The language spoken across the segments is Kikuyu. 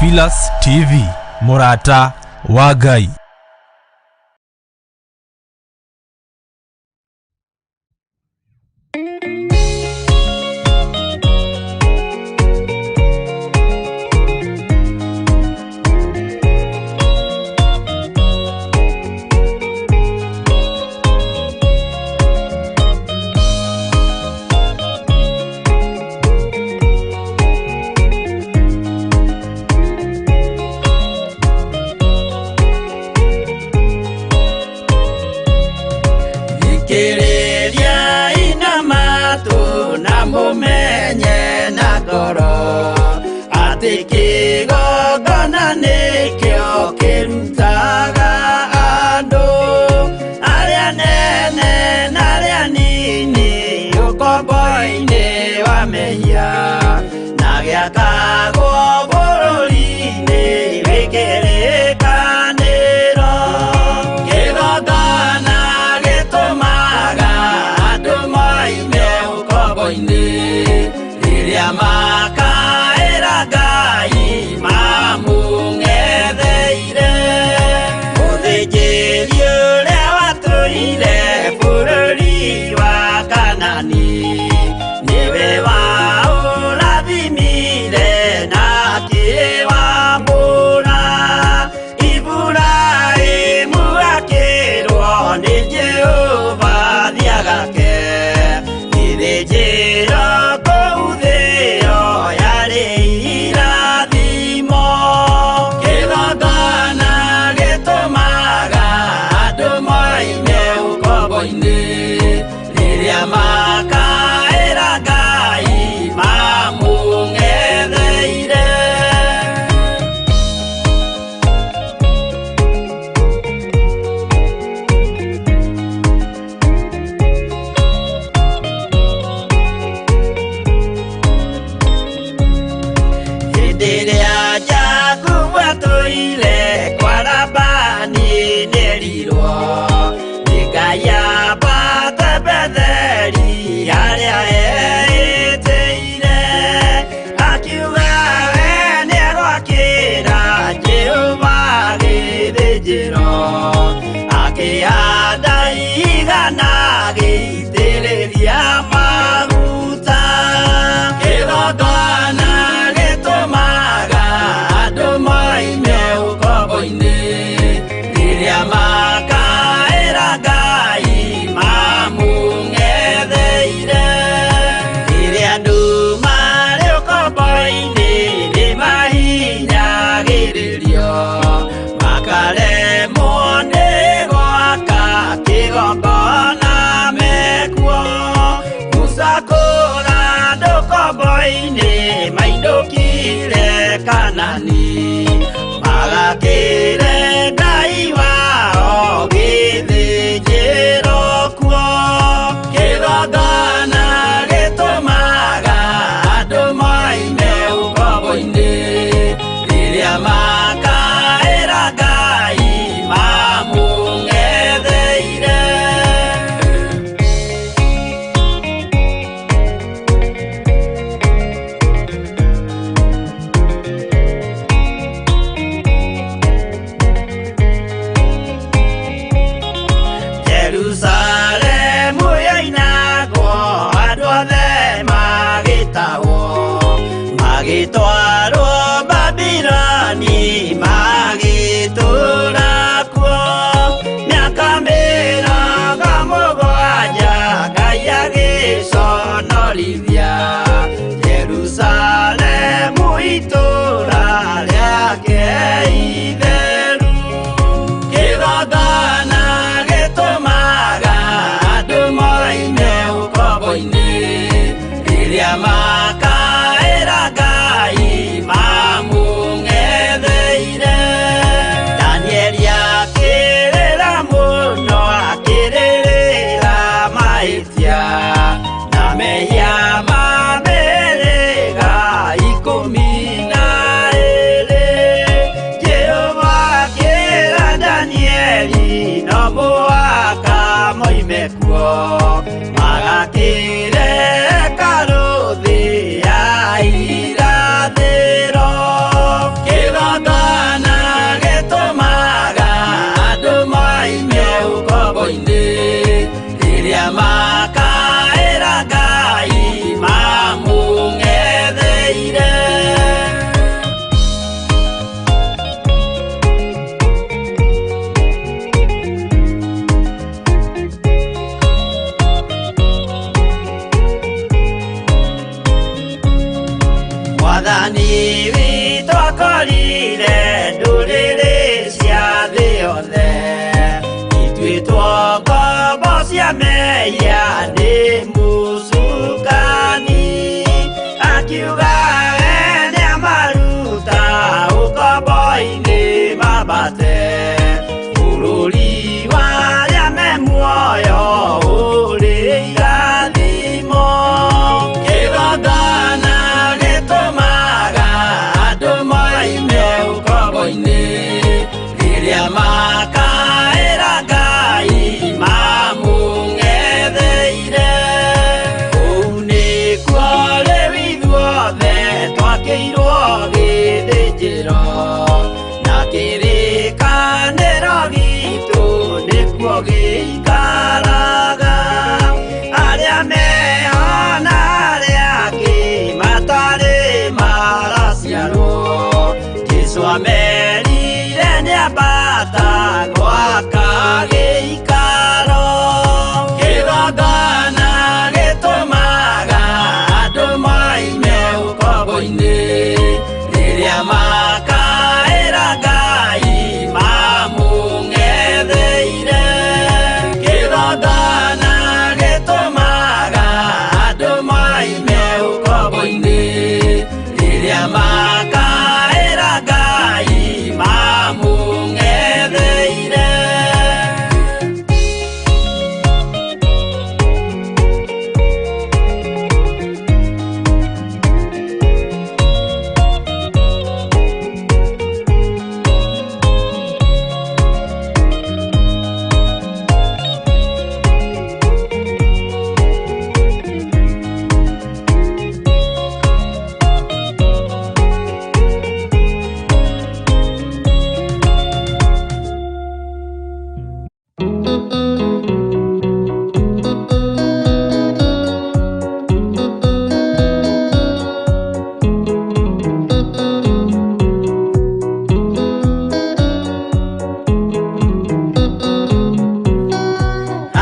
Theophilus TV, mũrata wa Ngai. Thikĩrĩria ina matũ na mũmenye na ngoro atĩ kĩgongona nĩkĩo kĩrutaga andũ arĩa nene na arĩa nini ũkombo-inĩ wa mehia na gĩakagwo bũrũri-inĩ wĩ kĩrĩkanĩro. Kĩgongona gĩtũmaga andũ moime ũkombo-inĩ rĩrĩa makaĩra Ngai mamũng'etheire. Mũthĩnjĩri ũrĩa watũire bũrũri wa Kanani nĩwe waũrathimire na akĩwamũra. Iburahĩmu akĩrwo nĩ Jehova thiagake gĩthĩnjĩro kũu thĩo yarĩ irathimo. Kĩgongona gĩtũmaga andũ moime ũkombo-inĩ rĩrĩa makaĩra Ngai mamũng'etheire. Hĩndĩ ĩrĩa Jakubu atũire kwa Labani nĩerirwo nĩ Ngai ambate Betheli harĩa eĩtĩire, akiuga we nĩegwakĩra Jehova gĩthĩnjĩro, akĩhanda igana agĩitĩrĩria maguta. Kĩgongona gĩtũmaga andũ moime ũkombo-inĩ rĩrĩa makaĩra Ngai mamũng'etheire. Rĩrĩa andũ marĩ ũkombo-inĩ nĩmahinyagĩrĩrio makaremwo nĩ gwaka kĩgongona mekuo. Musa kũra andũ ũkombo-inĩ mainũkire Kanani magakĩre Ngai wao gĩthĩnjĩro kuo. Kĩgongona gĩtũmaga andũ moime ũkombo-inĩ rĩrĩa makaĩra Ngai mamũng'etheire. ũkombo-inĩ mambate bũrũri wa arĩa me muoyo ũrĩ irathimo. Kĩgongona gĩtũmaga andũ moime ũkombo-inĩ rĩrĩa makaĩra Ngai mamũng'etheire. Kũu nĩkuo rĩu ithuothe twakĩirwo gĩthĩnjĩro na kĩrĩkanĩro gitũ nĩkuo gĩikaraga. Arĩa meho na arĩa angĩ matarĩ maraciarwo, Jesũ amerire nĩambata gwaka gĩikaro. Kĩgongona gĩtũmaga andũ moime ũkombo-inĩ rĩrĩa makaĩra Ngai mamũng'etheire. Kĩgongona gĩtũmaga andũ moime ũkombo-inĩ rĩrĩa makaĩra Ngai mamũng'etheire.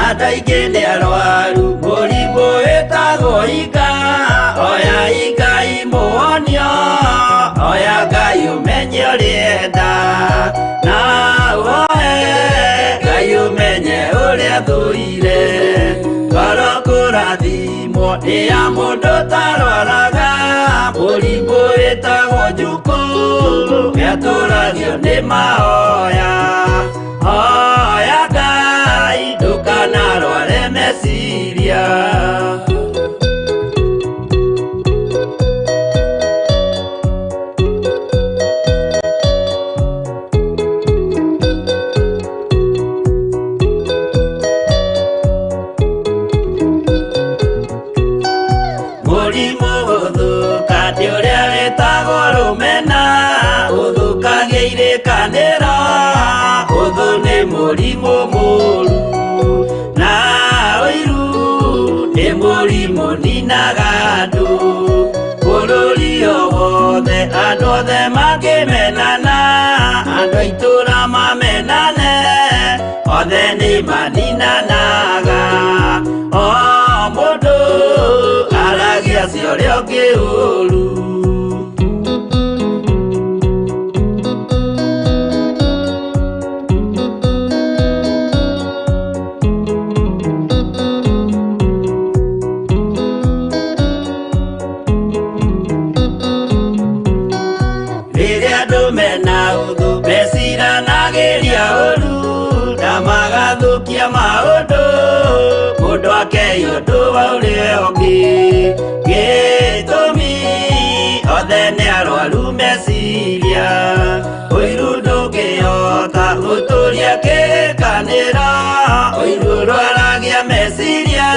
Andũ aingĩ nĩ arwaru mũrimũ wĩtagwo iga, oya Ngai mũhonio, oya Ngai ũmenye ũrĩa enda, na ũhoe Ngai ũmenye ũrĩa thũire. Ngoro kũrathimwo nĩ ya mũndũ ũtarwaraga, mũrimũ wĩtagwo njukũ nĩatũragio nĩ mahoya. Hoya Ngai ndũkanarware meciria. Mũrimũ gũthũka nĩ ũrĩa wĩtagwo rũmena, ũthũkagia irĩkanĩro, ũthũ nĩ mũrimũ mũũru, na ũiru nĩ mũrimũ ninaga andũ. Bũrũri o wothe andũ othe mangĩmenana, andũ a itũũra mamenane, othe nĩ maninanaga. O mũndũ aragia cia ũrĩa ũngĩ ũũru. Rĩrĩa andũ mena ũthũ meciranagĩria ũũru na magathũkia maũndũ, mũndũ akei ũndũ wa ũrĩa ũngĩ. Gĩtũmi othe nĩ arwaru meciria, ũiru ndũngĩhota gũtũria kĩrĩkanĩro, ũiru ũrwaragia meciria,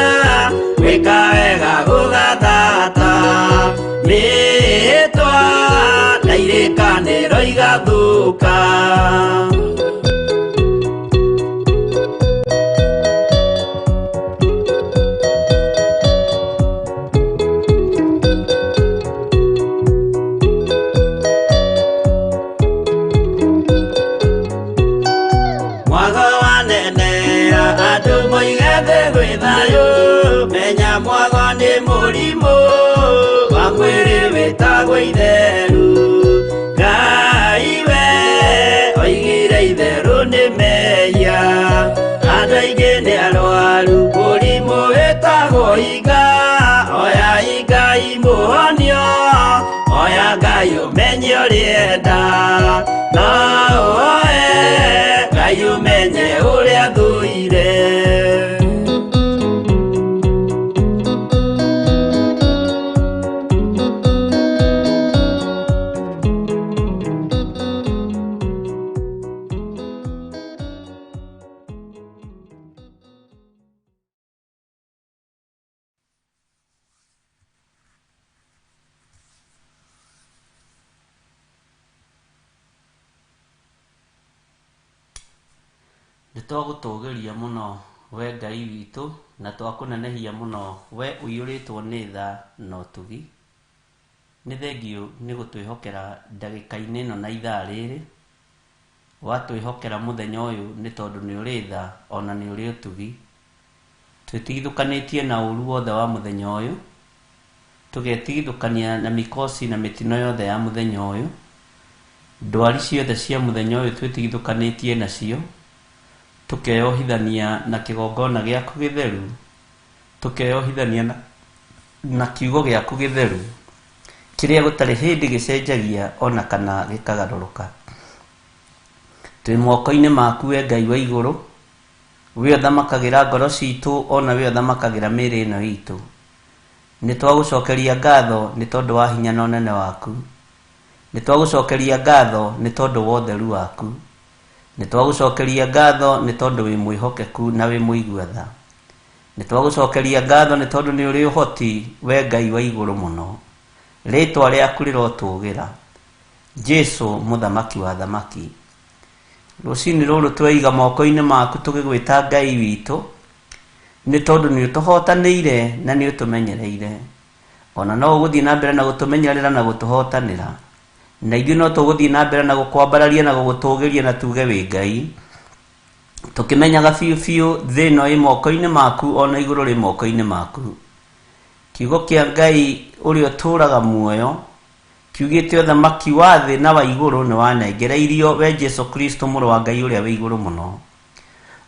gwĩka wega gũgathata. Mĩhĩtwa na irĩkanĩro igathũka. Mwago wanenea andũ moige thĩ gwĩ thayũ, menya mwago nĩ mũrimũ wa mwĩrĩ wĩtagwo itheru. Ngai we oigire itherũ nĩ mehia, andũ aingĩ nĩ arwaru mũrimũ wĩtagwo iga, oya Ngai mũhonio, oya Ngai ũmenye ũrĩa enda, na Nĩ twagũtũgĩria mũno we Ngai witũ na twakũnenehia mũno we ũiyũrĩtwo nĩ tha na ũtugi. Nĩ thengiũ nĩ gũtwĩhokera ndagĩka-inĩ ĩno na ithaa rĩrĩ. Watwĩhokera mũthenya ũyũ nĩ tondũ nĩ ũrĩ tha ona nĩ ũrĩ ũtugi. Twĩtigithũkanĩtie na ũru wothe wa mũthenya ũyũ, tũgetigithũkania na mĩkosi na mĩtino yothe ya mũthenya ũyũ. Ndwari ciothe cia mũthenya ũyũ twĩtigithũkanĩtie nacio, tũkeyohithania na kĩgongona gĩaku gĩtheru, tũkeyohithania na kiugo gĩaku gĩtheru, kĩrĩa gũtarĩ hĩndĩ gĩcenjagia ona kana gĩkagarũrũka. Twĩ moko-inĩ maku we Ngai wa igũrũ, we ũthamakagĩra ngoro citũ ona we ũthamakagĩra mĩĩrĩ ĩno itũ. Nĩ twagũcokeria ngatho nĩ tondũ wa hinya na ũnene waku. Nĩ twagũcokeria ngatho nĩ tondũ wa ũtheru waku. Nĩ twagũcokeria ngatho nĩ tondũ wĩ mwĩhokeku na wĩ mũigua tha. Nĩ twagũcokeria ngatho nĩ tondũ nĩ ũrĩ ũhoti we Ngai wa igũrũ mũno. Rĩtwa rĩaku rĩrotũgĩra. Jesu mũthamaki wa thamaki. Rũcinĩ rũrũ tweiga moko-inĩ maku tũgĩgwĩta Ngai witũ, nĩ tondũ nĩ ũtũhotanĩire na nĩ ũtũmenyereire. Ona no ũgũthiĩ na mbere na gũtũmenyerera na gũtũhotanĩra. Na ithuĩ no tũgũthiĩ na mbere na gũkwambararia na gũgũtũgĩria na tuge wĩ Ngai. Tũkĩmenyaga biũ biũ thĩ ĩno ĩ moko-inĩ maku ona igũrũ rĩ moko-inĩ maku. Kiugo kĩa Ngai ũrĩa ũtũũraga muoyo kiugĩte ũthamaki wa thĩ na wa igũrũ nĩ wanengereirio we Jesu Kristo mũrũ wa Ngai ũrĩa wĩ igũrũ mũno.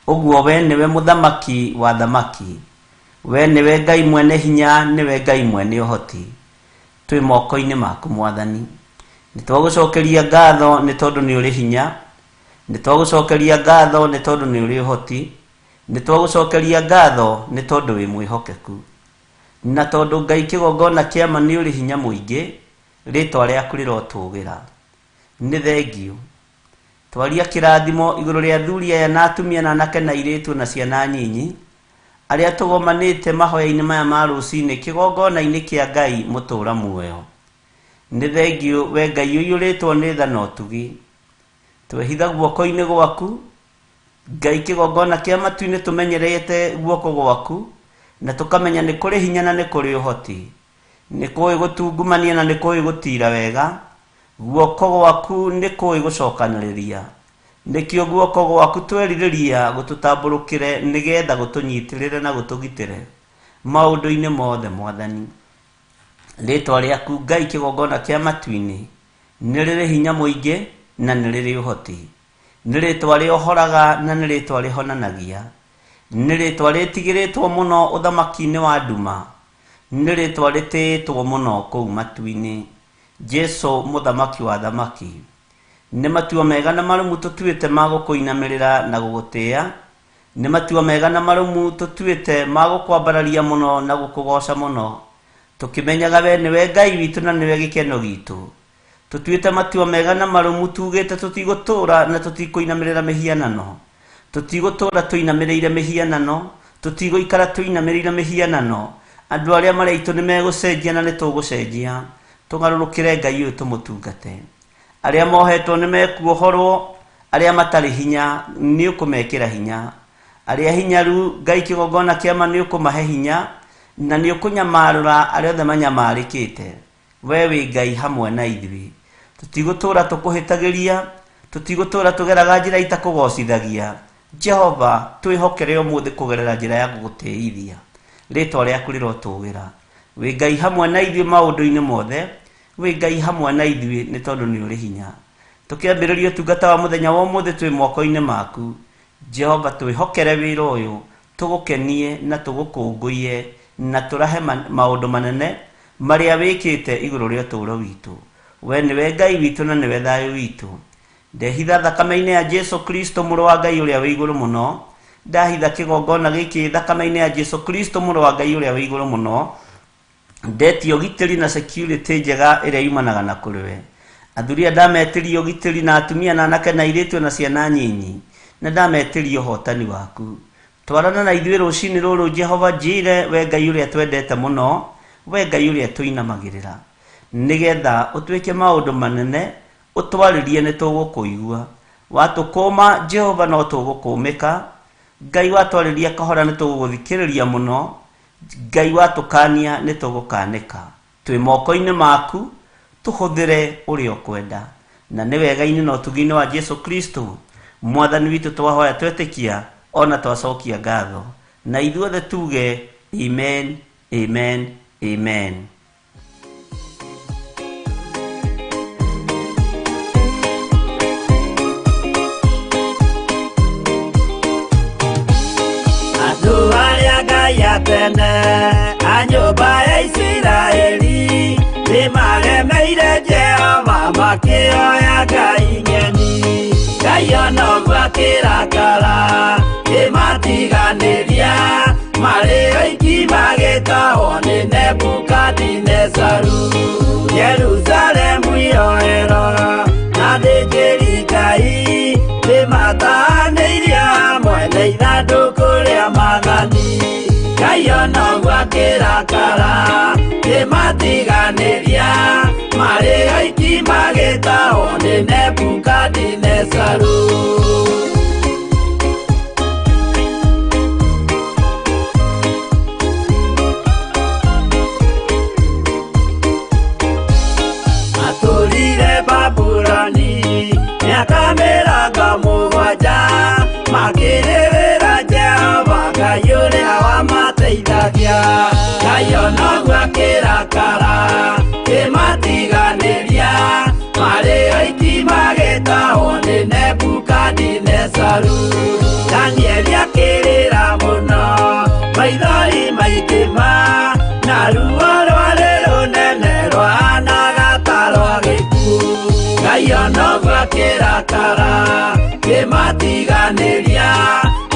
Ũguo we nĩwe mũthamaki wa thamaki. We nĩwe Ngai mwene hinya, nĩwe Ngai mwene ũhoti. Twĩ moko-inĩ maku Mwathani. Nĩ twagũcokeria ngatho nĩ tondũ nĩ ũrĩ hinya. Nĩ twagũcokeria ngatho nĩ tondũ nĩ ũrĩ ũhoti. Nĩ twagũcokeria ngatho nĩ tondũ wĩ mwĩhokeku. Na tondũ Ngai kĩgongona kĩa ma nĩ ũrĩ hinya mũingĩ, rĩtwa rĩaku rĩrotũgĩra. Nĩ thengiũ. Twaria kĩrathimo igũrũ rĩa athuri aya na atumia na anake na airĩtu na ciana nyinyi, arĩa tũgomanĩte mahoya-inĩ maya ma rũcinĩ kĩgongona-inĩ kĩa Ngai mũtũũra muoyo. Nĩ thengiũ we Ngai ũiyũrĩtwo nĩ tha na ũtugi. Twehitha guoko-inĩ gwaku, Ngai kĩgongona kĩa matu-inĩ tũmenyerete guoko gwaku, na tũkamenya nĩ kũrĩ hinya na nĩ kũrĩ ũhoti. Nĩ kũĩ gũtungumania na nĩ kũĩ gũtira wega. Guoko gwaku nĩ kũĩ gũcokanĩrĩria. Nĩkĩo guoko gwaku twerirĩria gũtũtambũrũkĩre nĩgetha gũtũnyitĩrĩre na gũtũgitĩre maũndũ-inĩ mothe Mwathani. Rĩtwa rĩaku Ngai kĩgongona kĩa matu-inĩ nĩ rĩrĩ hinya mũingĩ na nĩ rĩrĩ ũhoti. Nĩ rĩtwa rĩohoraga na nĩ rĩtwa rĩhonanagia. Nĩ rĩtwa rĩtigĩrĩtwo mũno ũthamaki-inĩ wa nduma. Nĩ rĩtwa rĩtĩĩtwo mũno kũu matu-inĩ. Jesu mũthamaki wa thamaki. Nĩ matua mega na marũmu tũtuĩte ma gũkũinamĩrĩra na gũgũtĩĩa. Nĩ matua mega na marũmu tũtuĩte ma gũkwambararia mũno na gũkũgoca mũno. Tũkĩmenyaga we nĩwe Ngai witũ na nĩwe gĩkeno gitũ. Tũtuĩte matua mega na marũmu tugĩte tũtigũtũũra na tũtikũinamĩrĩra mĩhianano. Tũtigũtũũra tũinamĩrĩire mĩhianano, tũtigũikara tũinamĩrĩire mĩhianano. Andũ arĩa marĩ aitũ nĩ megũcenjia na nĩ tũgũcenjia. Tũgarũrũkĩre Ngai ũyũ tũmũtungate. Arĩa mohetwo nĩ mekuohorwo, arĩa matarĩ hinya nĩ ũkũmekĩra hinya. Arĩa hinyaru Ngai kĩgongona kĩa ma nĩ ũkũmahe hinya, na nĩ ũkũnyamarũra arĩa othe manyamarĩkĩte. We wĩ Ngai hamwe na ithuĩ. Tũtigũtũũra tũkũhĩtagĩria, tũtigũtũũra tũgeraga njĩra itakũgocithagia. Jehova, twĩhokere ũmũthĩ kũgerera njĩra ya gũgũtĩithia. Rĩtwa rĩaku rĩrotũgĩra. Wĩ Ngai hamwe na ithuĩ maũndũ-inĩ mothe, wĩ Ngai hamwe na ithuĩ nĩ tondũ nĩ ũrĩ hinya. Tũkĩambĩrĩria ũtungata wa mũthenya wa ũmũthĩ twĩ moko-inĩ maku. Jehova, twĩhokere wĩra ũyũ, tũgũkenie na tũgũkũngũiye na tũrahe maũndũ manene marĩa wĩkĩte igũrũ rĩa ũtũũro witũ. We nĩwe Ngai witũ na nĩwe thayũ witũ. Ndehitha thakame-inĩ ya Jesu Kristo mũrũ wa Ngai ũrĩa wĩ igũrũ mũno. Ndahitha kĩgongona gĩkĩ thakame-inĩ ya Jesu Kristo mũrũ wa Ngai ũrĩa wĩ igũrũ mũno. Ndetia ũgitĩri na security njega ĩrĩa yumanaga na kũrĩ we. Athuri aya ndametĩria ũgitĩri na atumia na anake na airĩtu na ciana nyinyi, na ndametĩria ũhotani waku. Twarana na ithuĩ rũcinĩ rũrũ Jehova Jire, we Ngai ũrĩa twendete mũno, we Ngai ũrĩa tũinamagĩrĩra. Nĩgetha ũtwĩke maũndũ manene, ũtwarĩrie nĩ tũgũkũigua. Watũkũma Jehova no tũgũkũmĩka. Ngai watwarĩria kahora nĩ tũgũgũthikĩrĩria mũno. Ngai watũkania nĩ tũgũkanĩka. Twĩ moko-inĩ maku, tũhũthĩre ũrĩa ũkwenda. Na nĩ wega-inĩ na ũtugi-inĩ wa Jesu Kristo Mwathani witũ twahoya twetĩkia ona twacokia ngatho. Na ithuothe tuge amen, amen, amen. Andũ arĩa Ngai atene a nyũmba ya Isiraeli nĩmaremeire Jehova makĩoya ngai ng'eni. Ngai ona ũguo akĩrakara kĩmatiganĩria marĩ oiki magĩtahwo nĩ Nebukadinezaru. Jerusalemu iroero na athĩnjĩri Ngai nĩmatahanĩirie hamwe na ithandũkũ rĩa maathani. Ngai ona ũguo akĩrakara kĩmatiganĩria marĩ oiki magĩtahwo nĩ Nebukadinezaru. Matũrire Babuloni mĩaka 70 makĩrĩrĩra Jehova Ngai ũrĩa wamateithagia. Ngai ona ũguo akĩrakara kĩmatiganĩria marĩ oiki magĩtahwo nĩ Nebukadinezaru. Danieli akĩrĩra mũno maithori maingĩ ma na ruo rwarĩ rũnene rwahanaga ta rwa gĩkuũ. Ngai ona ũguo akĩrakara kĩmatiganĩria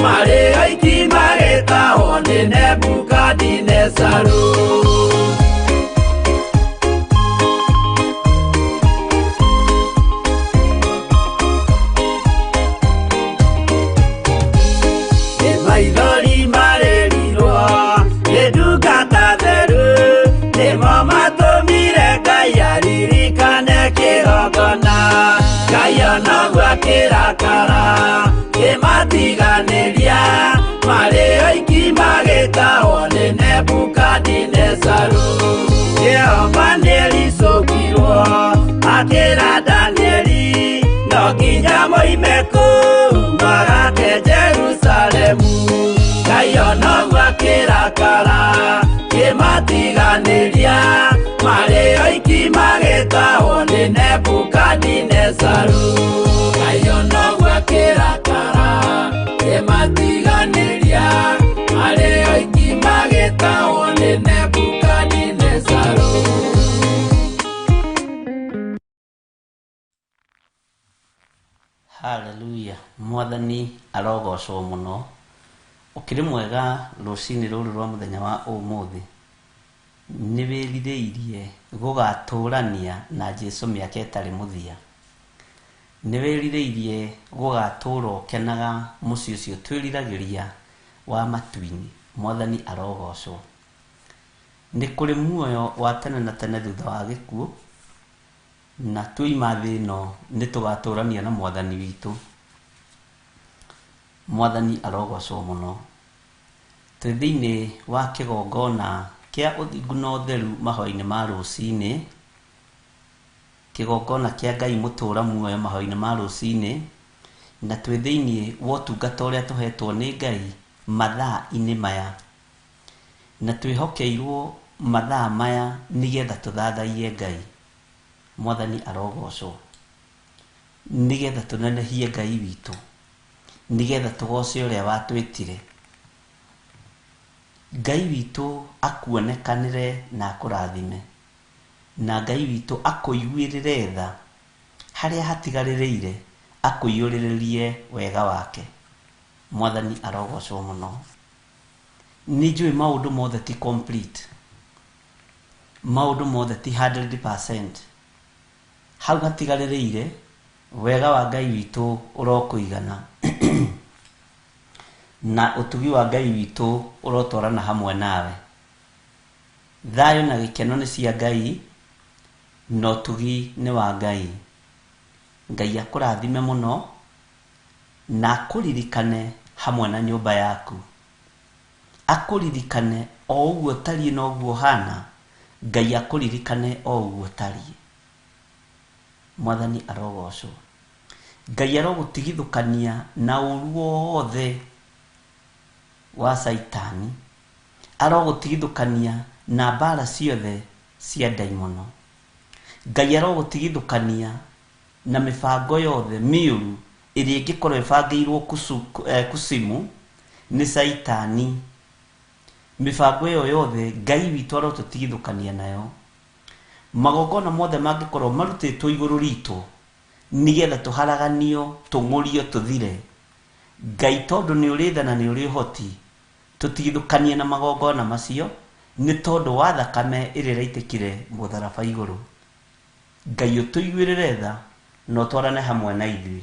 marĩ oiki magĩtahwo nĩ Nebukadinezaru. Maithori marĩrirwo nĩ ndungata theru nĩmo matũmire Ngai aririkane kĩgongona. Ngai ona ũguo akĩrakara kĩmatiganĩria marĩ oiki magĩtahwo nĩ Nebukadinezaru. Jehova nĩericũkirwo akĩra Danieli no nginya moime kũu magake Jerusalemu. Ngai ona ũguo akĩrakara kĩmatiganĩria marĩ oiki magĩtahwo nĩ Nebukadinezaru. Ngai ona ũguo akĩrakara kĩmatiganĩria marĩ oiki magĩtahwo nĩ Nebukadinezaru. Hallelujah. Mwathani arogocwo mũno. Ũkĩrĩ mwega rũcinĩ rũrũ rwa mũthenya wa ũmũthĩ. Nĩ wĩrirĩirie gũgatũrania na Jesu mĩaka ĩtarĩ mũthia. Nĩ wĩrirĩirie gũgatũra ũkenaga mũciĩ ũcio twĩriragĩria wa matu-inĩ. Mwathani arogocwo. Nĩ kũrĩ muoyo wa tene na tene thutha wa gĩkuũ, na tuoima thĩ ĩno nĩ tũgatũrania na Mwathani witũ. Mwathani arogocwo mũno. Twĩ thĩinĩ wa kĩgongona kĩa ũthingu na ũtheru mahoya-inĩ ma rũcinĩ, kĩgongona kĩa Ngai mũtũra muoyo mahoya-inĩ ma rũcinĩ, na twĩ thĩinĩ wa ũtungata ũrĩa tũhetwo nĩ Ngai mathaa-inĩ maya. Na twĩhokeirwo mathaa maya nĩgetha tũthathaiye Ngai. Mwathani arogocwo. Nĩgetha tũnenehie Ngai witũ, nĩgetha tũgoce ũrĩa watwĩtire. Ngai witũ akuonekanĩre na akũrathime, na Ngai witũ akũiguĩrĩre tha harĩa hatigarĩrĩire akũiyũrĩrĩrie wega wake. Mwathani arogocwo mũno. Nĩ njũĩ maũndũ mothe ti complete, maũndũ mothe ti 100%. Hau hatigarĩrĩire wega wa Ngai witũ ũrokũigana na ũtugi wa Ngai witũ ũrotwarana hamwe nawe. Thayũ na gĩkeno nĩ cia Ngai, na ũtugi nĩ wa Ngai. Ngai akũrathime mũno Na akũririkane hamwe na nyũmba yaku. Akũririkane o ũguo ũtariĩ na ũguo ũhana, Ngai akũririkane o ũguo ũtariĩ. Mwathani arogocwo. Ngai arogũtigithũkania na ũru wothe wa Caitani. Arogũtigithũkania na mbara ciothe cia ndaimono. Ngai arogũtigithũkania na mĩbango yothe mĩũru ĩrĩa ĩngĩkorwo ĩbangĩirwo kusimu nĩ Caitani. Mĩbango ĩyo yothe Ngai witũ arotũtigithũkania nayo. Magongona mothe mangĩkorwo marutĩtwo igũrũ ritũ nĩgetha tũharaganio, tũng'ũrio, tũthire. Ngai tondũ nĩ ũrĩ tha na nĩ ũrĩ ũhoti, tũtigithũkanie na magongona macio nĩ tondũ wa thakame ĩrĩa ĩraitĩkire mũtharaba igũrũ. Ngai ũtũiguĩrĩre tha na ũtwarane hamwe na ithuĩ.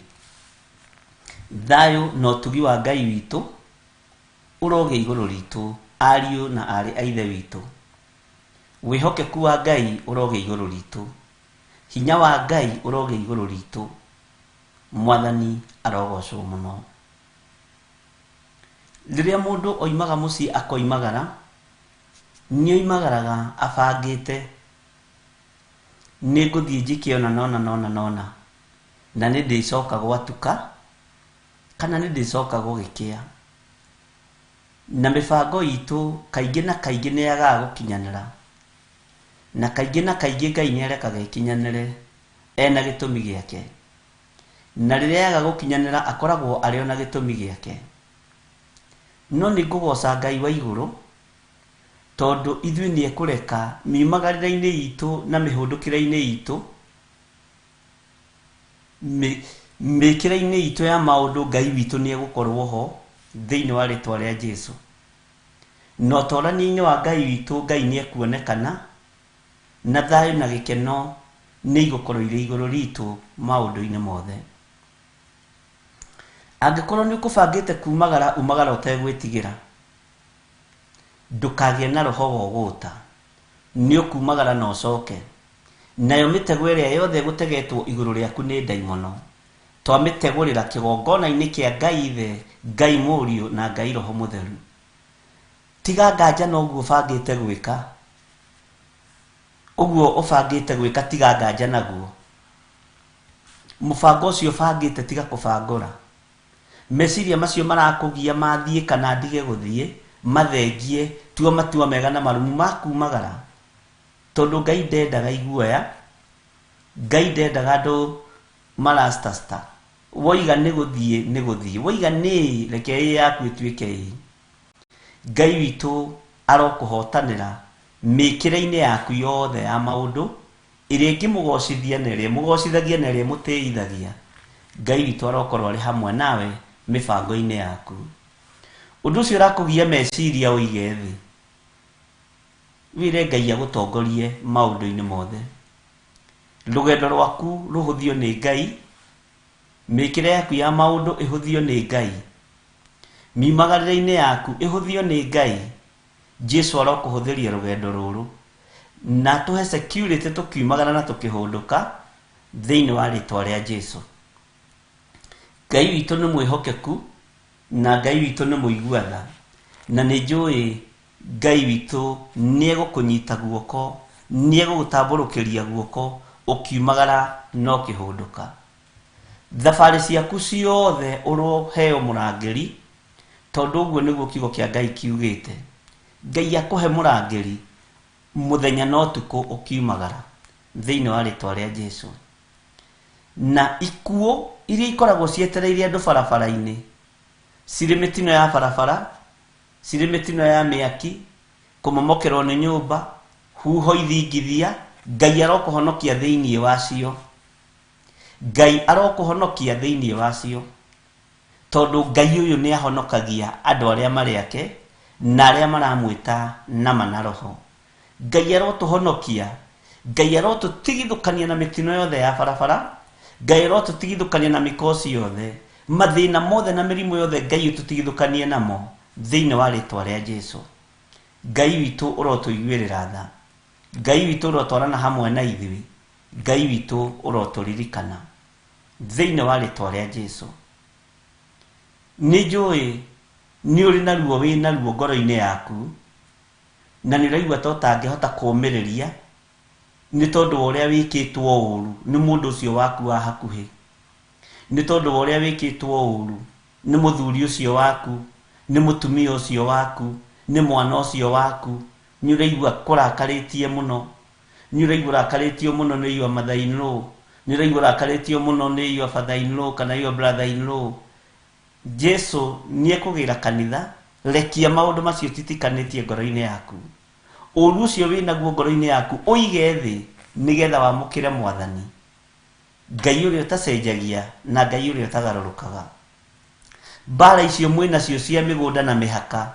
Thayũ na ũtugi wa Ngai witũ ũrogĩa igũrũ ritũ, ariũ na aarĩ a Ithe witũ. Wĩhokeku wa Ngai ũrogĩa igũrũ ritũ. Hinya wa Ngai ũrogĩa igũrũ ritũ. Mwathani arogocwo mũno. Rĩrĩa mũndũ oimaga mũciĩ akoimagara, nĩ oimagaraga abangĩte, nĩ ngũthiĩ njĩke ũna na ũna na ũna na ũna, na nĩ ndĩcoka gwatuka, kana nĩ ndĩcoka gũgĩkĩa. Na mĩbango itũ kaingĩ na kaingĩ nĩ yagaga gũkinyanĩra. Na kaingĩ na kaingĩ Ngai nĩ arekaga ĩkinyanĩre ena gĩtũmi gĩake. Na rĩrĩa yaga gũkinyanĩra akoragwo arĩ ona gĩtũmi gĩake. No nĩ ngũgoca Ngai wa igũrũ, tondũ ithuĩ nĩ ekũreka miumagarĩre-inĩ itũ na mĩhũndũkĩre-inĩ itũ, mĩkĩre-inĩ itũ ya maũndũ, Ngai witũ nĩ egũkorwo ho thĩinĩ wa rĩtwa rĩa Jesũ. Na ũtorania-inĩ wa Ngai witũ, Ngai nĩ ekuonekana, na thayũ na gĩkeno nĩ igũkorwo irĩ igũrũ ritũ maũndũ-inĩ mothe. Angĩkorwo nĩ ũkũbangĩte kumagara, umagara ũtegwĩtigĩra. Ndũkagĩe na roho wa ũgũta. Nĩ ũkumagara na ũcoke. Nayo mĩtego ĩrĩa yothe ĩgũtegetwo igũrũ rĩaku nĩ ndaimono, twamĩtegũrĩra kĩgongona-inĩ kĩa Ngai Ithe, Ngai Mũriũ na Ngai Roho Mũtheru. Tiga nganja na ũguo ũbangĩte gwĩka. Ũguo ũbangĩte gwĩka tiga nganja naguo. Mũbango ũcio ũbangĩte tiga kũbangũra. Meciria macio marakũgia mathiĩ kana ndige gũthiĩ, mathengie, tua matua mega na marumu makumagara. Tondũ Ngai ndendaga iguoya, Ngai ndendaga andũ marastasta. Woiga nĩ gũthiĩ, nĩ gũthiĩ. Woiga nĩ, reke ĩ yaku ĩtuĩke ĩ. Ngai witũ arokũhotanĩra mĩkĩre-inĩ yaku yothe ya maũndũ, ĩrĩa ĩngĩmũgocithia na ĩrĩa ĩmũgocithagia na ĩrĩa ĩmũtĩithagia. Ngai witũ arokorwo arĩ hamwe nawe mĩbango-inĩ yaku. Ũndũ ũcio ũrakũgia meciria ũige thĩ. Wĩre Ngai agũtongorie maũndũ-inĩ mothe. Rũgendo rwaku rũhũthio nĩ Ngai, mĩkĩre yaku ya maũndũ ĩhũthio nĩ Ngai, miumagarĩre-inĩ yaku ĩhũthio nĩ Ngai. Jesũ arokũhũthĩria rũgendo rũrũ na atũhe security tũkiumagara na tũkĩhũndũka thĩinĩ wa rĩtwa rĩa Jesũ. Ngai witũ nĩ mwĩhokeku na Ngai witũ nĩ mũigua tha, na nĩ njũĩ Ngai witũ nĩ egũkũnyita guoko, nĩ egũgũtambũrũkĩria guoko ũkiumagara na ũkĩhũndũka. Thabarĩ ciaku ciothe ũroheo mũrangĩri, tondũ ũguo nĩguo kiugo kĩa Ngai kiugĩte. Ngai akũhe mũrangĩri mũthenya na ũtukũ ũkiumagara thĩinĩ wa rĩtwa rĩa Jesũ. Na ikuũ iria ikoragwo cietereire andũ barabara-inĩ, cirĩ mĩtino ya barabara, cirĩ mĩtino ya mĩaki, kũmomokerwo nĩ nyũmba, huho ithingithia, Ngai arokũhonokia thĩinĩ wacio. Ngai arokũhonokia thĩinĩ wacio. Tondũ Ngai ũyũ nĩ ahonokagia andũ arĩa marĩ ake na arĩa maramwĩta nama na roho. Ngai arotũhonokia, Ngai arotũtigithũkania na mĩtino yothe ya barabara, Ngai arotũtigithũkania na mĩkoci yothe, mathĩna mothe na mĩrimũ yothe Ngai ũtũtigithũkanie namo thĩinĩ wa rĩtwa rĩa Jesũ. Ngai witũ ũrotũiguĩrĩra tha. Ngai witũ ũrotwarana hamwe na ithuĩ. Ngai witũ ũrotũririkana thĩinĩ wa rĩtwa rĩa Jesũ. Nĩ njũĩ nĩ ũrĩ na ruo wĩ naruo ngoro-inĩ yaku, na nĩ ũraigua ta ũtangĩhota kũũmĩrĩria nĩ tondũ wa ũrĩa wĩkĩtwo ũũru nĩ mũndũ ũcio waku wa hakuhĩ, nĩ tondũ wa ũrĩa wĩkĩtwo ũũru nĩ mũthuri ũcio waku, nĩ mũtumia ũcio waku, nĩ mwana ũcio waku. Nĩ ũraigua kũrakarĩtie mũno, nĩ ũraigua ũrakarĩtio mũno nĩ your mother in law, nĩ ũraigua ũrakarĩtio mũno nĩ your father in law kana your brother in law. Jesu nĩ ekũgĩra kanitha. Rekia maũndũ macio titikanĩtie ngoro-inĩ yaku. Ũũru ũcio wĩnaguo ngoro-inĩ yaku ũige thĩ nĩgetha wamũkĩre mwathani Ngai ũrĩa ũtacenjagia na Ngai ũrĩa ũtagarũrũkaga. Mbara icio mwĩnacio cia mĩgũnda na mĩhaka,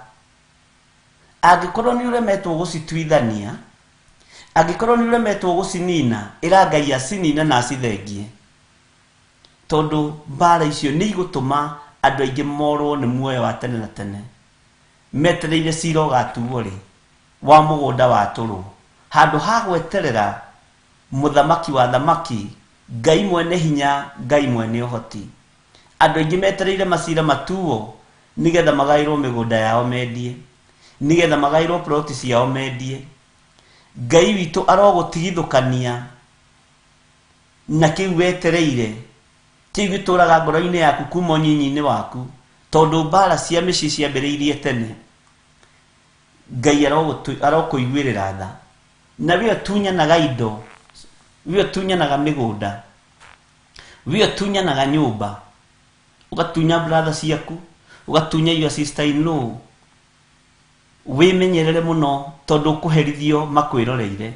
angĩkorwo nĩ ũremetwo gũcituithania, angĩkorwo nĩ ũremetwo gũcinina, ĩra Ngai acinine na acithengie, tondũ mbara icio nĩ igũtũma andũ aingĩ morwo nĩ muoyo wa tene na tene metereire cira ũgatuo rĩ wa mũgũnda watũrwo, handũ ha gweterera mũthamaki wa thamaki, Ngai mwene hinya, Ngai mwene ũhoti. Andũ aingĩ metereire macira matuo nĩgetha magaĩrwo mĩgũnda yao mendie, nĩgetha magaĩrwo ploti ciao mendie. Ngai witũ arogũtigithũkania na kĩu wetereire, kĩu gĩtũraga ngoro-inĩ yaku kuma ũnyinyi-inĩ waku, tondũ mbara cia mĩciĩ ciambĩrĩirie tene. Ngai arokũiguĩrĩra tha. Na we ũtunyanaga indo, we ũtunyanaga mĩgũnda, we ũtunyanaga nyũmba, ũgatunya brother ciaku, ũgatunya your sister in law, wĩmenyerere mũno tondũ ũkũherithio makwĩroreire,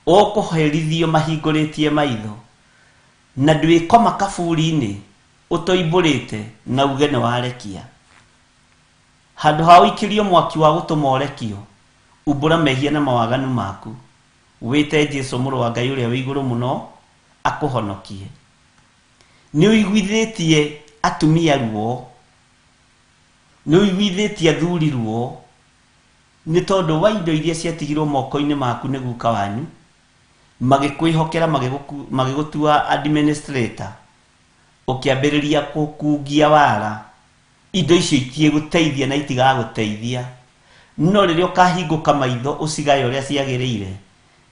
ũkũherithio mahingũrĩtie maitho, na ndwĩkoma kaburi-inĩ ũtoimbũrĩte na uge nĩ warekia. Handũ ha ũikĩrio mwaki wa gũtũma ũrekio, umbũra mehia na mawaganu maku, wĩte Jesu mũrũ wa Ngai ũrĩa wĩ igũrũ mũno akũhonokie. Nĩ ũiguithĩtie atumia ruo, nĩ ũiguithĩtie athuri ruo, nĩ tondũ wa indo iria ciatigirwo moko-inĩ maku nĩ guka wanyu, magĩkwĩhokera, magĩgũtua administrator, ũkĩambĩrĩria kũkungia wara. Indo icio itiĩgũteithia na itigagũteithia, no rĩrĩa ũkahingũka maitho ũcigae ũrĩa ciagĩrĩire,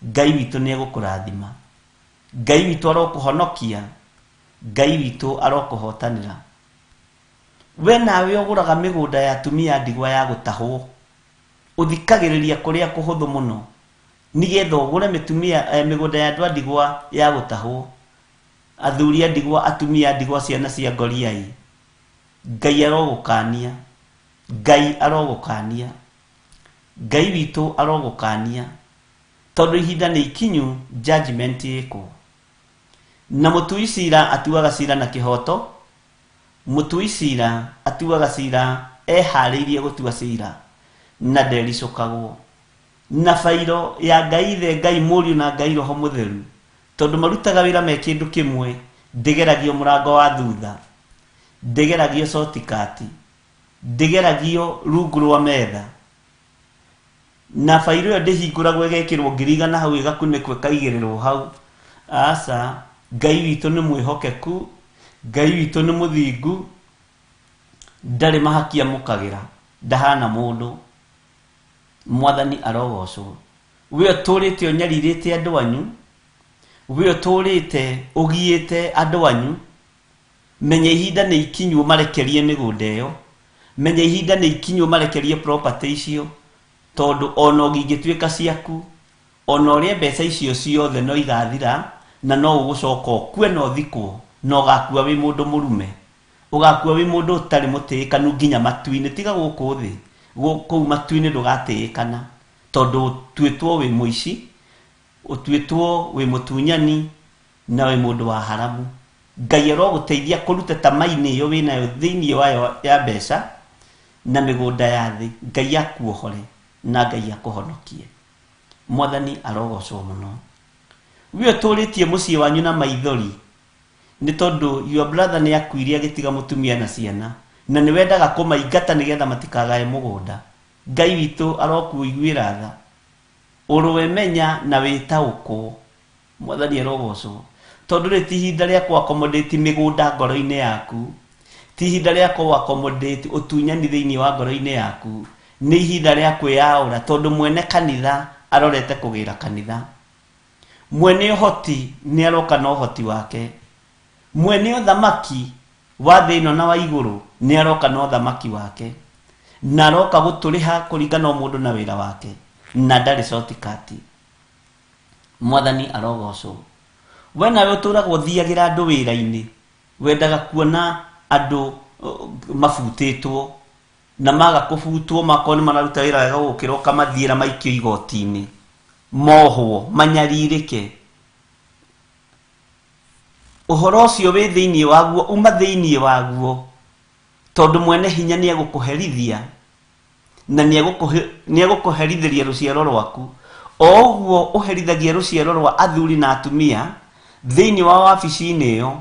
Ngai witũ nĩ egũkũrathima, Ngai witũ arokũhonokia, Ngai witũ arokũhotanĩra. We nawe ũgũraga mĩgũnda ya atumia a ndigwa ya gũtahwo, ũthikagĩrĩria kũrĩa kũhũthũ mũno nĩgetha ũgũre mĩgũnda ya andũ a ndigwa ya gũtahwo, athuri a ndigwa, atumia a ndigwa, ciana cia ngoriai. Ngai arogũkania, Ngai arogũkania, Ngai witũ arogũkania, tondũ ihinda nĩ ikinyu judgment ĩkwo. Na mũtui cira atuaga cira na kĩhoto, mũtui cira atuaga cira eharĩirie gũtua cira na ndericũkagwo. Na bairo ya Ngai Ithe, Ngai Mũriũ na Ngai Roho Mũtheru, tondũ marutaga wĩra me kĩndũ kĩmwe, ndĩgeragio mũrango wa thutha, ndĩgeragio shortcut, ndĩgeragio rungu rwa metha. Na bairo ĩyo ndĩhingũragwo ĩgekĩrwo 100,000 hau ĩgakunĩkwo ĩkaigĩrĩrwo hau. Aca, Ngai witũ nĩ mwĩhokeku, Ngai witũ nĩ mũthingu, ndarĩ mahaki amũkagĩra, ndahana mũndũ. Mwathani arogocwo. We ũtũrĩte ũnyarirĩte andũ anyu, we ũtũrĩte ũgiĩte andũ anyu, menya ihinda nĩ ikinyu ũmarekerie mĩgũnda ĩyo, menya ihinda nĩ ikinyu ũmarekerie property icio, tondũ ona ũngĩtuĩka ciaku, ona ũrĩe mbeca icio ciothe no igathira, na no ũgũcoka ũkue na ũthikwo, na ũgakua wĩ mũndũ mũrume, ũgakua wĩ mũndũ ũtarĩ mũtĩĩkanu nginya matu-inĩ. Tiga gũkũ thĩ, kũu matu-inĩ ndũgatĩĩkana, tondũ ũtuĩtwo wĩ mũici, ũtuĩtwo wĩ mũtunyani, na wĩ mũndũ wa haramu. Ngai arogũteithia kũruta tamainĩ ĩyo wĩnayo thĩinĩ wayo ya mbeca na mĩgũnda ya thĩ. Ngai akuohore na Ngai akũhonokie. Mwathani arogocwo mũno. We ũtũrĩtie mũciĩ wanyu na maithori nĩ tondũ your brother nĩ akuire agĩtiga mũtumia na ciana, na nĩ wendaga kũmaingata nĩgetha matikagae mũgũnda. Ngai witũ arokũiguĩra tha, ũrũe menya na wĩtaũkwo. Mwathani arogocwo, tondũ rĩ ti ihinda rĩa kũ accommodate mĩgũnda ngoro-inĩ yaku, Ti ihinda rĩa kũ accommodate ũtunyani thĩinĩ wa ngoro-inĩ yaku. Nĩ ihinda rĩa kwĩyaũra tondũ mwene kanitha arorete kũgĩra kanitha. Mwene ũhoti nĩ aroka na ũhoti wake. Mwene ũthamaki wa thĩ ĩno na wa igũrũ nĩ aroka na ũthamaki wake. Na aroka gũtũrĩha kũringana o mũndũ na wĩra wake. Na ndarĩ shortcut. Mwathani arogocwo. We nawe ũtũraga ũthiagĩra andũ wĩra-inĩ. Wendaga kuona andũ mabutĩtwo na maga kũbutwo makorwo nĩ mararuta wĩra wega gũkĩra ũkamathiĩra maikio igoti-inĩ mohwo manyarirĩke. Ũhoro ũcio wĩ thĩinĩ waguo uma thĩinĩ waguo tondũ mwene hinya nĩ egũkũherithia na nĩ egũkũherithĩria rũciaro rwaku. O ũguo ũherithagia rũciaro rwa athuri na atumia thĩinĩ wa wabici-inĩ ĩyo,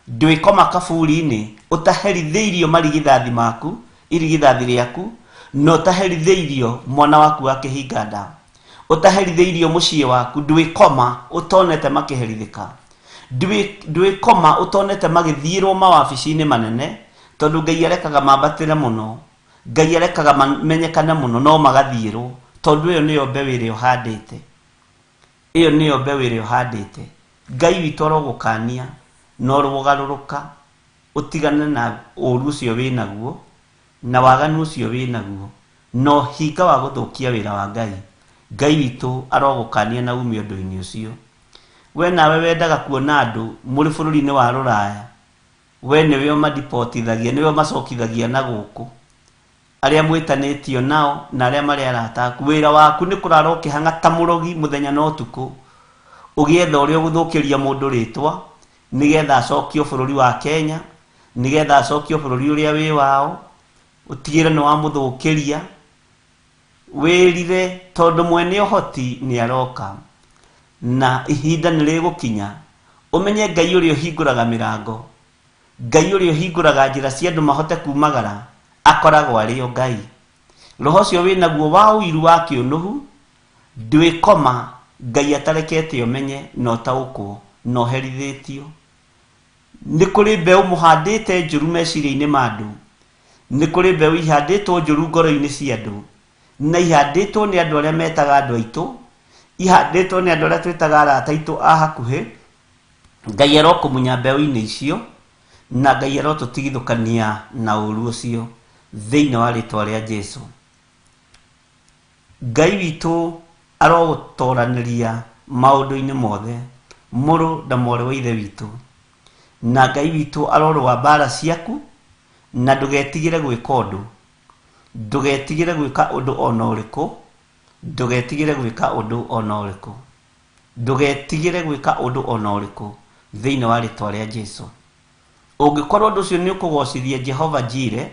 ndwĩkoma kaburi-inĩ ũtaherithĩirio marigithathi maku, irigithathi rĩaku, na ũtaherithĩirio mwana waku wa kĩhinga nda, ũtaherithĩirio mũciĩ waku, ndwĩkoma ũtonete makĩherithĩka, ndwĩkoma ũtonete magĩthiĩrwo mawabici-inĩ manene, tondũ Ngai arekaga mambatĩre mũno, Ngai arekaga mamenyekane mũno, no magathiĩrwo, tondũ ĩyo nĩyo mbeũ ĩrĩa ũhandĩte. Ĩyo nĩyo mbeũ ĩrĩa ũhandĩte. Ngai witũ arogũkania na ũrogarũrũka ũtigane na ũru ũcio wĩnaguo na waganu ũcio wĩnaguo na ũhinga wa gũthũkia wĩra wa Ngai. Ngai witũ arogũkania na ume ũndũ-inĩ ũcio. We nawe wendaga kuona andũ mũrĩ bũrũri-inĩ wa rũraya, we nĩwe ũmadipotithagia, nĩwe ũmacokithagia na gũkũ. Arĩa mwĩtanĩtio nao na arĩa marĩ arata aku, wĩra waku nĩ kũrara ũkĩhang'a ta mũrogi mũthenya na ũtukũ, ũgĩetha ũrĩa ũgũthũkĩria mũndũ rĩtwa nĩgetha acokio bũrũri wa Kenya, nĩgetha acokio bũrũri ũrĩa wĩ wao, ũtigĩre nĩ wamũthũkĩria. Wĩrire tondũ mwene ũhoti nĩ aroka na ihinda nĩ rĩgũkinya ũmenye Ngai ũrĩa ũhingũraga mĩrango, Ngai ũrĩa ũhingũraga njĩra cia andũ mahote kumagara, akoragwo arĩ o Ngai. Roho ũcio wĩnaguo wa ũiru wa kĩũnũhu ndwĩkoma Ngai atarekete ũmenye na ũtaũkwo na ũherithĩtio. Nĩ kũrĩ mbeũ mũhandĩte njũru meciria-inĩ ma andũ, nĩ kũrĩ mbeũ ihandĩtwo njũru ngoro-inĩ cia andũ, na ihandĩtwo nĩ andũ arĩa metaga andũ aitũ, ihandĩtwo nĩ andũ arĩa twĩtaga arata aitũ a hakuhĩ. Ngai arokũmunya mbeũ-inĩ icio na Ngai arotũtigithũkania na ũru ũcio thĩinĩ wa rĩtwa rĩa Jesũ. Ngai witũ arogũtoranĩria maũndũ-inĩ mothe, mũrũ na mwarĩ wa ithe witũ, na Ngai witũ arorũa mbara ciaku, na ndũgetigĩre gwĩka ũndũ, ndũgetigĩre gwĩka ũndũ ona ũrĩkũ, ndũgetigĩre gwĩka ũndũ ona ũrĩkũ, ndũgetigĩre gwĩka ũndũ ona ũrĩkũ thĩinĩ wa rĩtwa rĩa Jesũ. Ũngĩkorwo ũndũ ũcio nĩ ũkũgocithia Jehova Jire,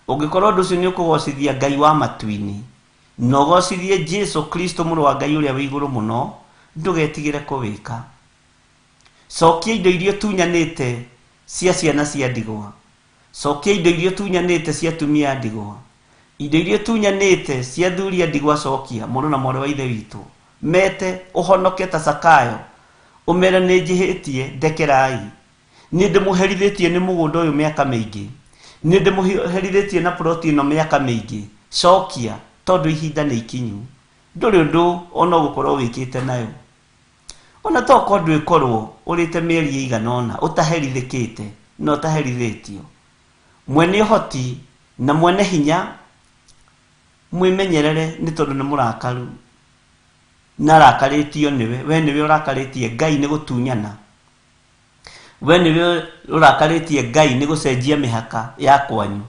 ũngĩkorwo ũndũ ũcio nĩ ũkũgocithia Ngai wa matu-inĩ, na ũgocithie Jesũ Kristo mũrũ wa Ngai ũrĩa wĩ igũrũ mũno, ndũgetigĩre kũwĩka. Cokia indo iria ũtunyanĩte cia ciana cia ndigwa, cokia indo iria ũtunyanĩte cia atumia a ndigwa, indo iria ũtunyanĩte cia athuri a ndigwa, cokia mũrũ na mwarĩ wa ithe witũ. Mete ũhonoke ta Zakayo, ũmere nĩ njĩhĩtie, ndekerai, nĩ ndĩmũherithĩtie nĩ mũgũnda ũyũ mĩaka mĩingĩ, nĩ ndĩmũherithĩtie na ploti ĩno mĩaka mĩingĩ, cokia tondũ ihinda nĩ ikinyu. Ndũrĩ ũndũ ona ũgũkorwo wĩkĩte nayo. Ona to korwo ndwĩkorwo ũrĩte mĩeri ĩigana ũna ũtaherithĩkĩte na ũtaherithĩtio. Mwene ũhoti na mwene hinya mwĩmenyerere nĩ tondũ nĩ mũrakaru na arakarĩtio nĩwe. We nĩwe ũrakarĩtie Ngai nĩ gũtunyana, we nĩwe ũrakarĩtie Ngai nĩ gũcenjia mĩhaka ya kwanyu,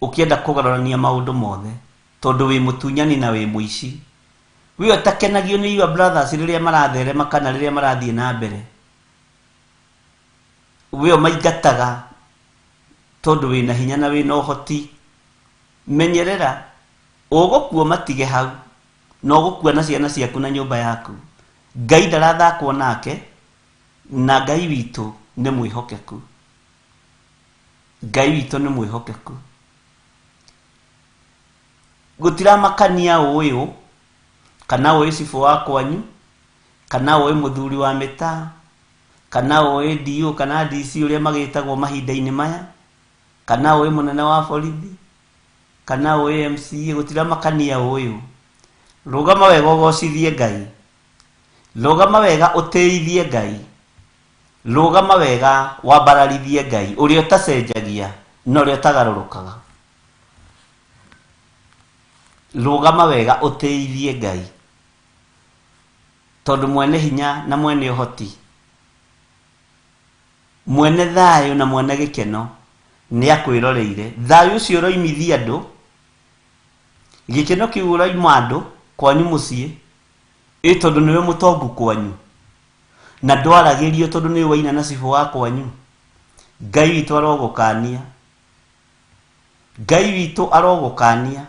ũkĩenda kũgarũrania maũndũ mothe tondũ wĩ mũtunyani na wĩ mũici. We ũtakenagio nĩ your brothers rĩrĩa maratherema kana rĩrĩa marathiĩ na mbere, we ũmaingataga tondũ wĩna hinya na wĩna ũhoti. Menyerera, ũgũkua matige hau, na ũgũkua na ciana ciaku na nyũmba yaku. Ngai ndarathakwo nake, na Ngai witũ nĩ mwĩhokeku. Ngai witũ nĩ mwĩhokeku. Gũtiramakania ũĩ ũ, kana ũĩ cibũ wa kwanyu, kana ũĩ mũthuri wa mĩtaa, kana ũĩ DO kana DC ũrĩa magĩtagwo mahinda-inĩ maya. Kana ũĩ mũnene wa borithi, kana ũĩ MCA, gũtiramakania ũyũ. Rũgama wega ũgocithie Ngai. Rũgama wega ũtĩithie Ngai. Rũgama wega wambararithie Ngai, ũrĩa ũtacenjagia na ũrĩa ũtagarũrũkaga. Rũgama wega ũtĩithie Ngai, tondũ mwene hinya na mwene ũhoti, mwene thayũ na mwene gĩkeno nĩ akwĩroreire. Thayũ ũcio ũroimithia andũ, gĩkeno kĩu ũroima andũ kwanyu mũciĩ, ĩ tondũ nĩwe mũtongu kwanyu, na ndwaragĩrio tondũ nĩwe waina na cibũ wa kwanyu. Ngai witũ arogũkania. Ngai witũ arogũkania.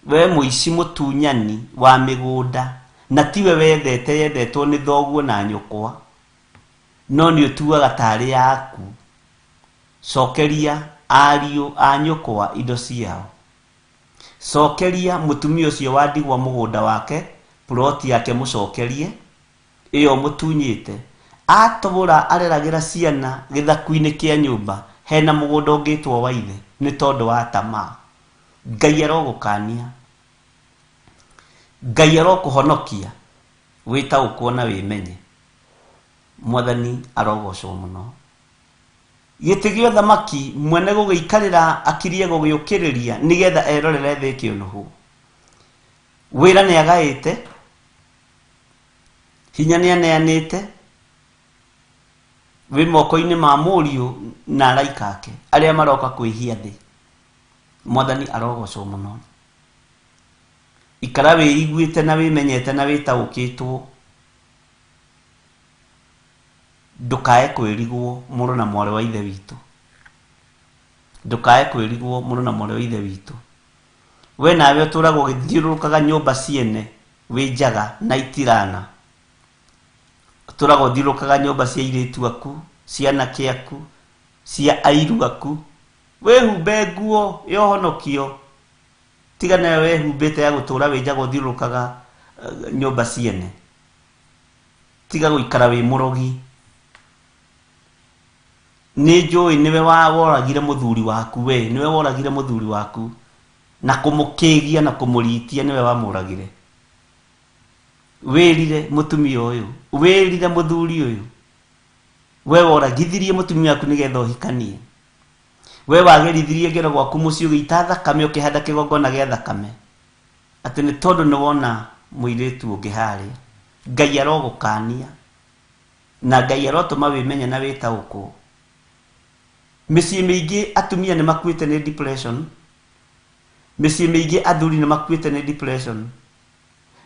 We mũici mũtunyani wa mĩgũnda, na tiwe wendete, yendetwo nĩ thoguo na nyũkwa, no nĩ ũtuaga tarĩ yaku. Cokeria ariũ a nyũkwa indo ciao. Cokeria mũtumia ũcio wa ndigwa mũgũnda wake, ploti yake mũcokerie, ĩyo mũtunyĩte. Atũra areragĩra ciana gĩthaku-inĩ kĩa nyũmba, hena mũgũnda ũngĩtwo wa ithe, nĩ tondũ wa tamaa. Ngai arogũkania. Ngai arokũhonokia, wĩtaũkwo na wĩmenye. Mwathani arogocwo mũno. Gĩtĩ gĩa ũthamaki mwene gũgĩikarĩra akirie gũgĩũkĩrĩria nĩgetha erorere thĩ ĩkĩũnũhwo. Wĩra nĩ agaĩte, hinya nĩ aneanĩte, wĩ moko-inĩ ma mũriũ na araika ake arĩa maroka kwĩhia thĩ. Mwathani arogocwo mũno. Ikara wĩiguĩte na wĩmenyete na wĩtaũkĩtwo, ndũkae kwĩrigwo mũrũ na mwarĩ wa ithe witũ. Ndũkae kwĩrigwo mũrũ na mwarĩ wa ithe witũ. We nawe ũtũraga ũgĩthiũrũrũkaga nyũmba ciene wĩ njaga na itirana. Ũtũraga ũthiũrũrũkaga nyũmba cia airĩtu aku, cia anake aku, cia airu aku. Wĩhumbe nguo ya ũhonokio, tiga nayo wehumbĩte ya gũtũra wĩ njaga ũthiũrũrũkaga nyũmba ciene. Tiga gũikara wĩ mũrogi. Nĩ njũĩ nĩwe woragire mũthuri waku, we nĩwe woragire mũthuri waku, na kũmũkĩgia na kũmũritia nĩwe wamũragire. Wĩrire mũtumia ũyũ, wĩrire mũthuri ũyũ, we woragithirie mũtumia waku nĩgetha ũhikanie. We wagerithirie ngero gwaku mũciĩ ũgĩita thakame, ũkĩhanda kĩgongona gĩa thakame, atĩ nĩ tondũ nĩ wona mũirĩtu ũngĩ harĩa. Ngai arogũkania na Ngai arotũma wĩmenye na wĩtaũkwo. Mĩciĩ mĩingĩ atumia nĩ makuĩte nĩ depression. Mĩciĩ mĩingĩ athuri nĩ makuĩte nĩ depression,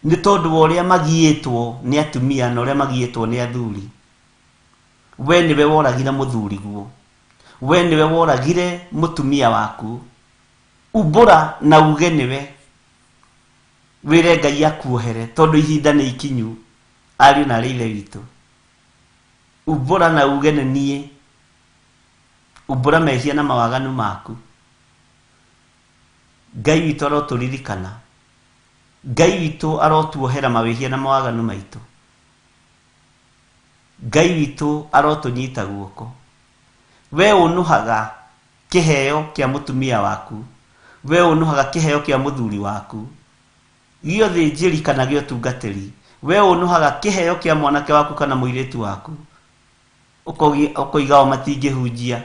nĩ tondũ wa ũrĩa magiĩtwo nĩ atumia na ũrĩa magiĩtwo nĩ athuri. We nĩwe woragire mũthuriguo, we nĩwe woragire mũtumia waku. Umbũra na uge nĩwe, wĩre Ngai akuohere tondũ ihinda nĩ ikinyu. Ariũ na arĩ ithe witũ, umbũra na uge nĩ niĩ. Umbũra mehia na mawaganu maku. Ngai witũ arotũririkana. Ngai witũ arotuohera mawĩhia na mawaganu maitũ. Ngai witũ arotũnyita guoko. We ũnũhaga kĩheo kĩa mũtumia waku, we ũnũhaga kĩheo kĩa mũthuri waku, gĩothĩnjĩri kana gĩotungatĩri, we ũnũhaga kĩheo kĩa mwanake waku kana mũirĩtu waku, ũkoiga o matingĩhunjia.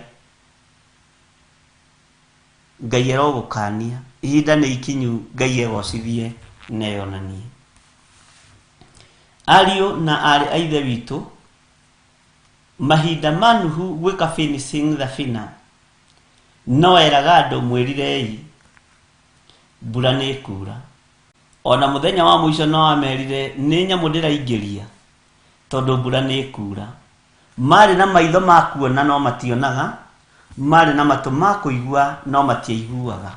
Ngai arogũkania. Ihinda nĩ ikinyu Ngai egocithie na eyonanie. Ariũ na aarĩ a ithe witũ, mahinda ma Nuhu gwĩka finishing thabina, no eraga andũ mwĩrirei, mbura nĩ ĩkura. Ona mũthenya wa mũico no amerire nĩ nyamũ ndĩraingĩria tondũ mbura nĩ ĩkura. Marĩ na maitho ma kuona no mationaga, marĩ na matũ ma kũigua no matiaiguaga.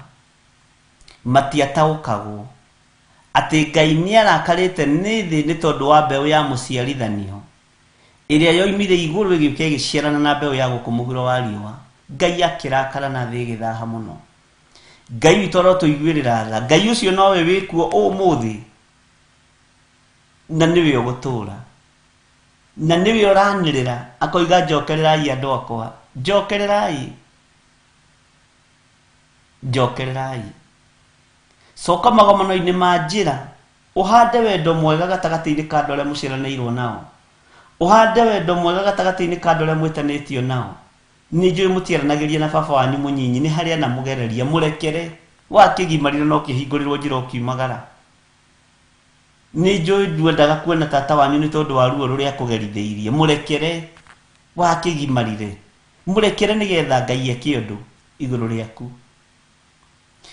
Matiataũkagwo atĩ Ngai nĩarakarĩte nĩ thĩ nĩ tondũ wa mbeũ ya mũciarithanio ĩrĩa yoimire igũrũ ĩgĩũka ĩgĩciarana na mbeũ ya gũkũ mũhuro wa riũa. Ngai akĩrakara na thĩ ĩgĩthaha mũno. Ngai witũ arotũiguĩrĩra tha. Ngai ũcio nowe wĩkuo ũmũthĩ na nĩwe ũgũtũũra, na nĩwe ũranĩrĩra akoiga njokererai andũ akwa, njokererai. Njokererai. Coka magomano-inĩ ma njĩra, ũhande wendo mwega gatagatĩ-inĩ ka andũ arĩa mũciaranĩirwo nao. Ũhande wendo mwega gatagatĩ-inĩ ka andũ arĩa mwĩtanĩtio nao. Nĩ njũĩ mũtiaranagĩria na baba wanyu mũnyinyi, nĩ harĩa anamũgereria, mũrekere. Wakĩgimarire na ũkĩhingũrĩrwo njĩra ũkiumagara. Nĩ njũĩ ndwendaga kuona tata wanyu nĩ tondũ wa ruo rũrĩa akũgerithĩirie, mũrekere. Wakĩgimarire, mũrekere nĩgetha Ngai eke ũndũ igũrũ rĩaku.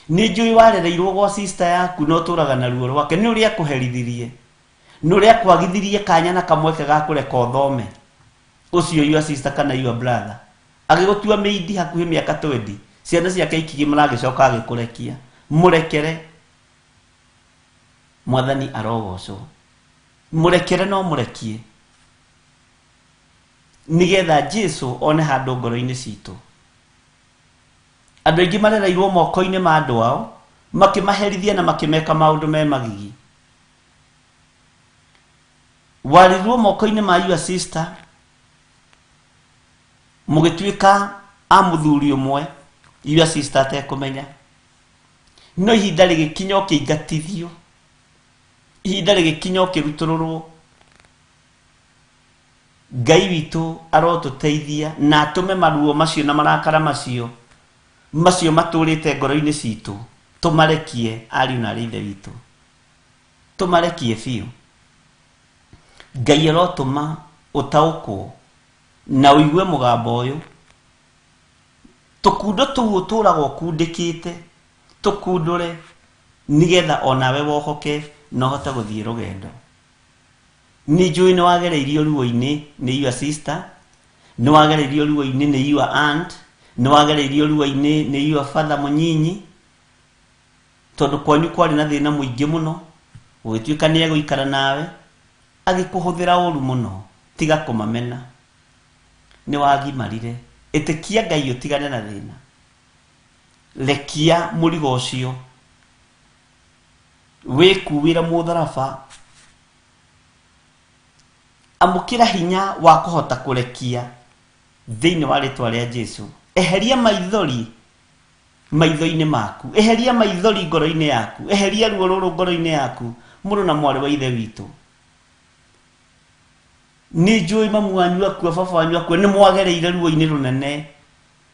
Nĩ njũĩ warereirwo gwa sister yaku na ũtũraga na ruo rwake, nĩ ũrĩa akũherithirie, nĩ ũrĩa akwagithirie kanya na kamweke ga kũreka ũthome. Ũcio your sister kana your brother agĩgũtua mĩindi hakuhĩ mĩaka 20, ciana ciake ikĩgimara agĩcoka agĩkũrekia. Mũrekere. Mwathani arogocwo. Mũrekere no mũrekie, nĩgetha Jesu one handũ ngoro-inĩ citũ. Andũ aingĩ marereirwo moko-inĩ ma andũ ao, makĩmaherithia na makĩmeka maũndũ me magigi. Warerirwo moko-inĩ ma your sister, mũgĩtuĩka a mũthuri ũmwe, your sister atekũmenya. No ihinda rĩgĩkinya ũkĩingatithio, ihinda rĩgĩkinya ũkĩrutũrũrwo. Ngai witũ arotũteithia na atũme maruo macio na marakara macio macio matũrĩte ngoro-inĩ citũ tũmarekie ariũ na arĩ ithe witũ, tũmarekie biũ. Ngai arotũma ũtaũkwo na ũigue mũgambo ũyũ. Tũkundo tũu ũtũraga ũkundĩkĩte, tũkundũre nĩgetha onawe wohoke na ũhote gũthiĩ rũgendo. Nĩ njũĩ nĩ wagereirio ruo-inĩ nĩ your sister, nĩ wagereirio ruo-inĩ nĩ your aunt, nĩ wagereirio ruo-inĩ nĩ your father mũnyinyi, tondũ kwanyu kwarĩ na thĩna mũingĩ mũno, gũgĩtuĩka nĩ egũikara nawe, agĩkũhũthĩra ũru mũno. Tiga kũmamena, nĩ wagimarire. Ĩtĩkia Ngai ũtigane na thĩna. Rekia mũrigo ũcio, wĩkuĩre mũtharaba. Amũkĩra hinya wa kũhota kũrekia thĩinĩ wa rĩtwa rĩa Jesu. Eheria maithori maitho-inĩ maku, eheria maithori ngoro-inĩ yaku, eheria ruo rũrũ ngoro-inĩ yaku, mũrũ na mwarĩ wa ithe witũ. Nĩ njũĩ mamu wanyu akua, baba wanyu akua, nĩ mwagereire ruo-inĩ rũnene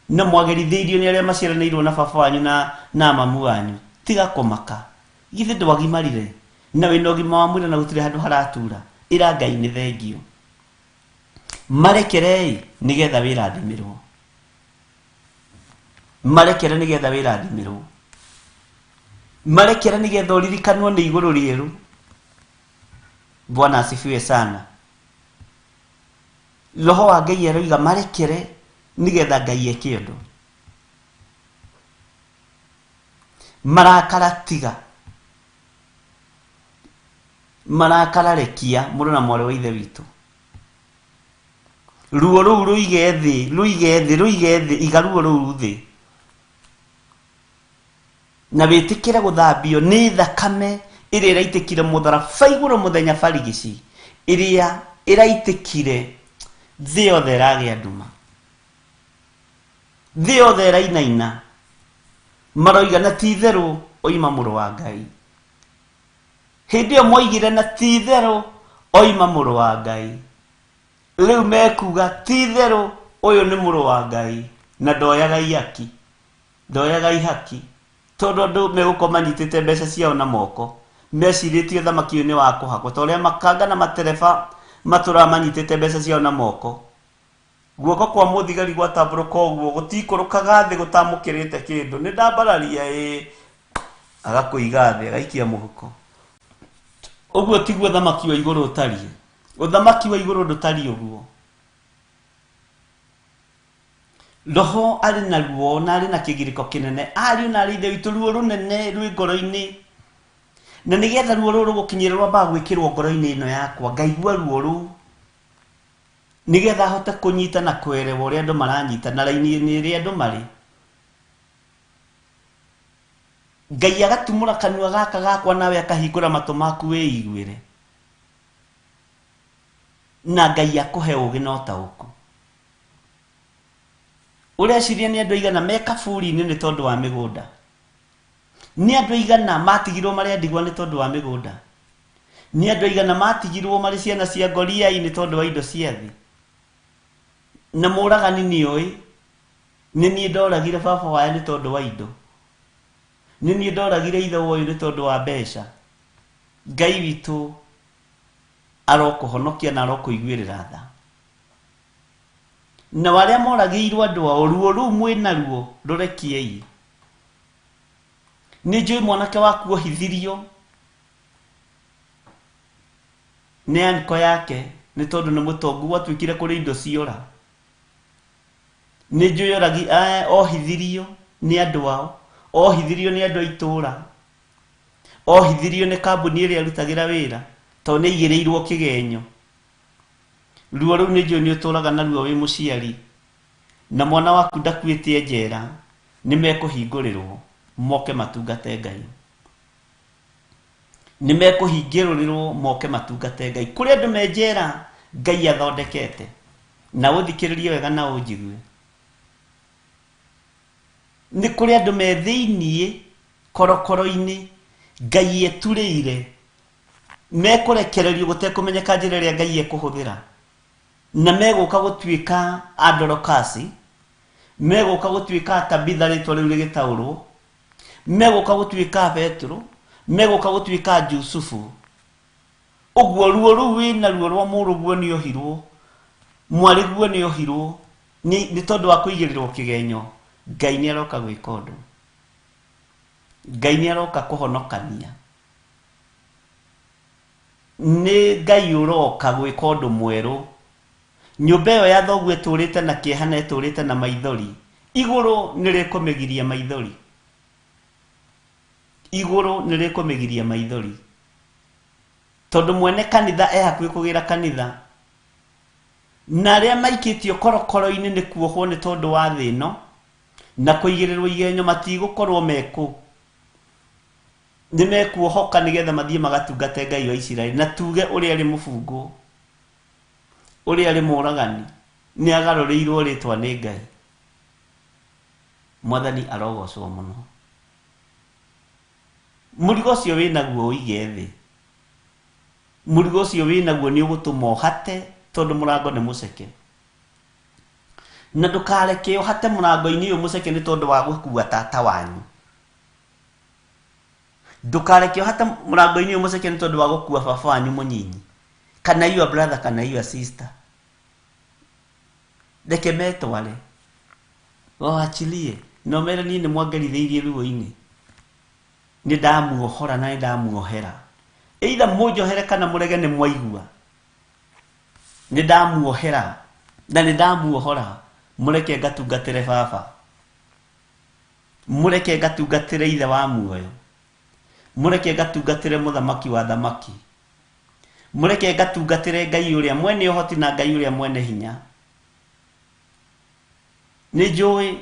na mwagerithĩirio nĩ arĩa maciaranĩirwo na baba wanyu na mamu wanyu. Tiga kũmaka, githĩ ndwagimarire na wĩna ũgima wa mwĩrĩ na gũtirĩ handũ haratura. Ĩra Ngai nĩ thengio. Marekerei nĩgetha wĩrathimĩrwo. Marekere nĩgetha wĩrathimĩrwo. Marekere nĩgetha ũririkanwo nĩ igũrũ rĩerũ. Bwana asifiwe sana. Roho wa Ngai aroiga marekere nĩgetha Ngai eke ũndũ. Marakara tiga, marakara rekia, mũrũ na mwarĩ wa ithe witũ. Ruo rũu rũige thĩ, rũige thĩ, rũige thĩ, iga ruo rũu thĩ. Na wĩtĩkĩre gũthambio nĩ thakame ĩrĩa ĩraitĩkire mũtharaba igũrũ mũthenya barigici, ĩrĩa ĩraitĩkire thĩ yothe ĩragĩa nduma, thĩ yothe ĩrainaina. Maroiga na ti itherũ oima mũrũ wa Ngai. Hĩndĩ ĩyo moigire na ti itherũ oima mũrũ wa Ngai. Rĩu mekuga ti itherũ ũyũ nĩ mũrũ wa Ngai, na ndoyaga ihaki, ndoyaga ihaki, tondũ andũ megũkorwo manyitĩte mbeca ciao na moko, mecirĩtie ũthamaki ũyũ nĩ wa kũhakwo, ta ũrĩa makanga na matereba matũraga manyitĩte mbeca ciao na moko. Guoko kwa mũthigari gwatambũrũka ũguo gũtikũrũkaga thĩ gũtamũkĩrĩte kĩndũ. Nĩ ndambararia ĩĩ, agakũiga thĩ, agaikia mũhuko. Ũguo tiguo ũthamaki wa igũrũ ũtariĩ. Ũthamaki wa igũrũ ndũtariĩ ũguo. Roho arĩ na ruo na arĩ na kĩgirĩko kĩnene, ariũ na arĩ ithe witũ, ruo rũnene rwĩ ngoro-inĩ. Na nĩgetha ruo rũrũ rũgũkinyĩra rwambaga gwĩkĩrwo ngoro-inĩ ĩno yakwa, ngaigua ruo rũu nĩgetha hote kũnyita na kũerewa ũrĩa andũ maranyita na raini-inĩ ĩrĩa andũ marĩ. Ngai agatumũra kanua gaka gakwa nawe akahingũra matũ maku wĩiguĩre, na Ngai akũhe ũũgĩ na ũtaũku. Ũreciria nĩ andũ aigana me kaburi-inĩ nĩ tondũ wa mĩgũnda? Nĩ andũ aigana matigirwo marĩ ndigwa nĩ tondũ wa mĩgũnda. Nĩ andũ aigana matigirwo marĩ ciana cia ngoriai nĩ tondũ wa indo cia thĩ. Na mũragani nĩoĩ nĩ niĩ ndoragire baba waya nĩ tondũ wa indo. Nĩ niĩ ndoragire ithe wa ũyũ nĩ tondũ wa mbeca. Ngai witũ arokũhonokia na arokũiguĩrĩra tha. Na arĩa moragĩirwo andũ ao ruo rũu mwĩnaruo rũrekiei. Nĩ njũĩ mwanake waku ohithirio nĩ anko yake nĩ tondũ nĩ mũtongu gwatuĩkire kũrĩ indo ciora. Nĩ njũĩ ohithirio nĩ andũ ao, ohithirio nĩ andũ a itũũra, ohithirio nĩ kambuni ĩrĩa arutagĩra wĩra tondũ nĩ aigĩrĩirwo kĩgenyo. Ruo rũu nĩ njũĩ nĩ ũtũraga naruo wĩ mũciari na mwana waku ndakuĩte njera, nĩ mekũhingũrĩrwo moke matungate Ngai. Nĩ mekũhingĩrĩrwo moke matungate Ngai. Kũrĩ andũ me njera Ngai athondekete. Na ũthikĩrĩrie wega na ũnjigue. Nĩ kũrĩ andũ me thĩiniĩ korokoro-inĩ Ngai eturĩire mekũrekererio gũtekũmenyeka njĩra ĩrĩa Ngai ekũhũthĩra. Na megũka gũtuĩka Andorokasi, megũka gũtuĩka Tabitha rĩtwa rĩu rĩgĩtaũrwo, megũka gũtuĩka Petero, megũka gũtuĩka Jusufu. Ũguo ruo rũu wĩnaruo rwa mũrũguo nĩ ohirwo, mwarĩguo nĩ ohirwo nĩ tondũ wa kũigĩrĩrwo kĩgenyo. Ngai nĩ aroka gwĩka ũndũ. Ngai nĩ aroka kũhonokania. Nĩ Ngai ũroka gwĩka ũndũ mwerũ. Nyũmba ĩyo ya thoguo ĩtũrĩte na kĩeha na ĩtũrĩte na maithori. Igũrũ nĩ rĩkũmĩgiria maithori. Igũrũ nĩ rĩkũmĩgiria maithori. Tondũ mwene kanitha e hakuhĩ kũgĩra kanitha. Na arĩa maikĩtio korokoro-inĩ nĩ kuohwo nĩ tondũ wa thĩ ĩno na kũigĩrĩrwo igenyo matigũkorwo mekũ. Nĩ mekuohoka nĩgetha mathiĩ magatungate Ngai wa Isiraeli na tuge ũrĩa arĩ mũbungwo, ũrĩa arĩ mũragani nĩ agarũrĩirwo rĩtwa nĩ Ngai. Mwathani arogocwo mũno. Mũrigo ũcio wĩnaguo ũige thĩ. Mũrigo ũcio wĩnaguo nĩ ũgũtũma ũhate tondũ mũrango nĩ mũceke. Na ndũkareke ũhate mũrango-inĩ ũyũ mũceke nĩ tondũ wa gũkua tata wanyu. Ndũkareke ũhate mũrango-inĩ ũyũ mũceke nĩ tondũ wa gũkua baba wanyu mũnyinyi, kana your brother kana your sister. Reke metware, wachilie na ũmere niĩ nĩ mwangerithĩirie ruo-inĩ, nĩ ndamuohora na nĩ ndamuohera. Either mũnjohere kana mũrege nĩ mwaigua. Nĩ ndamuohera na nĩ ndamuohora, mũreke ngatungatĩre baba, mũreke ngatungatĩre ithe wa muoyo, mũreke ngatungatĩre mũthamaki wa thamaki, mũreke ngatungatĩre Ngai ũrĩa mwene ũhoti na Ngai ũrĩa mwene hinya. Nĩ njũĩ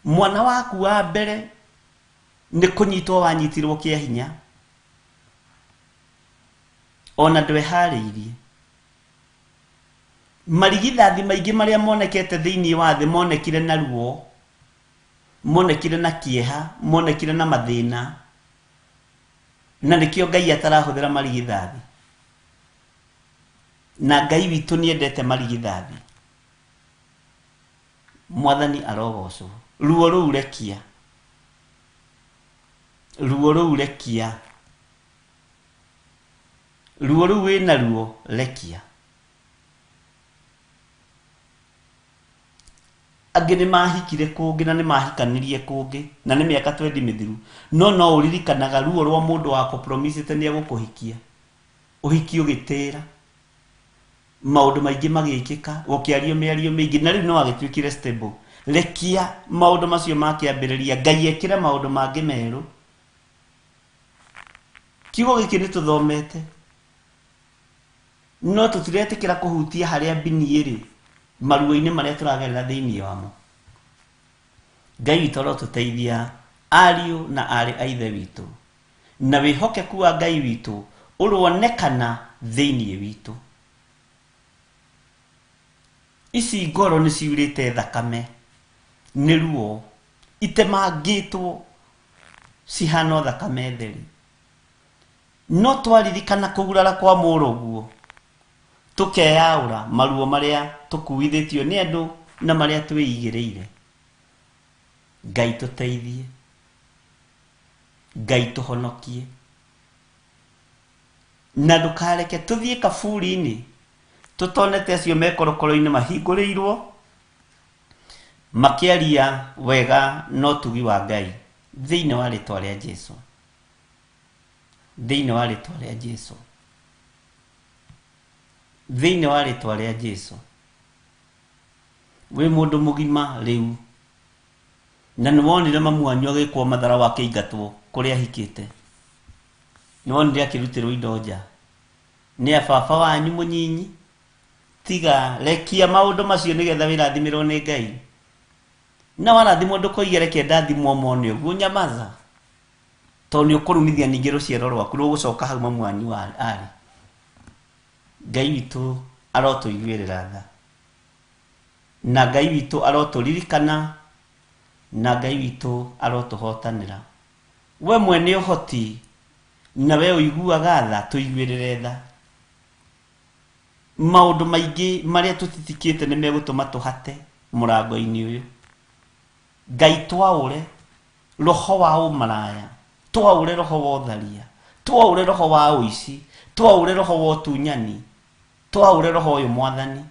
mwana waku wa mbere nĩ kũnyitwo wanyitirwo kĩa hinya, ona ndweharĩirie. Marigithathi maingĩ marĩa monekete thĩinĩ wa thĩ monekire na ruo, monekire na kĩeha, monekire na mathĩna, na nĩkĩo Ngai atarahũthĩra marigithathi. Na Ngai witũ nĩendete marigithathi. Mwathani arogocwo. Ruo rũu rekia, ruo rũu rekia, ruo rũu wĩnaruo rekia. Angĩ nĩ mahikire kũngĩ na nĩ mahikanirie kũngĩ na nĩ mĩaka 20 mĩthiru, no no ũririkanaga ruo rwa mũndũ wa kũpromisĩte nĩ egũkũhikia, ũhiki ũgĩtĩra, maũndũ maingĩ magĩkĩka, gũkĩario mĩario mĩingĩ, na rĩu no agĩtuĩkire stable. Rekia maũndũ macio makĩambĩrĩria, Ngai ekĩre maũndũ mangĩ merũ. Kiugo gĩkĩ nĩ tũthomete, no tũtiretĩkĩra kũhutia harĩa mbini ĩrĩ maruo-inĩ marĩa tũragerera thĩinĩ wamo. Ngai witũ arotũteithia ariũ na aarĩ a ithe witũ, na wĩhokeku wa Ngai witũ ũronekana thĩinĩ witũ. Ici ngoro nĩ ciurĩte thakame nĩ ruo, itemangĩtwo cihana thakame theri. No twaririkana kũgurara kwa mũrũguo tukeyaũra maruo maria tukuithĩtio nĩ andũ na maria twĩigĩrĩire. Ngai tũteithie, Ngai tũhonokie, na ndũkareke tũthiĩ kaburi-inĩ tũtonete acio me korokoro-inĩ mahingũrĩirwo makĩaria wega na ũtugi wa Ngai thĩinĩ wa rĩtwa rĩa Jesũ, thĩinĩ wa rĩtwa rĩa Jesũ, thĩinĩ wa rĩtwa rĩa Jesũ. Wĩ mũndũ mũgima rĩu na nĩwonire mamu wanyu agĩkwo mathara wakĩingatwo kũrĩa ahikĩte, nĩwonire akĩrutĩrwo indo nja nĩ a baba wanyu mũnyinyi. Tiga rekia maũndũ macio nĩgetha wĩrathimĩrwo nĩ Ngai. Na warathimwo ndũkoige reke ndathimwo mone ũguo, nyamaza, tondũ nĩ ũkũrumithia ningĩ rũciaro rwaku rũgũcoka hau mamu wanyu arĩ. Ngai witũ arotũiguĩrĩra tha, na Ngai witũ arotũririkana, na Ngai witũ arotũhotanĩra. We mwene ũhoti na we ũiguaga tha, tũiguĩrĩre tha. Maũndũ maingĩ marĩa tũtitikĩte nĩ megũtũma tũhate mũrango-inĩ ũyũ. Ngai twaũre roho wa ũmaraya, twaũre roho wa ũtharia, twaũre roho wa ũici, twaũre roho wa ũtunyani, twaũre roho ũyũ Mwathani,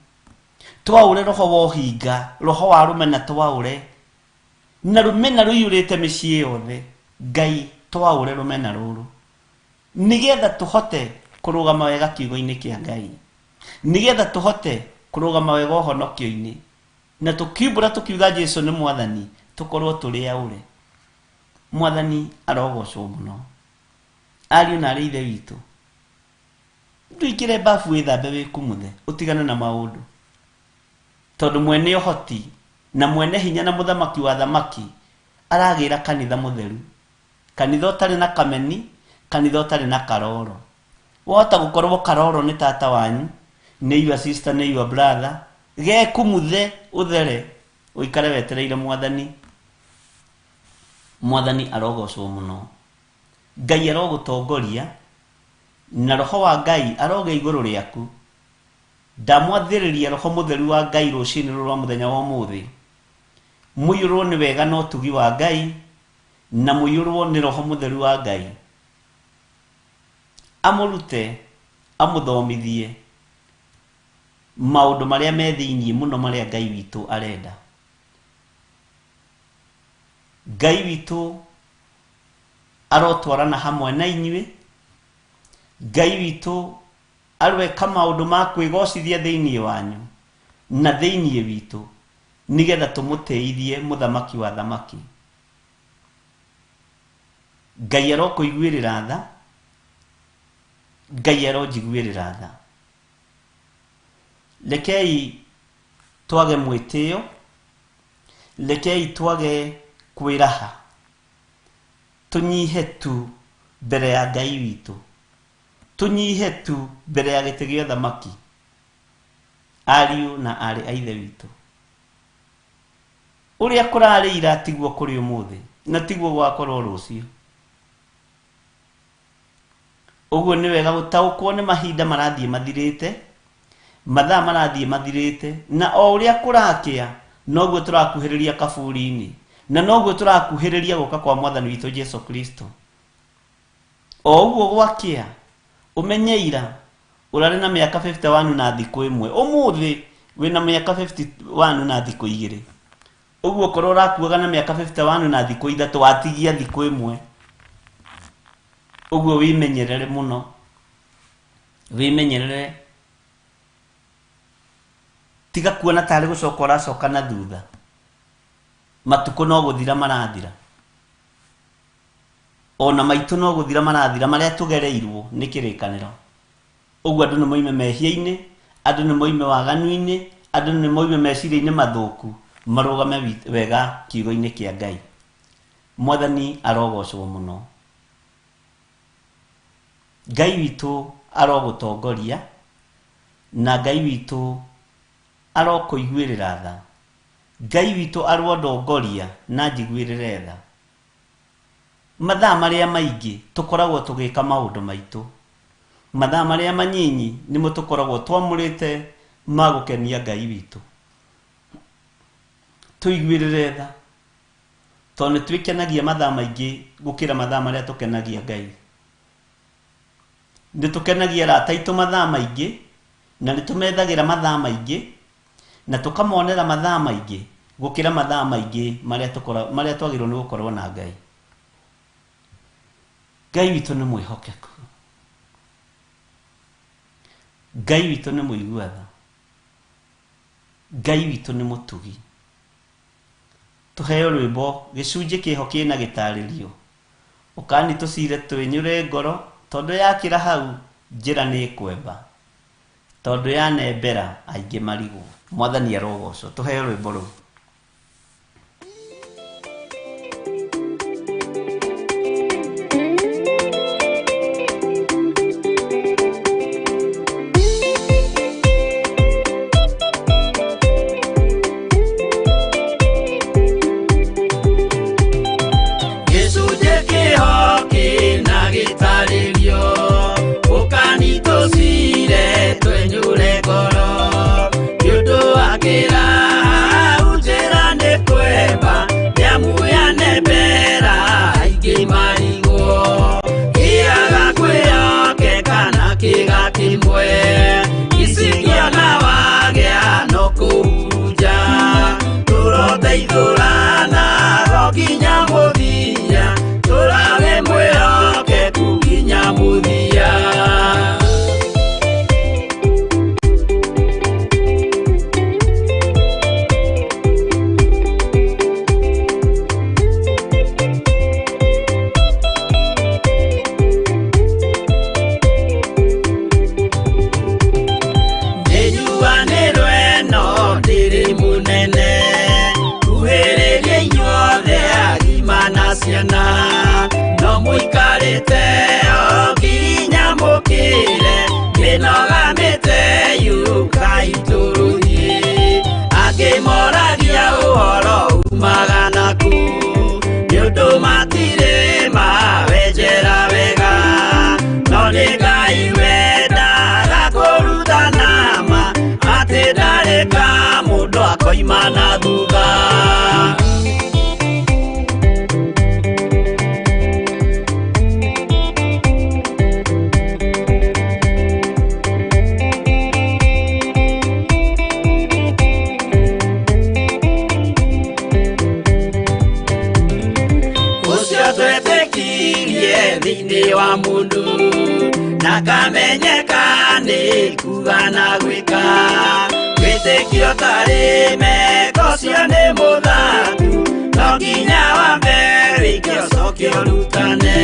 twaũre roho wa ũhinga, roho wa rũmena twaũre, na rũmena rũiyũrĩte mĩciĩ yothe. Ngai twaũre rũmena rũrũ nĩgetha tũhote kũrũgama wega kiugo-inĩ kĩa Ngai, nĩgetha tũhote kũrũgama wega ũhonokio-inĩ, na tũkiumbũra tũkiuga Jesũ nĩ Mwathani, tũkorwo tũrĩ aũre. Mwathani arogocwo mũno. Ariũ na arĩ ithe witũ, ndũingĩre bafu wĩthambe wĩkumuthe, ũtigane na maũndũ, tondũ mwene ũhoti na mwene hinya na mũthamaki wa thamaki aragĩra kanitha mũtheru, kanitha ũtarĩ na kameni, kanitha ũtarĩ na karoro. Wahota gũkorwo karoro nĩ tata wanyu, nĩ your sister, nĩ your brother, gekumuthe ũthere, ũikare wetereire Mwathani. Mwathani arogocwo mũno. Ngai arogũtongoria na roho wa Ngai aroge igũrũ rĩaku. Ndamwathĩrĩria roho mũtheru wa Ngai rũcinĩ rũrũ rwa mũthenya wa ũmũthĩ, mũiyũrwo nĩ wega na ũtugi wa Ngai, na mũiyũrwo nĩ roho mũtheru wa Ngai. Amũrute, amũthomithie maũndũ marĩa me thĩinĩ mũno marĩa Ngai witũ arenda. Ngai witũ arotwarana hamwe na inyuĩ. Ngai witũ arweka maũndũ ma kwĩgocithia thĩinĩ wanyu na thĩinĩ witũ, nĩgetha tũmũtĩithie mũthamaki wa thamaki. Ngai arokũiguĩrĩra tha, Ngai aronjiguĩrĩra tha. Rekei twage mwĩtĩo, rekei twage kwĩraha, tũnyihe tu mbere ya Ngai witũ, tũnyihe tu mbere ya gĩtĩ gĩa thamaki. Ariũ na aarĩ a ithe witũ, ũrĩa kũrarĩ ira tiguo kũrĩ ũmũthĩ, na tiguo gũgakorwo rũciũ. Ũguo nĩ wega gũtaũkwo nĩ mahinda marathiĩ mathirĩte, mathaa marathiĩ mathirĩte, na o ũrĩa kũrakĩa noguo tũrakuhĩrĩria kaburi-inĩ, na noguo tũrakuhĩrĩria gũka kwa Mwathani witũ Jesũ Kristo. O ũguo gwakĩa, ũmenye ira ũrarĩ na mĩaka 51 na thikũ ĩmwe, ũmũthĩ wĩna mĩaka 51 na thikũ igĩrĩ. Ũguo korwo ũrakuaga na mĩaka 51 na thikũ ithatũ, watigia thikũ ĩmwe. Ũguo wĩmenyerere mũno, wĩmenyerere, tiga kuona tarĩ gũcoka ũracoka na thutha. Matukũ no gũthira marathira, ona maitũ no gũthira marathira, marĩa tũgereirwo nĩ kĩrĩkanĩro. Ũguo andũ nĩ moime mehia-inĩ, andũ nĩ moime waganu-inĩ, andũ nĩ moime meciria-inĩ mathũku, marũgame wega kiugo-inĩ kĩa Ngai. Mwathani arogocwo mũno. Ngai witũ arogũtongoria, na Ngai witũ arokũiguĩrĩra tha. Ngai witũ arondongoria na njiguĩrĩre tha. Mathaa marĩa maingĩ tũkoragwo tũgĩka maũndũ maitũ. Mathaa marĩa manyinyi nĩmo tũkoragwo twamũrĩte ma gũkenia Ngai witũ. Tũiguĩrĩre tha, tondũ nĩ twĩkenagia mathaa maingĩ gũkĩra mathaa marĩa tũkenagia Ngai. Nĩ tũkenagia arata aitũ mathaa maingĩ, na nĩ tũmethagĩra mathaa maingĩ, na tũkamonera mathaa maingĩ gũkĩra mathaa maingĩ marĩa twagĩrĩirwo nĩ gũkorwo na Ngai. Ngai witũ nĩ mwĩhokeku. Ngai witũ nĩ mũigua tha. Ngai witũ nĩ mũtugi. Tũheo rwĩmbo gĩcunjĩ kĩho kĩna gĩtarĩrio. Ũkani tũcire twĩnyũre ngoro, tondũ yakĩra hau njĩra nĩ ĩkwemba, tondũ yanembera aingĩ marigwo. Mwathani arogocwo. Tũheo rwĩmbo rũu. Imana thutha. Ũcio twetĩkirie thĩinĩ wa mũndũ na kamenyeka nĩ kuga na gwĩka. Wĩtĩkio tarĩ meko cio nĩ mũthaku, no nginya wambe wĩke ũcoke ũrutane.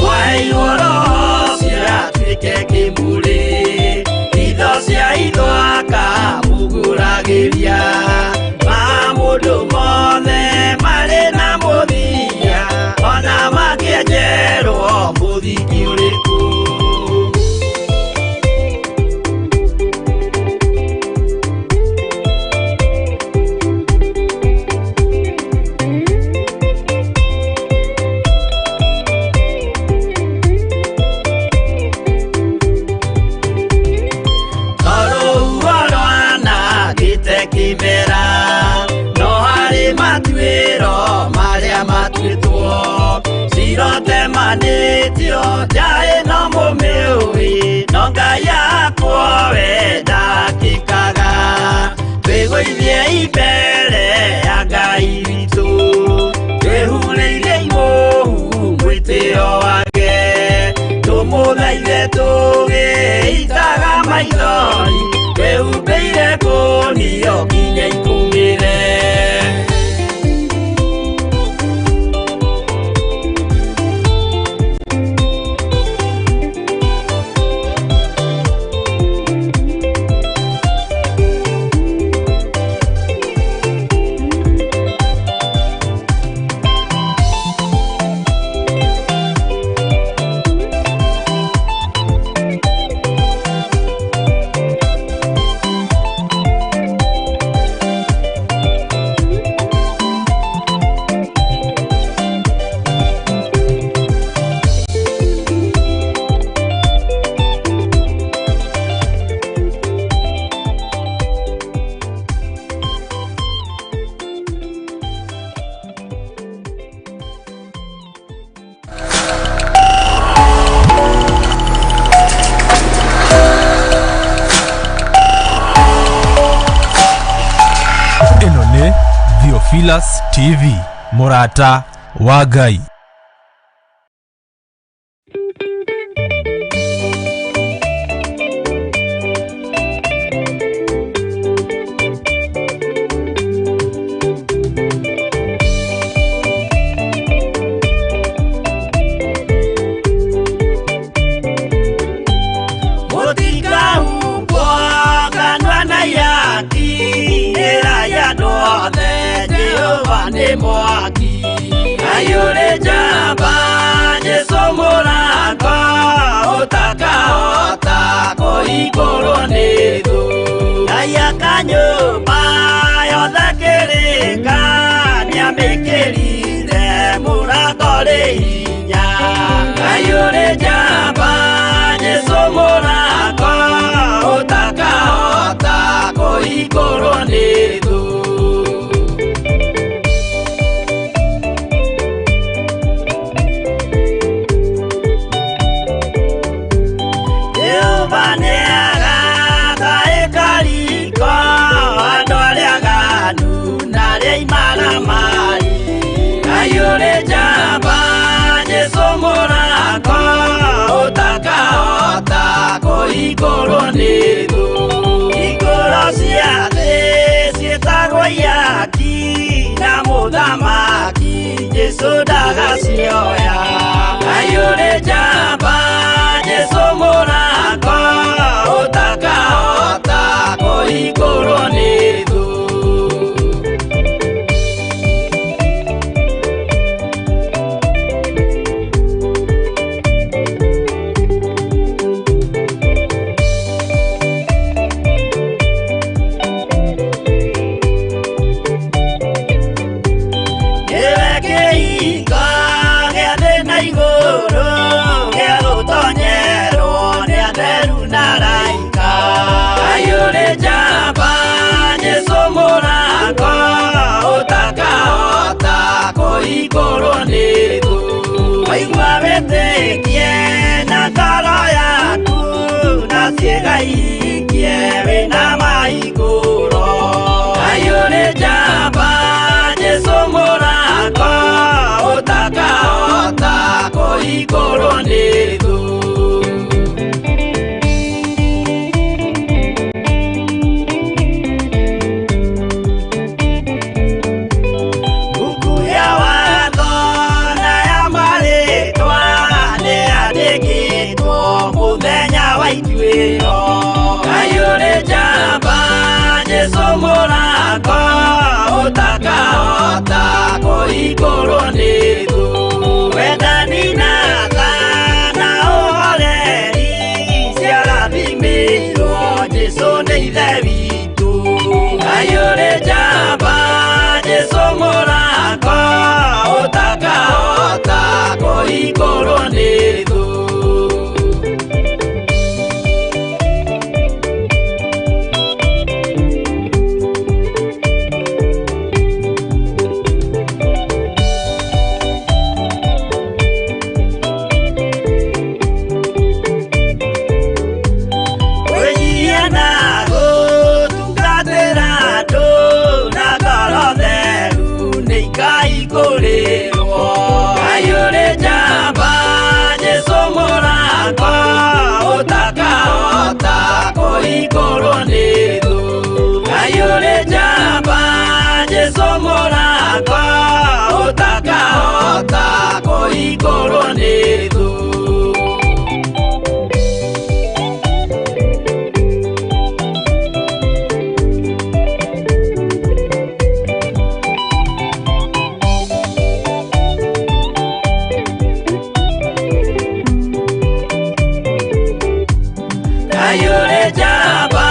Waheirwo roho ũcio atuĩke kĩmũrĩ, itho cia itho akamũgũragĩria. Maũndũ mothe marĩ na mũthia, ona mangĩenjerwo mũthingi ũrĩkũ. Cirotemanĩtio njaĩ no mũmĩũĩ, no Ngai yakwa we ndakĩkaga. Twĩgũithie mbere ya Ngai witũ, twĩhurĩire imũhu mwĩtĩo wake. Tũmũthaithe tũgĩitaga maithori, twĩhumbĩire kũnio nginya ikũmĩre. Theophilus TV, mũrata wa Ngai. Mũtikahumbwo kanua na ihaki, ĩra ya andũ othe Jehova nĩ mwaki. Ngai ũrĩ njamba, Jesũ mũrango, ũtakahota kũhingũrwo nĩ thũ. Ngai aka nyũmba yothe kĩrĩka, nĩamĩkĩrire mũrango rĩ hinya. Ngai ũrĩ njamba, Jesũ mũrango, ũtakahota kũhingũrwo nĩ thũ. Jehova nĩagaka ĩkariko, andũ arĩa aganu na arĩa imaramari. Ngai ũrĩ njamba, Jesũ mũrango, ũtakahota kũhingũrwo nĩ thũ. Hingũro cia thĩ ciĩtagwo ihaki, na mũthamaki Jesũ ndagacioya. Ngai ũrĩ njamba, Jesũ mũrango, ũtakahota kũhingũrwo nĩ thũ. Nĩwe kĩhingo gĩa thĩ na igũrũ, gĩa gũtonyerwo nĩ atheru na araika. Ngai ũrĩ njamba, Jesũ mũrango, ũtakahota kũhingũrwo nĩ thũ. Waigua wĩtĩkie na ngoro yaku, na ciĩga ihingie wĩna mahingũro. Ngai ũrĩ njamba, Jesũ mũrango, ũtakahota kũhingũrwo nĩ thũ. Mbuku ya watho na ya marĩtwa nĩyandĩkĩtwo mũthenya wa ituĩro. Ngai ũrĩ njamba, Jesũ mũrango, ũtakahota kũhingũrwo nĩ thũ. Wendani na tha na ũhoreri ciarathimĩirwo Jesũ nĩ Ithe witũ. Ngai ũrĩ njamba, Jesũ mũrango, ũtakahota kũhingũrwo nĩ thũ. Kwĩnyihia na gũtungatĩra andũ na ngoro theru nĩ ikahingũrĩrwo. Ngai ũrĩ njamba, Jesũ mũrango, ũtakahota kũhingũrwo nĩ thũ. Ngai ũrĩ njamba, Jesũ mũrango, ũtakahota kũhingũrwo nĩ thũ. Ngai ũrĩ njamba,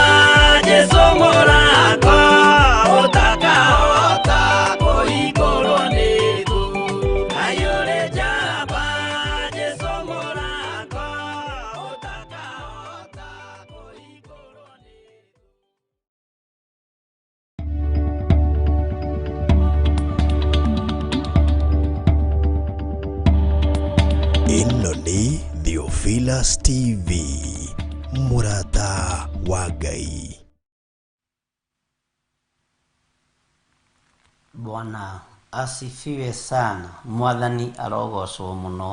Jesũ mũrango, ũtakahota kũhingũrwo nĩ thũ. Ngai ũrĩ njamba, Jesũ mũrango, ũtakahota kũhingũrwo nĩ thũ. Ĩno nĩ Theophilus TV, mũrata wa Ngai. Bwana asifiwe sana. Mwathani arogocwo mũno.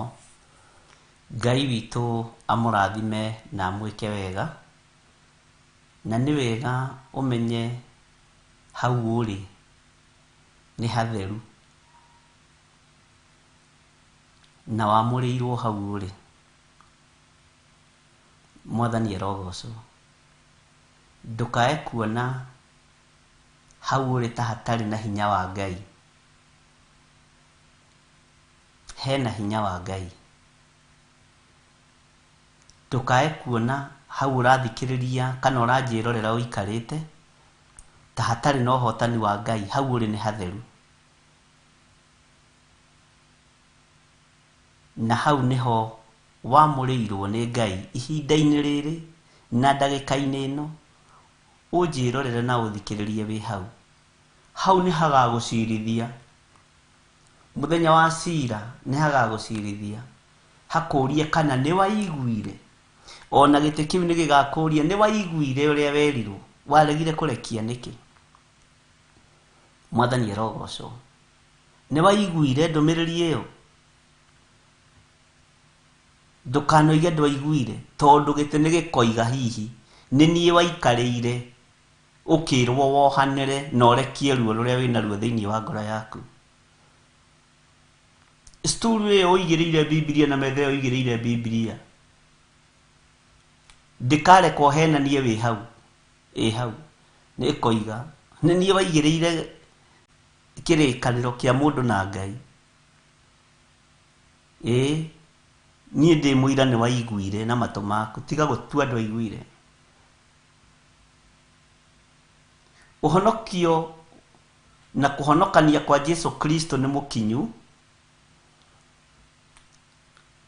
Ngai witũ amũrathime na amwĩke wega. Na nĩ wega ũmenye hau ũrĩ nĩ hatheru na wamũrĩirwo hau ũrĩ. Mwathani arogocwo. Ndũkae kuona hau ũrĩ ta hatarĩ na hinya wa Ngai. Hena hinya wa Ngai. Ndũkae kuona hau ũrathikĩrĩria kana ũranjĩrorera ũikarĩte ta hatarĩ na ũhotani wa Ngai. Hau ũrĩ nĩ hatheru. Na hau nĩho wamũrĩirwo nĩ Ngai ihinda-inĩ rĩrĩ na ndagĩka-inĩ ĩno, ũnjĩrorere na ũthikĩrĩrie wĩ hau. Hau nĩ hagagũcirithia. Mũthenya wa cira nĩ hagagũcirithia. Hakũrie kana nĩ waiguire. Ona gĩtĩ kĩu nĩ gĩgakũria nĩ waiguire ũrĩa werirwo, waregire kũrekia nĩkĩ? Mwathani arogocwo. Nĩ waiguire ndũmĩrĩri ĩyo? Ndũkanoige ndwaiguire, tondũ gĩtĩ nĩ gĩkoiga hihi nĩ niĩ waikarĩire ũkĩrwo wohanĩre na ũrekie ruo rũrĩa wĩnaruo thĩinĩ wa ngoro yaku. Sturu ĩyo ũigĩrĩire Bibilia na metha ĩyo ũigĩrĩire Bibilia ndĩkarekwo henanie wĩ hau, ĩ hau nĩ ĩkoiga nĩ niĩ waigĩrĩire kĩrĩkanĩro kĩa mũndũ na Ngai. Ĩ niĩ ndĩ mũira nĩ waiguire na matũ maku, tiga gũtua ndwaiguire. Ũhonokio na kũhonokania kwa Jesu Kristo nĩ mũkinyu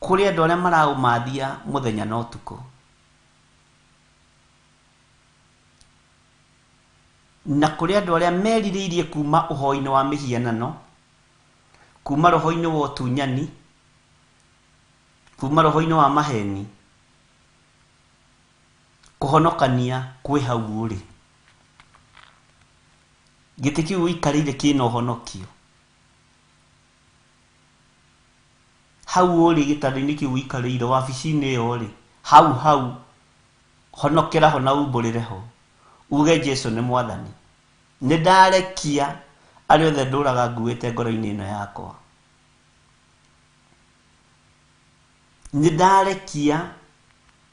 kũrĩ andũ arĩa maraũmathia mũthenya na ũtukũ. Na kũrĩ andũ arĩa merirĩirie kuma ũhoi-inĩ wa mĩhianano, kuma roho-inĩ wa ũtunyani, kuma roho-inĩ wa maheni, kũhonokania kwĩ hau ũrĩ. Gĩtĩ kĩu ũikarĩire kĩna ũhonokio. Hau ũrĩ gĩtanda-inĩ kĩu ũikarĩire, wabici-inĩ ĩyo rĩ, hau hau honokera ho na umbũrĩre ho. Uge Jesu nĩ mwathani. Nĩ ndarekia arĩa othe ndũraga nguĩte ngoro-inĩ ĩno yakwa. Nĩ ndarekia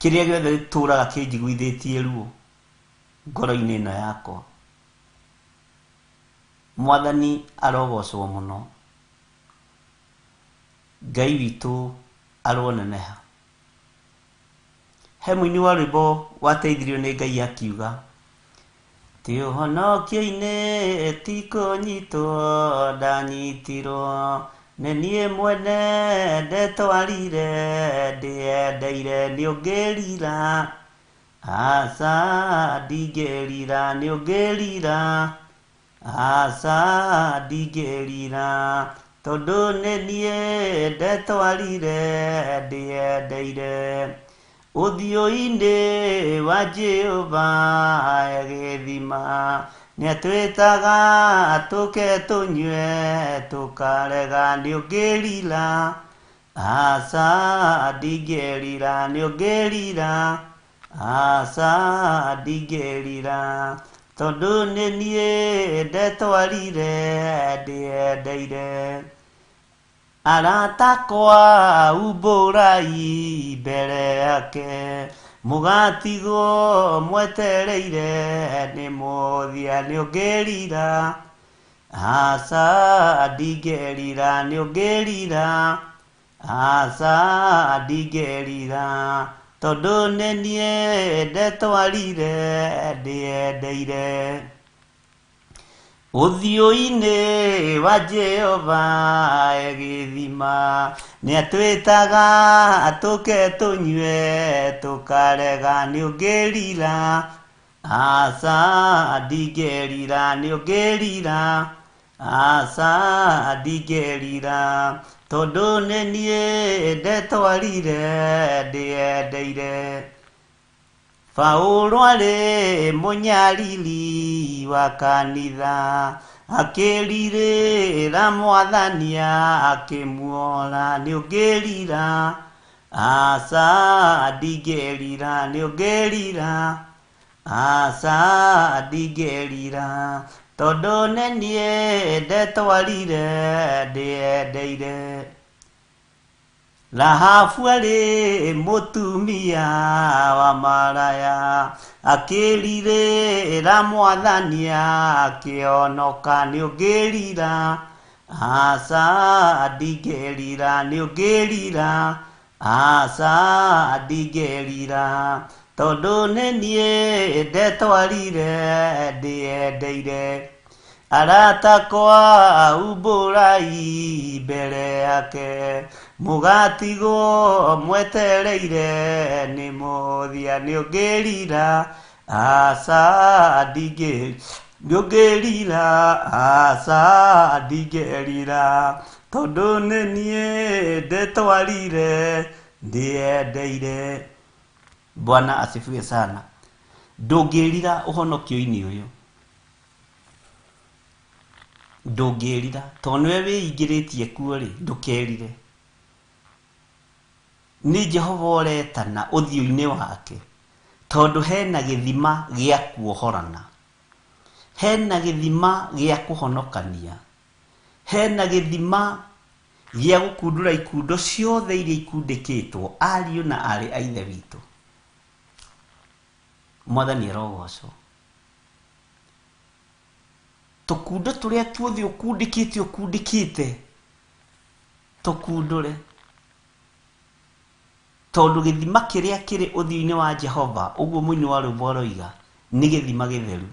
kĩrĩa gĩothe gĩtũraga kĩnjiguithĩtie ruo ngoro-inĩ ĩno yakwa. Mwathani arogocwo mũno. Ngai witũ aroneneha. He mũini wa rwĩmbo wateithirio nĩ Ngai akiuga ti ũhonokio-inĩ ti kũnyitwo ndanyitirwo nĩ niĩ mwene ndetwarire ndĩendeire nĩ ũngĩrira, aca ndingĩrira nĩ ũngĩrira, aca ndingĩrira tondũ nĩ niĩ ndetwarire ndĩendeire. Ũthiũ-inĩ wa Jehova gĩthima nĩatwĩtaga tũke tũnyue tũkarega nĩ ũngĩrira, aca ndingĩrira nĩ ũngĩrira, aca ndingĩrira tondũ nĩ niĩ ndetwarire ndĩendeire. Arata akwa umbũrai mbere yake mũgatigwo mwetereire nĩ mũthia nĩ ũngĩrira, aca ndingĩrira nĩ ũngĩrira, aca ndingĩrira tondũ nĩ niĩ ndetwarire ndĩendeire. Ũthiũ-inĩ wa Jehova gĩthima nĩatwĩtaga tũke tũnyue tũkarega nĩ ũngĩrira, aca ndingĩrira nĩ ũngĩrira, aca ndingĩrira tondũ nĩ niĩ ndetwarire ndĩendeire. Paũlũ arĩ mũnyariri wa kanitha Akĩrirĩra mwathani akĩmuora nĩ ũngĩrira aca ndingĩrira nĩ ũngĩrira aca ndingĩrira tondũ nĩ niĩ ndetwarire ndĩendeire. Rahabu arĩ mũtumia wa maraya akĩrirĩra mwathani akĩhonoka nĩ ũngĩrira aca ndingĩrira nĩ ũngĩrira aca ndingĩrira tondũ nĩ niĩ ndetwarire ndĩendeire. Arata kwa umbũrai mbere yake mũgatigwo mwetereire nĩ mũthia nĩ ũngĩrira aca ndingĩ nĩ ũngĩrira aca ndingĩrira tondũ nĩ niĩ ndetwarire ndĩendeire. Bwana asifiwe sana. Ndũngĩrira ũhonokio-inĩ ũyũ, ndũngĩrira tondũ nĩwe wĩingĩrĩtie kuo rĩ, ndũkerire. Nĩ Jehova ũretana ũthiũ-inĩ wake tondũ hena gĩthima gĩa kuohorana, hena gĩthima gĩa kũhonokania, hena gĩthima gĩa gũkundũra ikundo ciothe iria ikundĩkĩtwo ariũ na aarĩ a Ithe witũ. Mwathani arogocwo. Tũkundo tũrĩa tuothe ũkundĩkĩte ũkundĩkĩte tũkundũre, tondũ gĩthima kĩrĩa kĩrĩ ũthiũ-inĩ wa Jehova, ũguo mũini wa rwĩmbo aroiga, nĩ gĩthima gĩtheru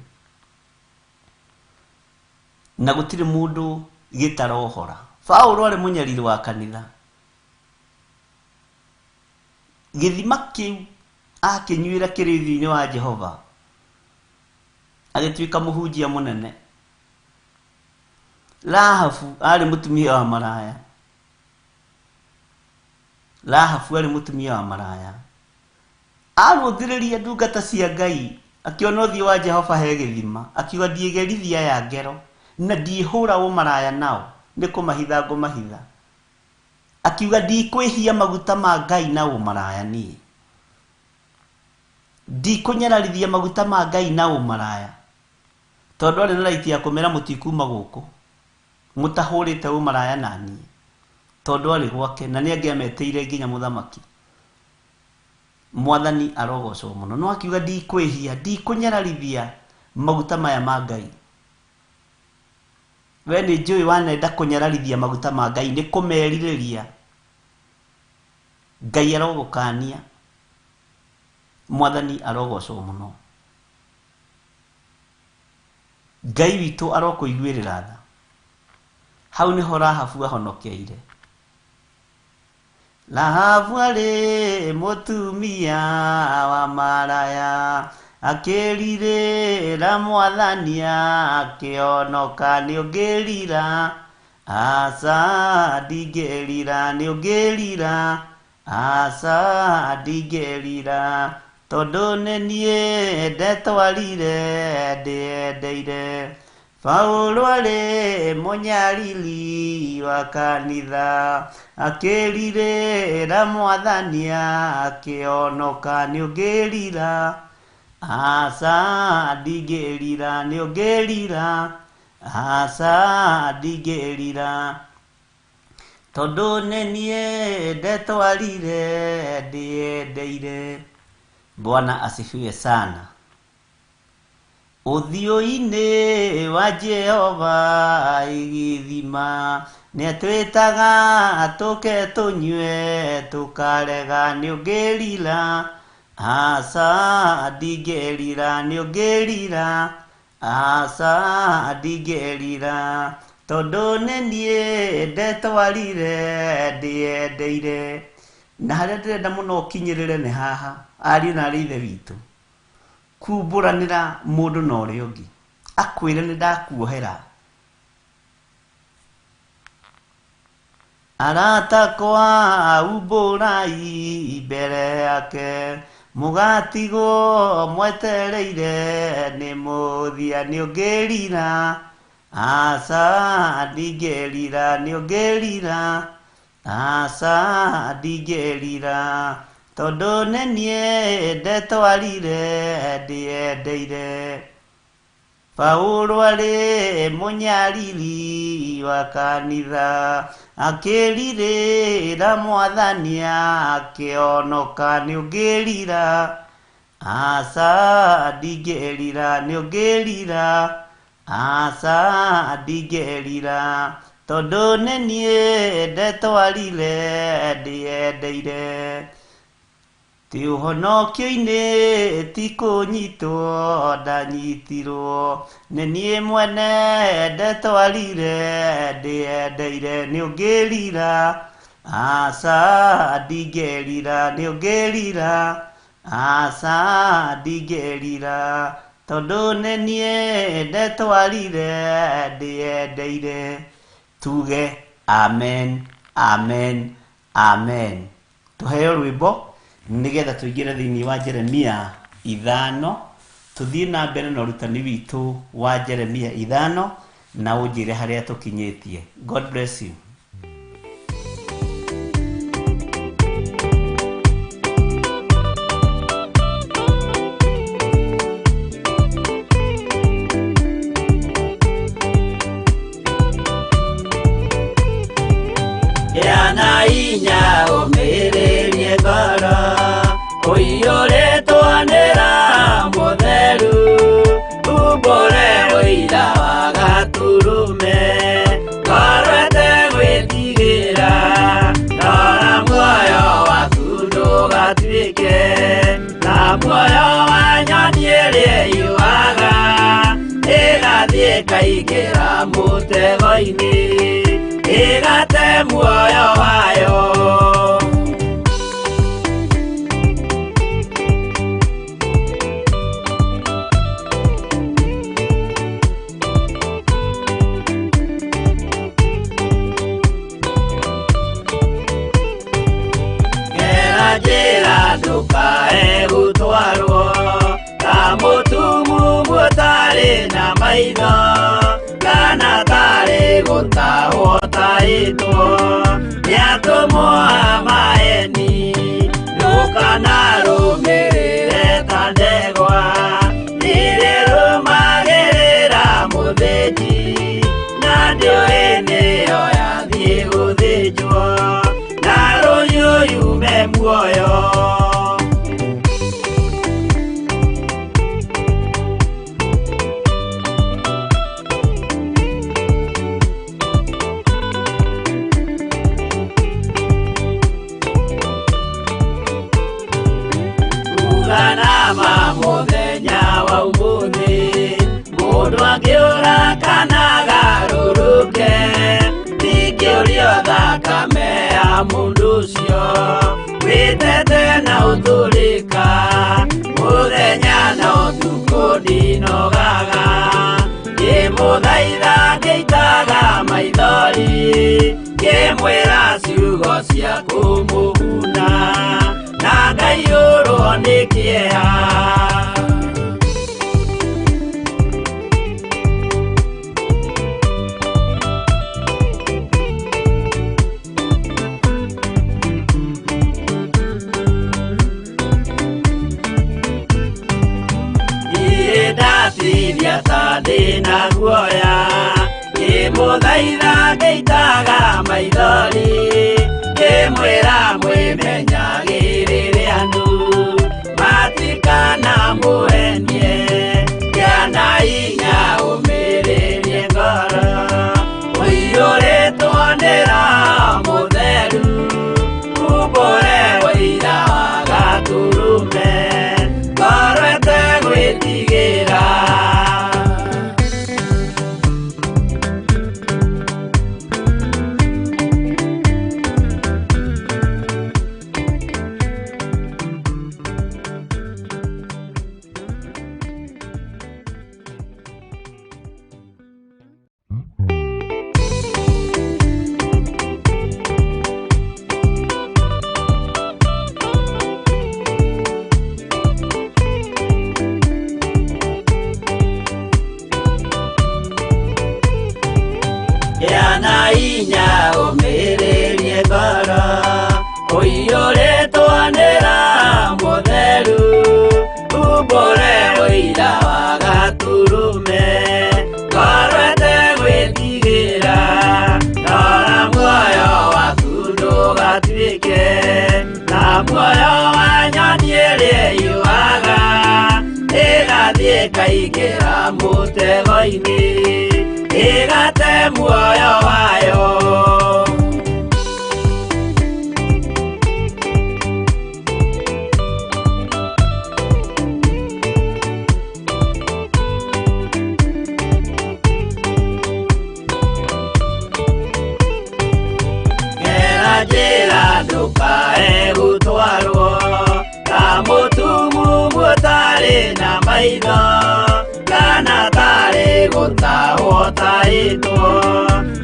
na gũtirĩ mũndũ gĩtarohora. Paũlũ arĩ mũnyariri wa kanitha, gĩthima kĩu akĩnyuĩra kĩrĩ ũthiũ-inĩ wa Jehova, agĩtuĩka mũhunjia mũnene. Rahabu arĩ mũtumia wa maraya, Rahabu arĩ mũtumia wa maraya, arũthĩrĩria ndungata cia Ngai, akĩona ũthiũ wa Jehova he gĩthima, akiuga ndiĩgerithia aya ngero na ndiĩhũra ũmaraya nao, nĩ kũmahitha ngũmahitha. Akiuga ndikwĩhia maguta ma Ngai na ũmaraya niĩ, ndikũnyararithia maguta ma Ngai na ũmaraya, tondũ arĩ na raiti ya kũmera mũtikuma gũkũ mũtahũrĩte ũmaraya na niĩ, tondũ arĩ gwake na nĩ angĩametĩire nginya mũthamaki. Mwathani arogocwo mũno. No akiuga ndikwĩhia, ndikũnyararithia maguta maya ma Ngai. We nĩ njũĩ wanenda kũnyararithia maguta ma Ngai nĩ kũmerirĩria. Ngai arogũkania. Mwathani arogocwo mũno. Ngai witũ arokũiguĩrĩra tha. Hau nĩho Rahabu ahonokeire. Rahabu arĩ mũtumia wa maraya akĩrirĩra mwathani akĩhonoka nĩ ũngĩrira aca ndingĩrira nĩ ũngĩrira aca ndingĩrira tondũ nĩ niĩ ndetwarire ndĩendeire. Paũlũ arĩ mũnyariri wa kanitha akĩrirĩra mwathani akĩhonoka nĩ ũngĩrira aca ndingĩrira nĩ ũngĩrira aca ndingĩrira tondũ nĩ niĩ ndetwarire ndĩendeire. Bwana asifiwe sana. Ũthiũ-inĩ wa Jehova igithima nĩatwĩtaga tũke tũnyue tũkarega nĩ ũngĩrira aca ndingĩrira nĩ ũngĩrira aca ndingĩrira tondũ nĩ niĩ ndetwarire ndĩendeire. Na harĩa ndĩrenda mũno ũkinyĩrĩre nĩ haha, ariũ na aarĩ a Ithe witũ, kumbũranĩra mũndũ na ũrĩa ũngĩ, akwĩre nĩ ndakuohera. Arata kwa umbũrai mbere yake mũgatigwo mwetereire nĩ mũthia nĩ ũngĩrira Aca ndingĩrira nĩũngĩrira, aca ndingĩrira, tondũ nĩ niĩ ndetwarire ndĩyendeire. Paulo arĩ mũnyariri wa kanitha, akĩrirĩra Mwathani akĩhonoka nĩũngĩrira, aca ndingĩrira nĩũngĩrira, aca ndingĩrira, tondũ nĩ niĩ ndetwarire ndĩyendeire. Ti ũhonokio-inĩ ti kũnyitwo ndanyitirwo, nĩ niĩ mwene ndetwarire ndĩyendeire nĩũngĩrira, aca ndingĩrira nĩũngĩrira, aca ndingĩrira, tondũ nĩ niĩ ndetwarire ndĩyendeire. Tuge amen, amen, amen. Tuheo rwĩmbo nĩgetha tũingĩre thĩinĩ wa Jeremia 5, tũthiĩ na mbere na ũrutani witũ wa Jeremia 5 na ũnjĩre harĩa tũkinyĩtie. God bless you. Yana inya ũmĩrĩrie ngoro, ũiyũrĩtwo nĩ Roho Mũtheru, umbũre ũira wa Gatũrũme, ngoro ĩtegwĩtigĩra, rora muoyo waku ndũgatuĩke ta muoyo wa nyoni ĩrĩa ĩyũaga, ĩgathiĩ ĩkaingĩra mũtego-inĩ, ĩgate muoyo wayo. Gera njĩra ndũkae gũtwarwo ta mũtumumu ũtarĩ na maitho, kana tarĩ gũtahwo tahĩtwo nĩ atũmwo a maeni, ndũkanarũmĩrĩre ta ndegwa irĩrũmagĩrĩra mũthĩnji, na ndĩũĩ nĩyo yathiĩ gũthĩnjwo, na rũhiũ yume muoyo. Uganama mũthenya wa ũmũthĩ, mũndũ angĩũra kana agarũrũke, ndingĩũrio thakame ya mũndũ ũcio, wĩtete na ũtũrĩka, mũthenya na ũtukũ ndinogaga, ngĩmũthaitha ngĩitaga maithori, ngĩmwĩra ciugo cia kũmũguna, na ngaiyũrwo nĩ kĩeha. Niĩ ndatithia ta ndĩna guoya, ngĩmũthaitha ngĩitaga maithori, ngĩmwĩra mwĩmenyagĩrĩre andũ, matikanamũhenie, kĩana inya ũmĩrĩrie ngoro, ũiyũrĩtwo nĩ Roho Mũtheru, umbũre ũira wa Gatũrũme, ngoro ĩtegwĩtigĩra. hinya ũmĩrĩrie ngoro ũiyũrĩtwo nĩ Roho Mũtheru umbũre ũira wa Gatũrũme ngoro ĩtegwĩtigĩra rora muoyo waku ndũgatuĩke na muoyo wa nyoni ĩrĩa ĩyũaga ĩgathiĩ ĩkaingĩra mũtego-inĩ ĩgate muoyo wayo. Gera njĩra ndũkae gũtwarwo ta mũtumumu ũtarĩ na maitho kana tarĩ gũtahwo ũtahĩtwo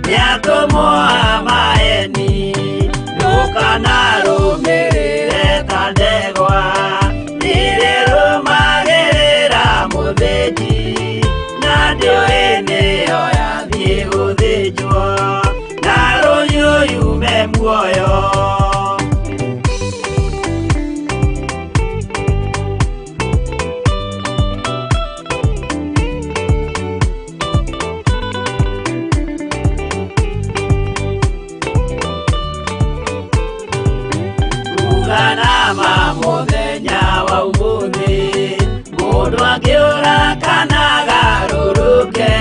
nĩ atũmwo a maeni ndũkanarũmĩrĩre ta ndegwa nĩrĩrũmagĩrĩra mũthĩnji na ndĩũĩ nĩyo yathiĩ gũthĩnjwo na rũhiũ yume muoyo. Uganama mũthenya wa ũmũthĩ mũndũ angĩũra kana agarũrũke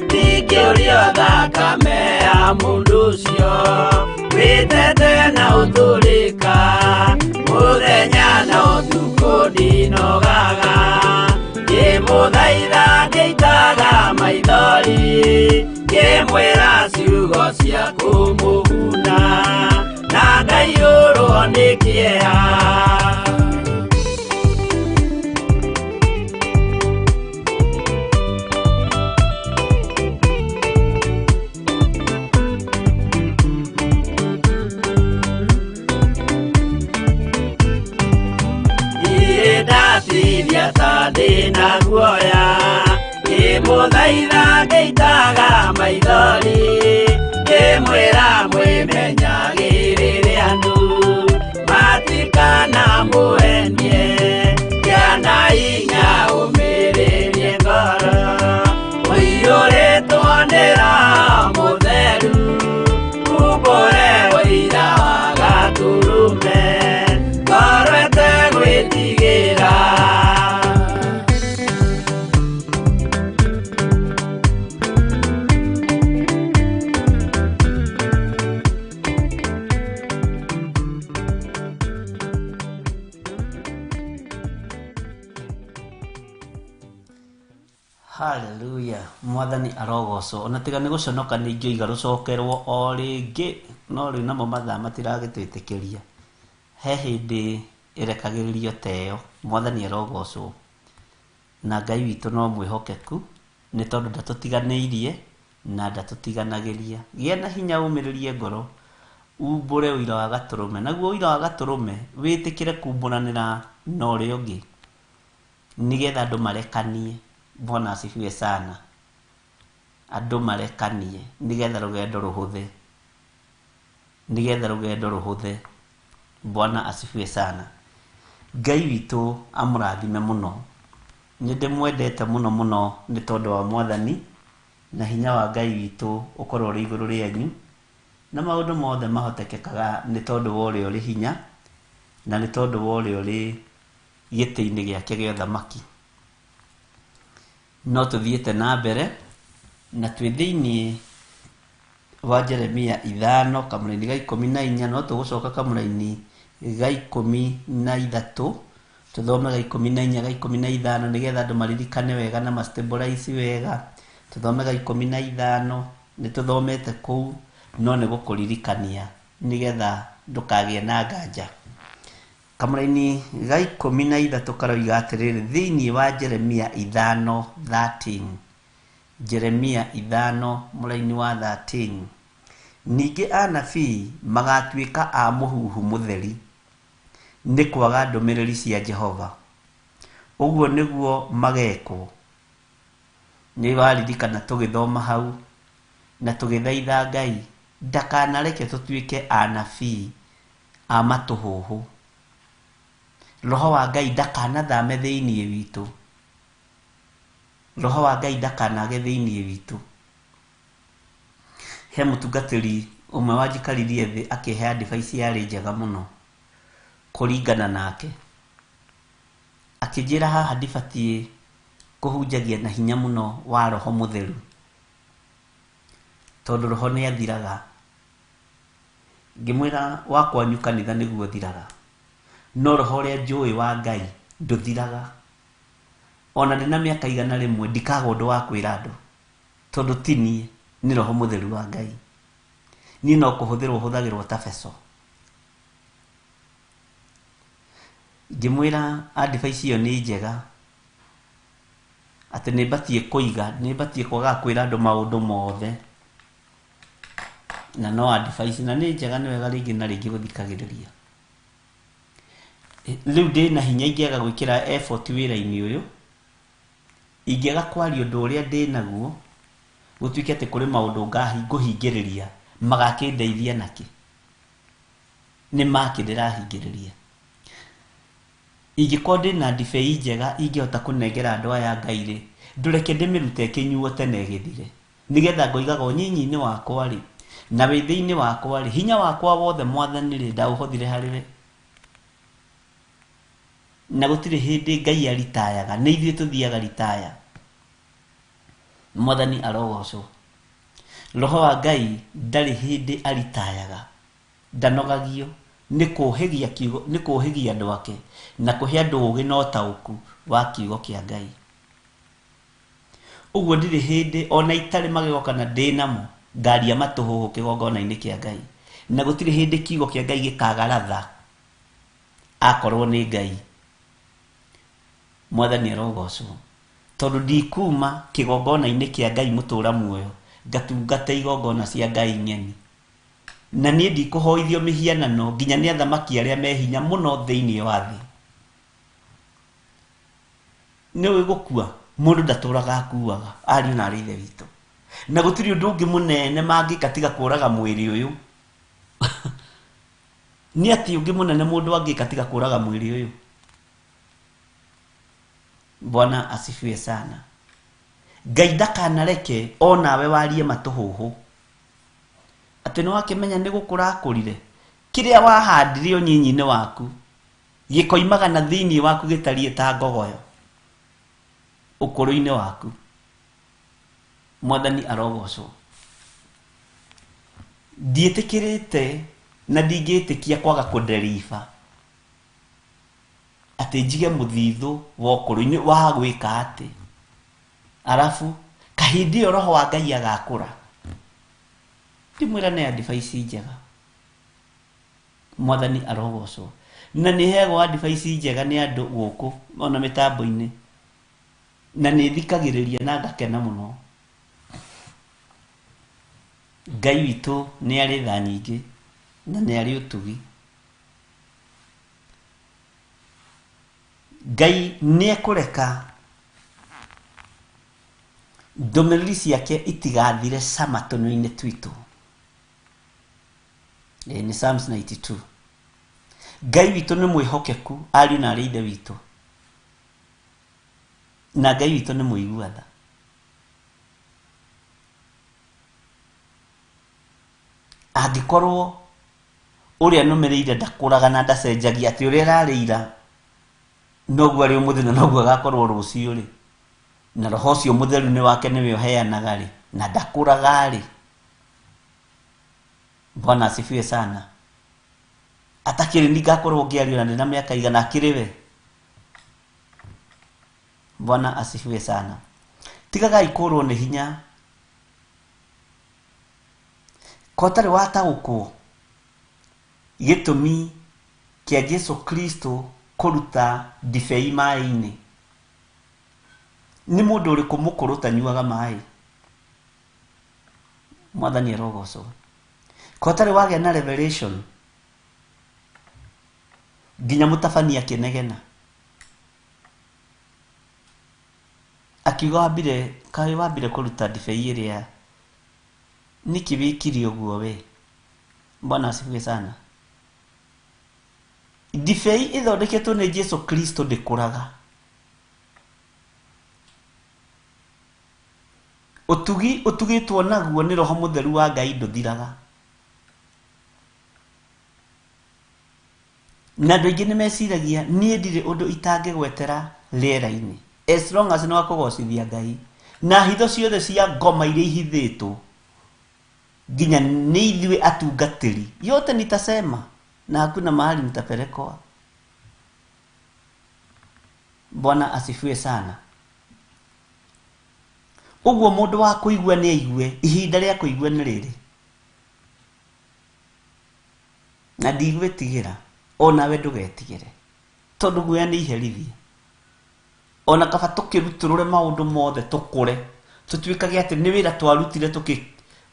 ndingĩũrio thakame ya mũndũ ũcio wĩtete na ũtũrĩka mũthenya na ũtukũ ndinogaga ngĩmũthaitha ngĩitaga maithori ngĩmwĩra ciugo cia kũmũguna na ngaiyũrwo nĩ kĩeha. Ndatithia ta ndĩna guoya ngĩmũthaitha ngĩitaga maithori ngĩmwĩra mwĩmenyagĩrĩre andũ matikanamũhenie gĩa na hinya ũmĩrĩrie ngoro ũiyũrĩtwo nĩ Roho Mũtheru umbũre ũira wa Gatũrũme ngoro ĩtegwĩtigĩra. Haleluya, mwathani arogocwo. Ona tiga nĩ gũconoka nĩ ingĩoiga rũcokerwo o rĩngĩ, no rĩu namo mathaa matiragĩtwĩtĩkĩria. He hĩndĩ ĩrekagĩrĩrio ta ĩyo, mwathani arogocwo. Na Ngai witũ no mwĩhokeku nĩ tondũ ndatũtiganĩirie na ndatũtiganagĩria. Gĩa na hinya ũmĩrĩrie ngoro umbũre ũira wa Gatũrũme. Naguo ũira wa Gatũrũme wĩtĩkĩre kumbũranĩra na ũrĩa ũngĩ nĩgetha andũ marekanie. Bwana asifiwe sana. Andũ marekanie nĩgetha rũgendo rũhũthe, nĩgetha rũgendo rũhũthe. Bwana asifiwe sana. Ngai witũ amũrathime mũno. Nĩ ndĩmwendete mũno mũno nĩ tondũ wa mwathani na hinya wa Ngai witũ ũkorwo ũrĩ igũrũ rĩanyu na maũndũ mothe mahotekekaga nĩ tondũ wa ũrĩa ũrĩ hinya na nĩ tondũ wa ũrĩa ũrĩ gĩtĩ-inĩ gĩake gĩa ũthamaki. No tũthiĩte na mbere na twĩ thĩiniĩ wa Jeremia 5 kamũraini ga 14, no tũgũcoka kamũraini ga 13 tũthome ga 14 ga 15 nĩgetha andũ maririkane wega na ma-stabilize wega. Tũthome ga 15, nĩ tũthomete kũu no nĩ gũkũririkania nĩgetha ndũkagĩe na nganja. Kamũraini ga 13 karoiga atĩrĩrĩ thĩiniĩ wa Jeremia 5:13, Jeremia 5 mũraini wa 13, ningĩ anabii magatuĩka a mũhuhu mũtheri nĩ kwaga ndũmĩrĩri cia Jehova. Ũguo nĩguo magekwo. Nĩ waririkana tũgĩthoma hau na tũgĩthaitha Ngai Ndakanareke tũtuĩke anabii a matũhũhũ. Roho wa Ngai ndakanathame thĩinĩ witũ. Roho wa Ngai ndakanage thĩinĩ witũ. He mũtungatĩri ũmwe wanjikaririe thĩ akĩhe advice yarĩ njega mũno kũringana nake. Akĩnjĩra haha ndibatiĩ kũhunjagia na hinya mũno wa Roho Mũtheru, tondũ Roho nĩ athiraga. Ngĩmwĩra wa kwanyu kanitha nĩguo ũthiraga, no Roho ũrĩa njũĩ wa Ngai ndũthiraga. Ona ndĩna mĩaka 100 ndikaga ũndũ wa kwĩra andũ, tondũ ti niĩ, nĩ Roho Mũtheru wa Ngai. Niĩ no kũhũthĩrwo hũthagĩrwo ta beco. Ngĩmwĩra advice ĩyo nĩ njega, atĩ nĩ batiĩ kũiga, nĩ batiĩ kwaga kwĩra andũ maũndũ mothe, na no advice, na nĩ njega, nĩ wega rĩngĩ na rĩngĩ gũthikagĩrĩria. Rĩu ndĩna hinya ingĩaga gwĩkĩra effort wĩra-inĩ ũyũ, ingĩaga kwaria ũndũ ũrĩa ndĩnaguo, gũtuĩke atĩ kũrĩ maũndũ ngũhingĩrĩria magakĩndeithia nakĩ, nĩ makĩ ndĩrahingĩrĩria. Ingĩkorwo ndĩna ndibei njega ingĩhota kũnengera andũ aya Ngai rĩ, ndũreke ndĩmĩrute ĩkĩnyuo tene ĩgĩthire, nĩgetha ngoigaga ũnyinyi-inĩ wakwa rĩ, na wĩthĩ-inĩ wakwa rĩ, hinya wakwa wothe Mwathani rĩ, ndaũhothire harĩ we. Na gũtirĩ hĩndĩ Ngai aritayaga, nĩ ithuĩ tũthiaga ritaya. Mwathani arogocwo. Roho wa Ngai ndarĩ hĩndĩ aritayaga, ndanogagio nĩ kũhĩgia kiugo, nĩ kũhĩgia andũ ake na kũhe andũ ũũgĩ na ũtaũku wa kiugo kĩa Ngai. Ũguo ndirĩ hĩndĩ ona itarĩ magego kana ndĩ namo ngaria matũhũhũ kĩgongona-inĩ kĩa Ngai, na gũtirĩ hĩndĩ kiugo kĩa Ngai gĩkagaratha akorwo nĩ Ngai. Mwathani arogocwo, tondũ ndikuma kĩgongona-inĩ kĩa Ngai mũtũra muoyo ngatungata igongona cia Ngai ng'eni, na niĩ ndikũhoithio mĩhianano nginya nĩ athamaki arĩa me hinya mũno thĩinĩ wa thĩ. Nĩ ũĩ gũkua mũndũ ndatũraga akuaga, ariũ na arĩ ithe witũ, na gũtirĩ ũndũ ũngĩ mũnene mangĩka tiga kũraga mwĩrĩ ũyũ. Nĩ atĩ ũngĩ mũnene mũndũ angĩka tiga kũraga mwĩrĩ ũyũ. Bwana asifiwe sana. Ngai ndakanareke onawe warie matũhũhũ atĩ nĩ wakĩmenya nĩ gũkũra akũrire, kĩrĩa wahandire ũnyinyi-inĩ waku gĩkoimaga na thĩinĩ waku gĩtariĩ ta ngogoyo ũkũrũ-inĩ waku. Mwathani arogocwo. Ndiĩtĩkĩrĩte na ndingĩtĩkia kwaga kũnderiba atĩ njige mũthithũ wa ũkũrũ-inĩ wa gwĩka atĩ, arabu kahĩndĩ ĩyo Roho wa Ngai agakũra. Ndimwĩra nĩ advice njega. Mwathani arogocwo. Na nĩ heagwo advice njega nĩ andũ gũkũ ona mĩtambo-inĩ, na nĩ thikagĩrĩria na ngakena mũno. Ngai witũ nĩ arĩ tha nyingĩ na nĩ arĩ ũtugi. Ngai nĩ ekũreka ndũmĩrĩri ciake itigathire cama tũnua-inĩ twitũ. Nĩ Psalms 92. Ngai witũ nĩ mwĩhokeku, ariũ na arĩ ithe witũ, na Ngai witũ nĩ mũigua tha. Angĩkorwo ũrĩa nũmĩrĩire ndakũraga na ndacenjagia, atĩ ũrĩa ĩrarĩ ira noguo arĩ ũmũthĩ na noguo agakorwo rũciũ rĩ, na Roho ũcio Mũtheru nĩ wake nĩwe ũheanaga rĩ, na ndakũraga rĩ. Bwana asifiwe sana. Atakĩrĩ ningakorwo ngĩaria na ndĩna mĩaka igana, akĩrĩ we. Bwana asifiwe sana. Tigagai kũrwo nĩ hinya. Ko ũtarĩ wataũkwo gĩtũmi kĩa Jesu Kristo kũruta ndibei maĩ-inĩ, nĩ mũndũ ũrĩkũ mũkũrũ ũtanyuaga maĩ? Mwathani arogocwo. Ko ũtarĩ wagĩa na revelation nginya mũtabania akĩnegena akiuga wambire, kaĩ wambire kũruta ndibei ĩrĩa, nĩkĩ wĩkire ũguo we? Bwana asifiwe sana. Ndibei ĩthondeketwo nĩ Jesu Kristo ndĩkũraga. Ũtugi ũtugĩtwo naguo nĩ Roho Mũtheru wa Ngai ndũthiraga. Na andũ aingĩ nĩ meciragia niĩ ndirĩ ũndũ itangĩgwetera rĩera-inĩ, as long as nĩ wakũgocithia Ngai. Na hitho ciothe cia ngoma iria ihithĩtwo nginya nĩ ithuĩ atungatĩri, yote nitasema na hakuna mahali nitapelekwa. Bwana asifiwe sana. Ũguo mũndũ wa kũigua nĩ aigue, ihinda rĩa kũigua nĩ rĩrĩ. Na ndigwĩtigĩra, onawe ndũgetigĩre, tondũ guoya nĩ iherithia. Ona kaba tũkĩrutũrũre maũndũ mothe tũkũre, tũtuĩkage atĩ nĩ wĩra twarutire tũkĩ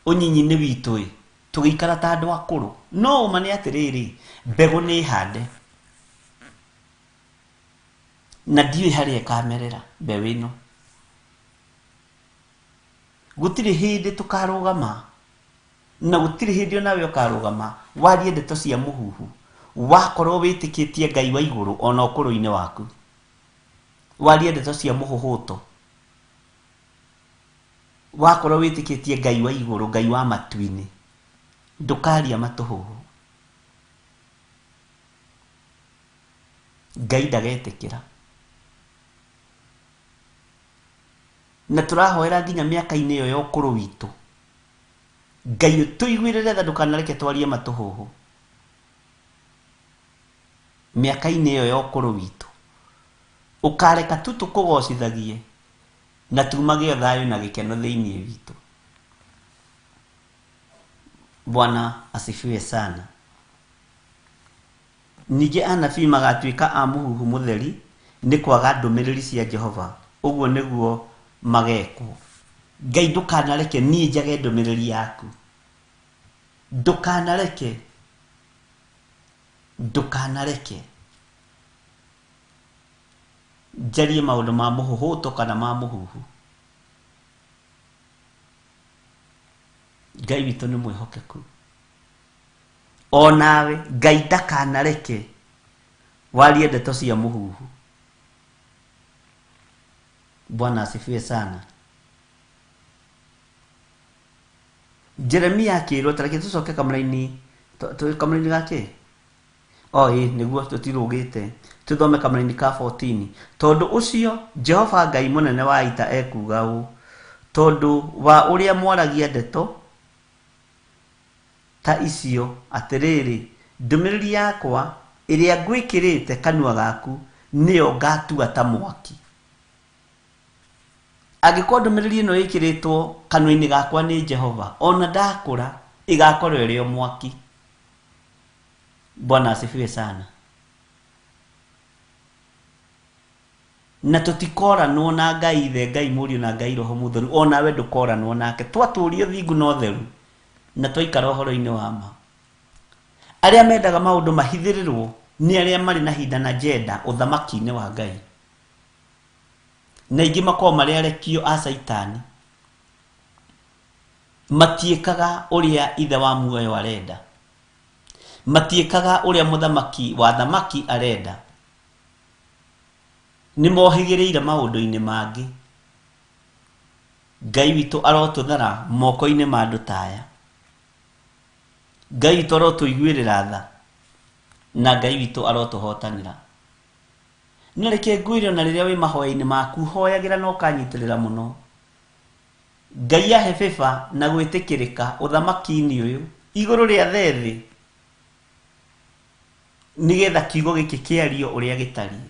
ũnyinyi-inĩ witũ ĩ, tũgĩikara ta andũ akũrũ. No ũma nĩ atĩrĩrĩ, mbegũ nĩ hande na ndiũĩ harĩa ĩkamerera mbeũ ĩno. Gũtirĩ hĩndĩ tũkarũgama na gũtirĩ hĩndĩ onawe ũkarũgama warie ndeto cia mũhuhu, wakorwo wĩtĩkĩtie Ngai wa igũrũ ona ũkũrũ-inĩ waku, warie ndeto cia mũhũhũto, wakorwo wĩtĩkĩtie Ngai wa igũrũ, Ngai wa matu-inĩ, ndũkaria matũhũhũ. Ngai ndagetĩkĩra. Na tũrahoera nginya mĩaka-inĩ ĩyo ya ũkũrũ witũ, Ngai ũtũiguĩrĩre tha ndũkanareke twarie matũhũhũ mĩaka-inĩ ĩyo ya ũkũrũ witũ. Ũkareka tu tũkũgocithagie na tumage thayũ na gĩkeno thĩinĩ witũ. Bwana asifiwe sana. Ningĩ anabii magatuĩka a mũhuhu mũtheri nĩ kwaga ndũmĩrĩri cia Jehova, ũguo nĩguo magekwo. Ngai ndũkanareke niĩ njage ndũmĩrĩri yaku, ndũkanareke, ndũkanareke njarie maũndũ ma mũhũhũto kana ma mũhuhu. Ngai witũ nĩ mwĩhokeku. Onawe Ngai ndakanareke warie ndeto cia mũhuhu. Bwana asifiwe sana. Jeremia akĩrwo, ta reke tũcoke kamũra-inĩ, kamũra-inĩ gake o ĩ nĩguo tũtirũgĩte, tũthome kamũra-inĩ ka 14. Tondũ ũcio Jehova Ngai mũnene wa ita ekuuga ũũ, tondũ wa ũrĩa mwaragia ndeto ta icio, atĩrĩrĩ, ndũmĩrĩri yakwa ĩrĩa ngwĩkĩrĩte kanua gaku nĩyo ngatua ta mwaki. Angĩkorwo ndũmĩrĩri ĩno ĩkĩrĩtwo kanua-inĩ gakwa nĩ Jehova, ona ndakũra ĩgakorwo ĩrĩ o mwaki. Bwana asifiwe sana. Na tũtikoranwo na Ngai Ithe, Ngai Mũriũ na Ngai Roho Mũtheru, onawe ndũkoranwo nake. Twatũrio thingu na ũtheru na twaikara ũhoro-inĩ wa ma. Arĩa mendaga maũndũ mahithĩrĩrwo nĩ arĩa marĩ na hinda na njenda ũthamaki-inĩ wa Ngai, na aingĩ makoragwo marĩ arekio a Caitani, matiĩkaga ũrĩa Ithe wa muoyo arenda, matiĩkaga ũrĩa mũthamaki wa thamaki arenda, nĩ mohĩgĩrĩire maũndũ-inĩ mangĩ. Ngai witũ arotũthara moko-inĩ ma andũ ta aya. Ngai witũ arotũiguĩrĩra tha na Ngai witũ arotũhotanĩra. Na reke ngwĩre ona rĩrĩa wĩ mahoya-inĩ maku, hoyagĩra na ũkanyitĩrĩra mũno. Ngai ahe favor na gwĩtĩkĩrĩka ũthamaki-inĩ ũyũ igũrũ rĩa thĩ nĩgetha kiugo gĩkĩ kĩario ũrĩa gĩtariĩ.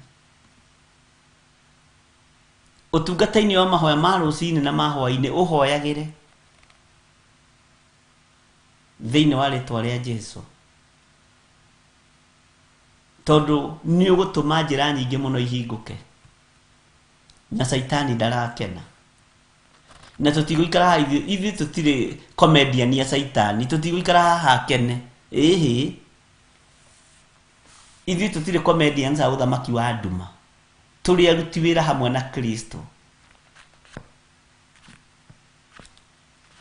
Ũtungata-inĩ wa mahoya ma rũcinĩ na ma hwaĩ-inĩ ũhoyagĩre thĩinĩ wa rĩtwa rĩa Jesu, tondũ nĩ ũgũtũma njĩra nyingĩ mũno ihingũke na Caitani ndarakena. Na tũtigũikara haha ithuĩ tũtirĩ comedian ya Caitani, tũtigũikara haha akene. Ĩhĩ, ithuĩ tũtirĩ comedians a ũthamaki wa nduma, tũrĩ aruti wĩra hamwe na Kristo.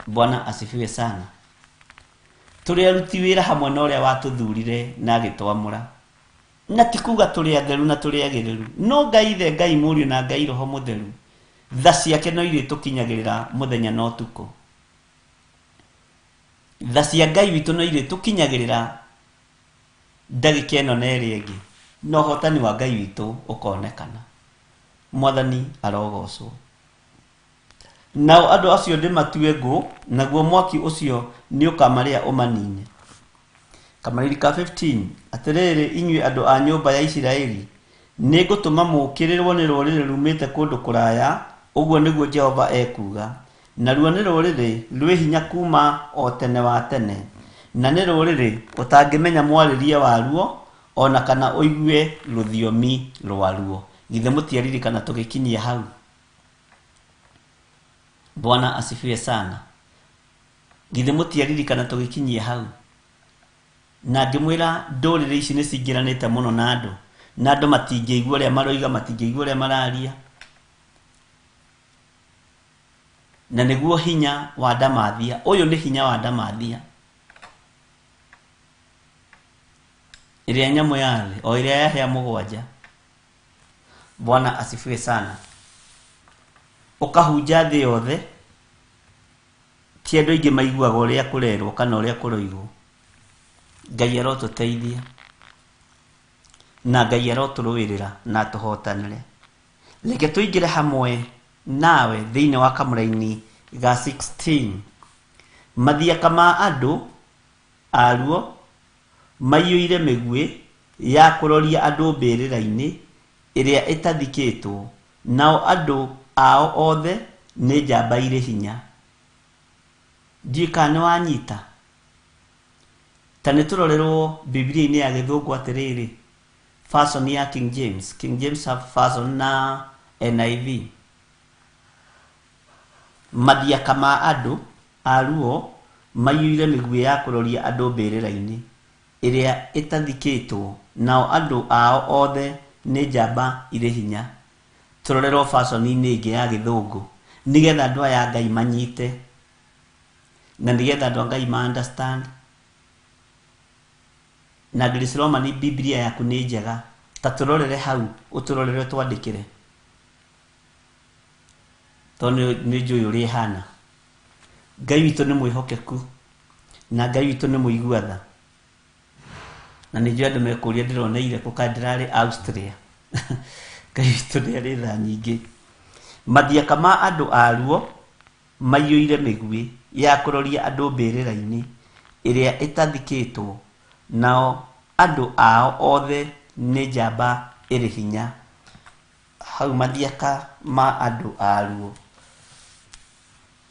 Bwana asifiwe sana. Tũrĩ aruti wĩra hamwe na ũrĩa watũthurire na agĩtwamũra. Na ti kuga tũrĩ atheru na tũrĩ agĩrĩru, no Ngai Ithe, Ngai Mũriũ na Ngai Roho Mũtheru, tha ciake no irĩtũkinyagĩrĩra mũthenya na ũtukũ. Tha cia Ngai witũ no irĩtũkinyagĩrĩra ndagĩka ĩno na ĩrĩa ĩngĩ, na ũhotani wa Ngai witũ ũkonekana. Mwathani arogocwo. Nao andũ acio ndĩmatue ngũ, naguo mwaki ũcio nĩũkamarĩa ũmanine. Kamariri ka 15. Atĩrĩrĩ inyuĩ andũ a nyũmba ya Isiraeli, nĩngũtũma mũũkĩrĩrwo nĩ rũrĩrĩ rumĩte kũndũ kũraya, ũguo nĩguo Jehova ekuuga. Naruo nĩ rũrĩrĩ rwĩ hinya kuma o tene wa tene, na nĩ rũrĩrĩ ũtangĩmenya mwarĩrie waruo ona kana ũigue rũthiomi rwaruo. Githĩ mũtiaririkana tũgĩkinyia hau? Bwana asifiwe sana. Githĩ mũtiaririkana tũgĩkinyia hau? Na ngĩmwĩra ndũrĩrĩ ici nĩ cingĩranĩte mũno na andũ, na andũ matingĩigua ũrĩa maroiga, matingĩigua ũrĩa mararia. Na nĩguo hinya wa ndamathia. Ũyũ nĩ hinya wa ndamathia. Ĩrĩa nyamũ ya thĩ, o ĩrĩa ya hĩa mũgwanja. Bwana asifiwe sana. Ũkahunja thĩ yothe, ti andũ aingĩ maiguaga ũrĩa kũrerwo kana ũrĩa kũroigwo. Ngai arotũteithia na Ngai arotũrũĩrĩra na atũhotanĩre. Reke tũingĩre hamwe nawe thĩinĩ wa kamũraini ga 16. Mathiaka ma andũ aruo maiyũire mĩguĩ ya kũroria andũ mbĩrĩra-inĩ ĩrĩa ĩtathikĩtwo, nao andũ ao othe nĩ njamba irĩ hinya. Ndiũĩ kana nĩ wanyita. Ta nĩ tũrorerwo Biblia-inĩ ya Gĩthũngũ atĩrĩrĩ, version ya King James, King James version na NIV. Mathiaka ma andũ aruo maiyũire mĩguĩ ya kũroria andũ mbĩrĩra-inĩ ĩrĩa ĩtathikĩtwo, nao andũ ao othe nĩ njamba irĩ hinya. Tũrorerwo version-inĩ ĩngĩ ya Gĩthũngũ nĩgetha andũ aya a Ngai manyite, na nĩgetha andũ a Ngai ma understand. Na Grace Roman, Biblia yaku nĩ njega, ta tũrorere hau, ũtũrorere twandĩkĩre, tondũ nĩ njũĩ ũrĩa ĩhana. Ngai witũ nĩ mwĩhokeku na Ngai witũ nĩ mũigua tha. Na nĩ njũĩ andũ mekũria ndĩroneire kũ kana ndĩrarĩ Austria. Ngai witũ nĩ arĩ tha nyingĩ. Mathiaka ma andũ aruo maiyũire mĩguĩ ya kũroria andũ mbĩrĩra-inĩ ĩrĩa ĩtathikĩtwo, nao andũ ao othe nĩ njamba ĩrĩ hinya. Hau mathiaka ma andũ aruo.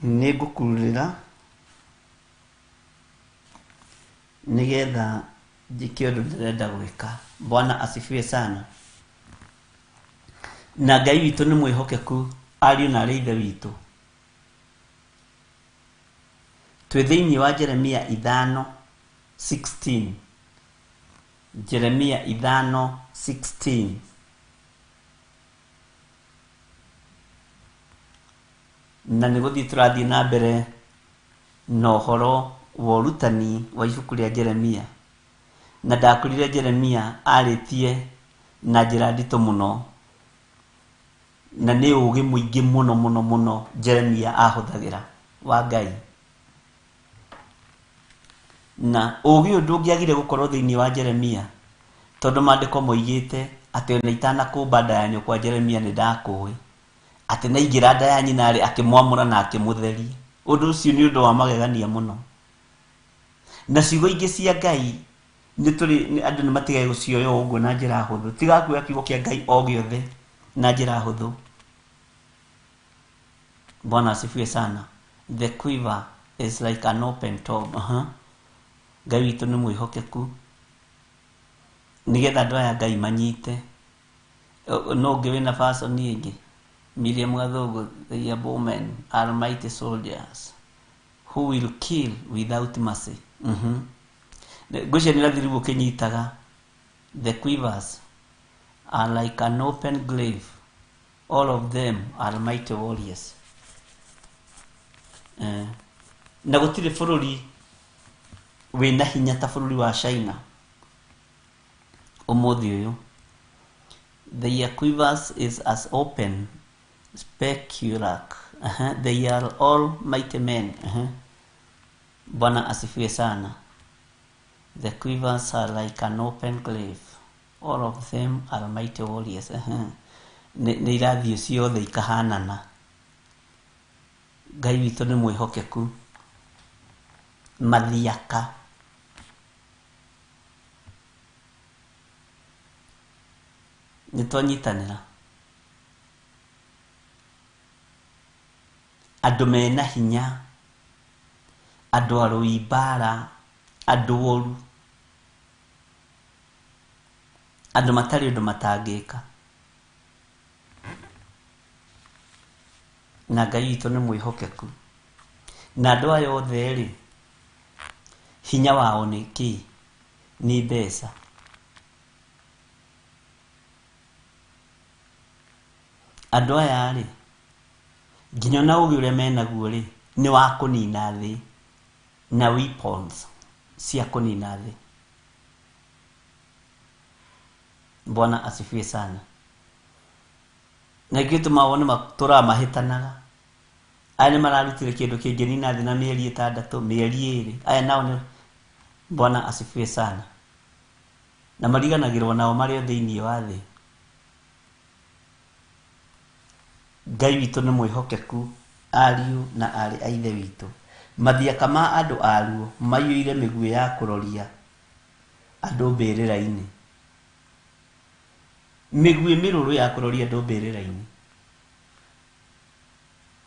Nĩ ngũkururĩra nĩgetha njĩke ũndũ ndĩrenda gwĩka. Bwana asifiwe sana. Na Ngai witũ nĩ mwĩhokeku, ariũ na arĩ ithe witũ. Twĩ thĩinĩ wa Jeremia 5:16. Jeremia 5:16. Na nĩ gũthiĩ tũrathiĩ na mbere na ũhoro wa ũrutani wa ibuku rĩa Jeremia. Na ndakorire Jeremia arĩtie na njĩra nditũ mũno, na nĩ ũũgĩ mũingĩ mũno mũno mũno Jeremia ahũthagĩra wa Ngai. Na ũũgĩ ũyũ ndũngĩagire gũkorwo thĩinĩ wa Jeremia, tondũ maandĩko moigĩte atĩ ona itanakũmba nda ya nyũkwa Jeremia nĩ ndakũĩ, atĩ naingĩra nda ya nyina rĩ, akĩmwamũra na akĩmũtheria. Ũndũ ũcio nĩ ũndũ wa magegania mũno. Na ciugo ingĩ cia Ngai nĩ tũrĩ, andũ nĩ matigage gũcioya ũguo na njĩra hũthũ. Tiga kuoya kiugo kĩa Ngai o gĩothe na njĩra hũthũ. Bwana asifiwe sana. The quiver is like an open tomb. Ngai witũ nĩ mwĩhokeku, nĩgetha andũ aya Ngai manyite. No ũngĩ wĩna version ĩngĩ, Miriam Gathũngũ, the bowmen are mighty soldiers who will kill without mercy. Ngwĩciria nĩ ũrathiĩ rĩu ũkĩnyitaga. The quivers are like an open grave, all of them are mighty warriors. Na gũtirĩ bũrũri Wĩna hinya ta bũrũri wa China ũmũthĩ ũyũ. Their quivers is as open speculak. They are all mighty men. Bwana asifiwe sana. The quivers are like an open grave. All of them are mighty warriors. Nĩ irathiĩ ciothe ikahanana. Ngai witũ nĩ mwĩhokeku. Mathiaka. Nĩ twanyitanĩra. Andũ mena hinya, andũ arũi mbara, andũ oru, andũ matarĩ ũndũ matangĩka. Na Ngai witũ nĩ mwĩhokeku. Na andũ aya othe rĩ, hinya wao nĩ kĩ? Nĩ mbeca. Andũ aya rĩ, nginya ona ũgĩ ũrĩa menaguo rĩ, nĩ wa kũnina thĩ na weapons cia kũnina thĩ. Bwana asifiwe sana. Na ithuĩ tũmawone matũraga mahĩtanaga. Aya nĩ mararutire kĩndũ kĩngĩnina thĩ na mĩeri 6, mĩeri 2. Aya nao nĩ Bwana asifiwe sana. Na mariganagĩrwo nao marĩ o thĩinĩ wa thĩ. Ngai witũ nĩ mwĩhokeku, ariũ na aarĩ a Ithe witũ. Mathiaka ma andũ aruo maiyũire mĩguĩ ya kũroria andũ mbĩrĩra-inĩ. Mĩguĩ mĩrũrũ ya kũroria andũ mbĩrĩra-inĩ.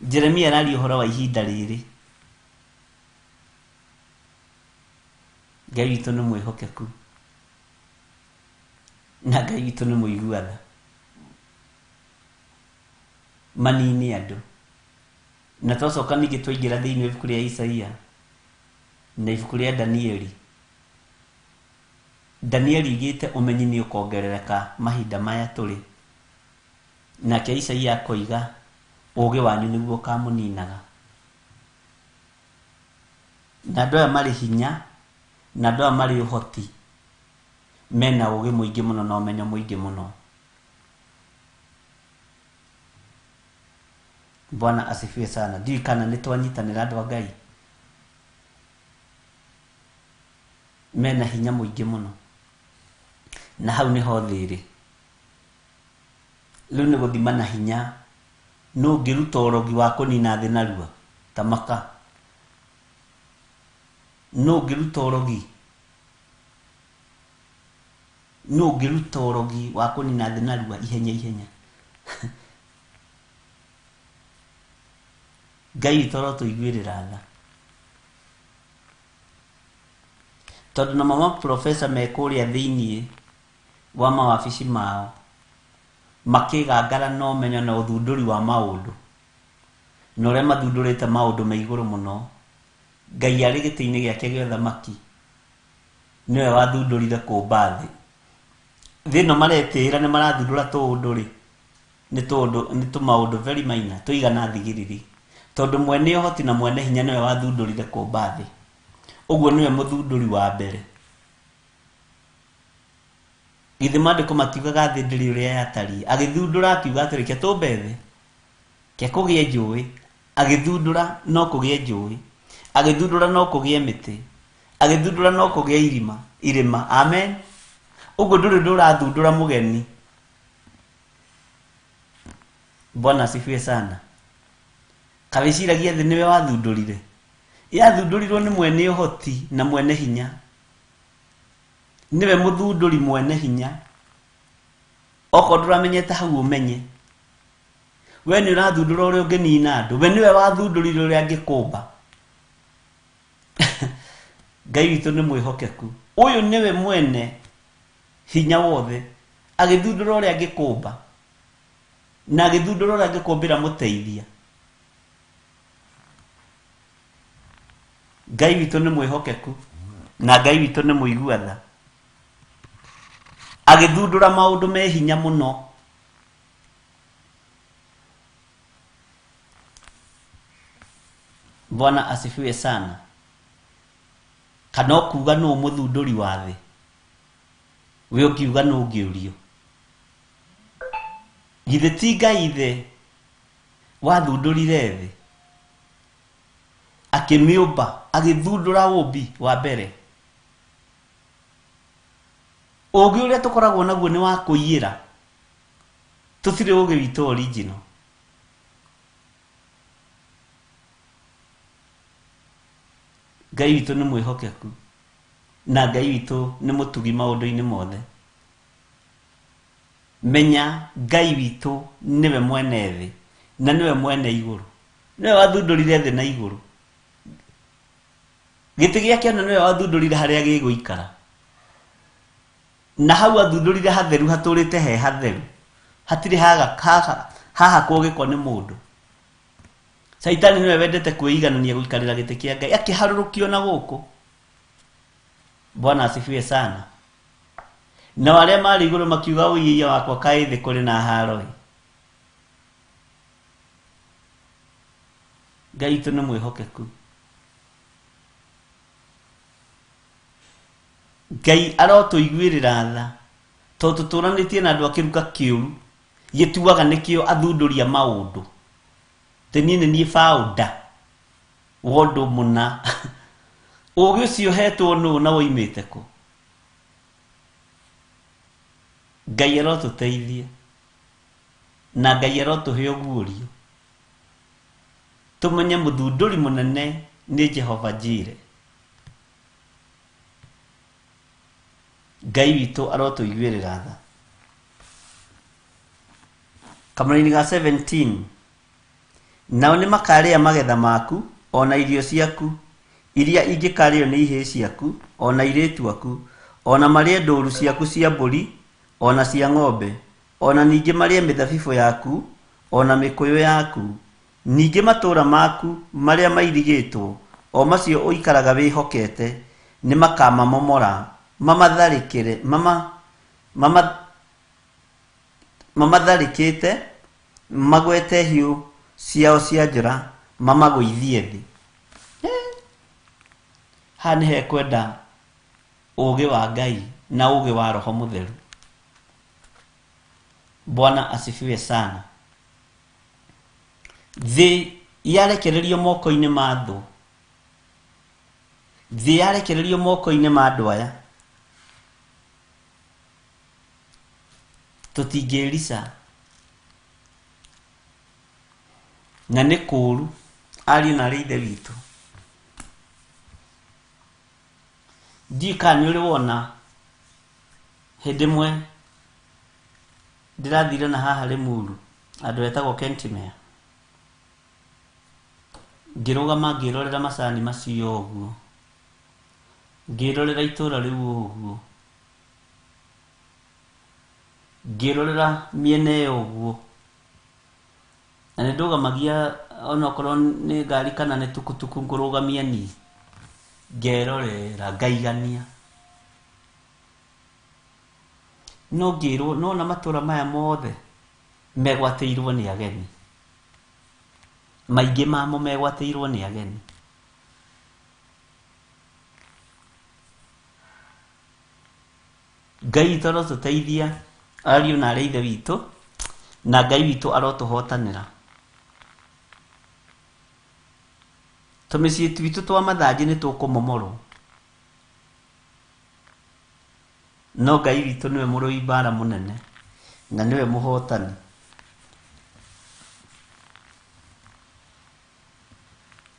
Jeremia araria ũhoro wa ihinda rĩrĩ. Ngai witũ nĩ mwĩhokeku. Na Ngai witũ nĩ mũigua tha. Manini andũ. Na twacoka ningĩ twaingĩra thĩinĩ wa ibuku rĩa Isaia na ibuku rĩa Danieli. Danieli igĩte ũmenyi nĩ ũkongerereka mahinda maya tũrĩ. Nake Isaia akoiga ũũgĩ wanyu nĩguo ũkamũninaga. Na andũ aya marĩ hinya, na andũ aya marĩ ũhoti, mena ũũgĩ mũingĩ mũno na ũmenyo mũingĩ mũno. Bwana asifiwe sana. Ndiũĩ kana nĩ twanyitanĩra andũ a Ngai. Mena hinya mũingĩ mũno. Na hau nĩho thĩ ĩrĩ. Rĩu nĩ gũthima na hinya. Nũ ũngĩruta ũrogi wa kũnina thĩ narua ta maka? Nũ ũngĩruta ũrogi? Nũ ũngĩruta ũrogi wa kũnina thĩ narua ihenya ihenya? Ngai witũ arotũiguĩrĩra tha. Tondũ namo maprofesa me kũrĩa thĩiniĩ wa mawabici mao makĩgangara na ũmenyo na ũthundũri wa maũndũ, na ũrĩa mathundũrĩte maũndũ me igũrũ mũno. Ngai arĩ gĩtĩ-inĩ gĩake gĩa ũthamaki nĩwe wathundũrire kũmba thĩ. Thĩ ĩno maretĩĩra nĩ marathundũra tũũndũ rĩ, nĩ tũũndũ, nĩ tũmaũndũ very minor tũigana thigiriri, tondũ mwene ũhoti na mwene hinya nĩwe wathundũrire kũmba thĩ. Ũguo nĩwe mũthundũri wa mbere. Githĩ maandĩko matiugaga thĩ ndĩrĩ ũrĩa yatariĩ? Agĩthundũra akiuga atĩrĩ, ke tũmbe thĩ, ke kũgĩe njũĩ. Agĩthundũra no kũgĩe njũĩ, agĩthundũra no kũgĩe mĩtĩ, agĩthundũra no kũgĩe irima, irĩma. Amen. Ũguo ndũrĩ ũndũ ũrathundũra mũgeni. Bwana asifiwe sana. Kawĩciragia thĩ nĩwe wathundũrire? Yathundũrirwo nĩ mwene ũhoti na mwene hinya. Nĩwe mũthundũri mwene hinya. Okorwo ndũramenyete hau ũmenye. We nĩ ũrathundũra ũrĩa ũngĩnina andũ. We nĩwe wathundũrire ũrĩa angĩkũmba. Ngai witũ nĩ mwĩhokeku. Ũyũ nĩwe mwene hinya wothe. Agĩthundũra ũrĩa angĩkũmba. Na agĩthundũra ũrĩa angĩkũmbĩra mũteithia. Ngai witũ nĩ mwĩhokeku. Na Ngai witũ nĩ mũigua tha. Agĩthundũra maũndũ me hinya mũno. Bwana asifiwe sana. Kana ũkuga nũ mũthundũri wa thĩ? We ũngiuga nũ ũngĩũrio? Githĩ ti Ngai ithe wathundũrire thĩ, akĩmĩũmba, agĩthundũra ũmbi wa mbere? Ũũgĩ ũrĩa tũkoragwo naguo nĩ wa kũiyĩra. Tũtirĩ ũũgĩ witũ original. Ngai witũ nĩ mwĩhokeku na Ngai witũ nĩ mũtugi maũndũ-inĩ mothe. Menya Ngai witũ nĩwe mwene thĩ na nĩwe mwene igũrũ. Nĩwe wathundũrire thĩ na igũrũ. Gĩtĩ gĩake ona nĩwe wathundũrire harĩa gĩgũikara. Na hau athundũrire hatheru hatũrĩte he hatheru. Hatirĩ hahakwo gĩko nĩ mũndũ. Caitani nĩwe wendete kwĩiganania gũikarĩra gĩtĩ kĩa Ngai akĩharũrũkio na gũkũ. Bwana asifiwe sana. Nao arĩa marĩ igũrũ makiuga ũiĩia wakwa kaĩ thĩ kũrĩ na haro ĩ. Ngai witũ nĩ mwĩhokeku. Ngai arotũiguĩrĩra tha tondũ tũtũranĩtie na andũ a kĩruka kĩũru gĩtuaga nĩkĩo athundũria maũndũ. Atĩ niĩ nĩ niĩ founder wa ũndũ mũna. Ũũgĩ ũcio ũhetwo nũ na woimĩte kũ? Ngai arotũteithia na Ngai arotũhe ũguũrio tũmenye mũthundũri mũnene nĩ Jehova Jireh. Ngai witũ arotũiguĩrĩra tha. Kamũraini ga 17, nao nĩ makarĩa magetha maku ona irio ciaku iria ingĩkarĩo nĩ ihĩĩ ciaku ona airĩtu aku, ona marĩe ndũru ciaku cia mbũri ona cia ng'ombe, ona ningĩ marĩe mĩthabibũ yaku ona mĩkũyũ yaku, ningĩ matũũra maku marĩa mairigĩtwo o macio ũikaraga wĩhokete nĩ makamamomora, mamatharĩkĩre, mamatharĩkĩte, magwete hiũ ciao cia njora, mamagũithie thĩ. Haha nĩ hekwenda ũũgĩ wa Ngai na ũũgĩ wa Roho Mũtheru. Bwana asifiwe sana. Thĩ yarekererio moko-inĩ ma thũ. Thĩ yarekererio moko-inĩ ma andũ aya. Tũtingĩrica. Na nĩ kũũru ariũ na arĩ ithe witũ. Ndiũĩ kana nĩ ũrĩ wona hĩndĩ ĩmwe ndĩrathire na haha Limuru andũ etagwo Kentimere. Ngĩrũgama ngĩrorera macani macio ũguo. Ngĩrorera itũra rĩu ũguo. Ngĩrorera mĩena ĩyo ũguo. Na nĩ ndũgamagia onokorwo nĩ ngari kana nĩ tukutuku ngũrũgamia niĩ. Ngerorera ngaigania. No ngĩrwo nona matũra maya mothe megwatĩirwo nĩ ageni. Maingĩ mamo megwatĩirwo nĩ ageni. Ngai witũ arotũteithia ariũ na arĩ ithe witũ, na Ngai witũ arotũhotanĩra. Tũmĩciĩ twitũ twa mathanjĩ nĩ tũkũmomorwo. No Ngai witũ nĩwe mũrũi mbara mũnene na nĩwe mũhotani.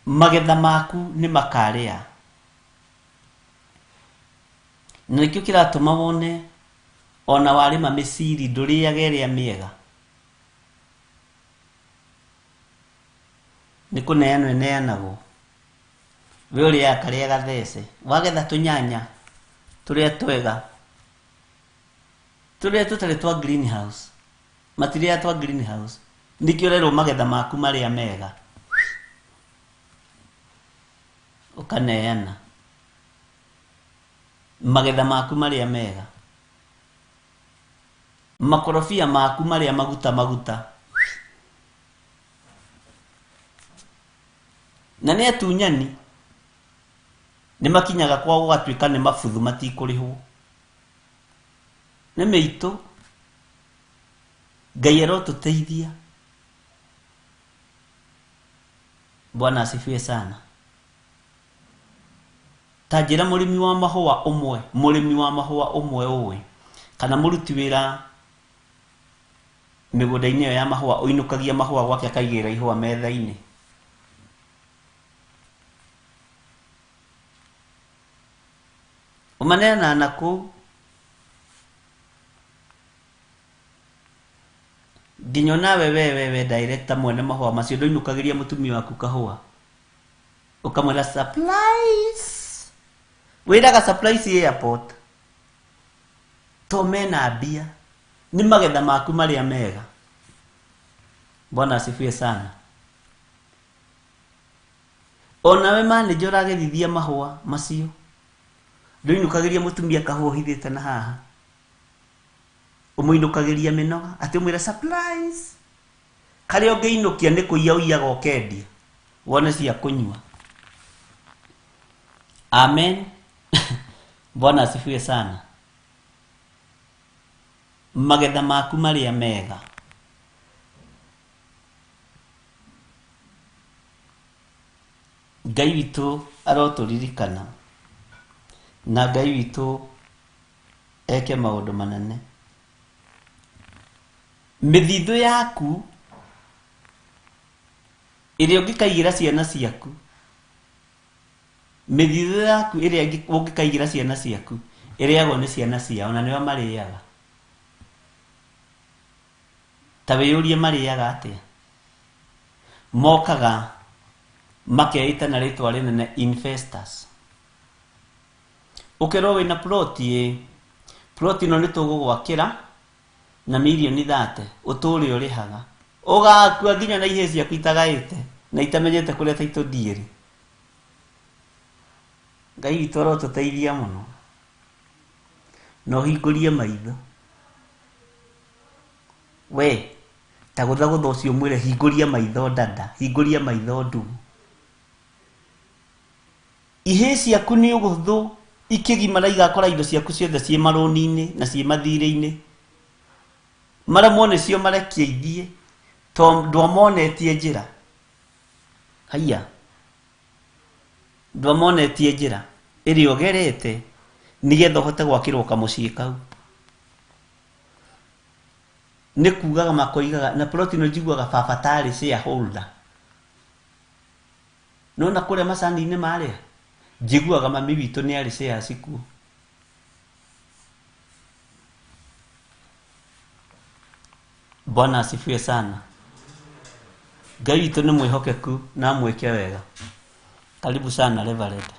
Magetha maku nĩ makarĩa. Na nĩkĩo kĩratũma wone ona warĩma mĩciri ndũrĩaga ĩrĩa mĩega. Nĩ kũneanwo ĩneanagwo. We ũrĩaga karĩa gathece. Wagetha tũnyanya tũrĩa twega, tũrĩa tũtarĩ twa greenhouse, matirĩa twa greenhouse, nĩkĩo ũrerwo magetha maku marĩa mega ũkaneana. Magetha maku marĩa mega, makorobia maku marĩa maguta maguta, na nĩ atunyani. Nĩ makinyaga kwao gũgatuĩka nĩ mabuthu matikũrĩhwo. Nĩ mĩitũ. Ngai arotũteithia. Bwana asifiwe sana. Ta njĩra mũrĩmi wa mahũa ũmwe, mũrĩmi wa mahũa ũmwe ũĩ, kana mũruti wĩra mĩgũnda-inĩ ĩyo ya mahũa ũinũkagia mahũa gwake akaigĩrĩra ihũa metha-inĩ. Ũmaneanaga na kũu nginya nawe we director mwene mahũa macio ndũinũkagĩria mũtumia waku kahũa ũkamwĩra supplies wĩraga supplies airport to mena mbia nĩ magetha maku marĩa mega. Bwana asifiwe sana. Onawe manager ũragethithia mahũa macio ndũinũkagĩria mũtumia kahũa ũhithĩte na haha ũmũinũkagĩria mĩnoga atĩ ũmwĩre supplies karĩa ũngĩinũkia nĩ kũiya ũiyaga ũkendia wone cia kũnyua. Amen. Bwana asifiwe sana. Magetha maku marĩa mega. Ngai witũ arotũririkana na Ngai witũ eke maũndũ manene. Mĩthithũ yaku ĩrĩa ũngĩkaigĩra ciana ciaku, mĩthithũ yaku ĩrĩa ũngĩkaigĩra ciana ciaku ĩrĩagwo nĩ ciana ciao na nĩo marĩaga. Ta wĩyũrie marĩaga atĩa? Mokaga makeita na rĩtwa rĩnene investors. Ũkerwo wĩna plot ĩ, plot ĩno nĩ tũgũgwakĩra na mirioni 30 ũtũre ũrĩhaga. Ũgakua nginya na ihĩĩ ciaku itagaĩte na itamenyete kũrĩa title deed ĩrĩ. Ngai witũ arotũteithia mũno na ũhingũrie maitho. We ta gũthagũtha ũcio mwĩre hingũria maitho dada, hingũria maitho ndugu. Ihĩĩ ciaku nĩ ũhũthũ ikĩgimara igakora indo ciaku ciothe ciĩ marũni-inĩ na ciĩ mathirĩ-inĩ. Maremwo nĩcio marekie ithiĩ to ndwamonetie njĩra. Haiya, ndwamonetie njĩra ĩrĩa ũgerete nĩgetha ũhote gwakĩrwo kamũciĩ kau. Nĩ kugaga makoigaga na plot ĩno njiguaga baba tarĩ shareholder. Nona kũrĩa macani-inĩ marĩa njiguaga mami witũ nĩ arĩ shares kuo. Bwana asifiwe sana. Ngai witũ nĩ mwĩhokeku na amwĩke wega. Karibu sana Reverend.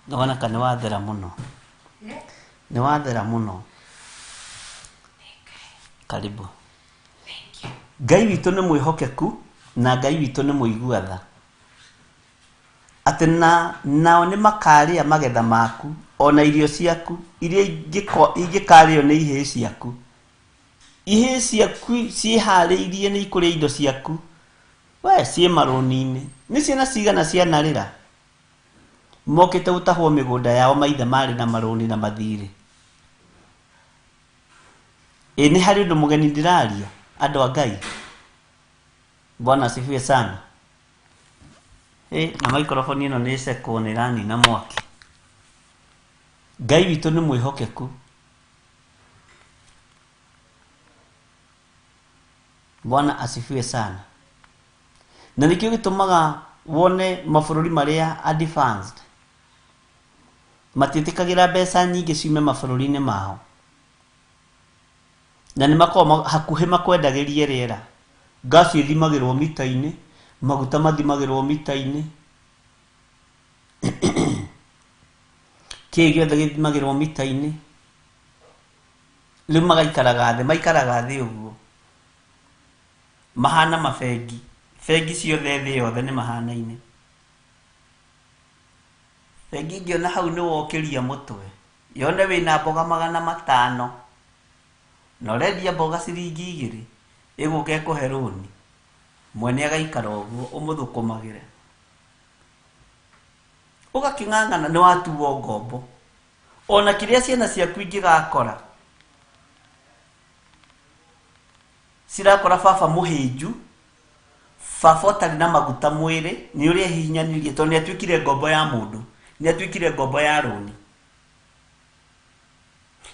Nĩwona ka nĩwathera mũno. Nĩwathera mũno. Karibu. Ngai witũ nĩ mwĩhokeku na Ngai witũ nĩ mũigua tha. Atĩ nao nĩ makarĩa magetha maku ona irio ciaku iria ingĩkarĩo nĩ ihĩĩ ciaku. Ihĩĩ ciaku ciĩharĩirie nĩ ikũrĩa indo ciaku. We ciĩ marũni-inĩ. Nĩ ciana cigana cianarĩra mokĩte gũtahwo mĩgũnda yao maithe marĩ na marũni na mathirĩ. Ĩ nĩ harĩ ũndũ mũgeni ndĩraria andũ a Ngai. Bwana asifiwe sana. Na microphone ĩno nĩ ĩcekwo nĩ ĩranina mwaki. Ngai witũ nĩ mwĩhokeku. Bwana asifiwe sana. Na nĩkĩo gĩtũmaga wone mabũrũri marĩa advanced matiĩtĩkagĩra mbeca nyingĩ ciume mabũrũri-inĩ mao. Na nĩ makoragwo hakuhĩ makwendagĩrie rĩera. Ngaci ĩthimagĩrwo mita-inĩ, maguta mathimagĩrwo mita-inĩ. Kĩĩ gĩothe gĩthimagĩrwo mita-inĩ. Rĩu magaikaraga thĩ, maikaraga thĩ ũguo. Mahana mabengi. Bengi ciothe thĩ yothe nĩ mahanaine. Bengi ingĩona hau nĩ wokĩria mũtwe. Yone wĩna mboga 500. Na ũrendia mboga ciringi 2. Ĩgũka ĩkũhe rũni. Mwene agaikara ũguo ũmũthũkũmagĩre. Ũgakĩng'ang'ana nĩ watuo ngombo. Ona kĩrĩa ciana ciaku ingĩgakora cirakora baba mũhĩnju, baba ũtarĩ na maguta mwĩrĩ, nĩ ũrĩa ehihinyanirie tondũ nĩ atuĩkire ngombo ya mũndũ, nĩ atuĩkire ngombo ya rũni,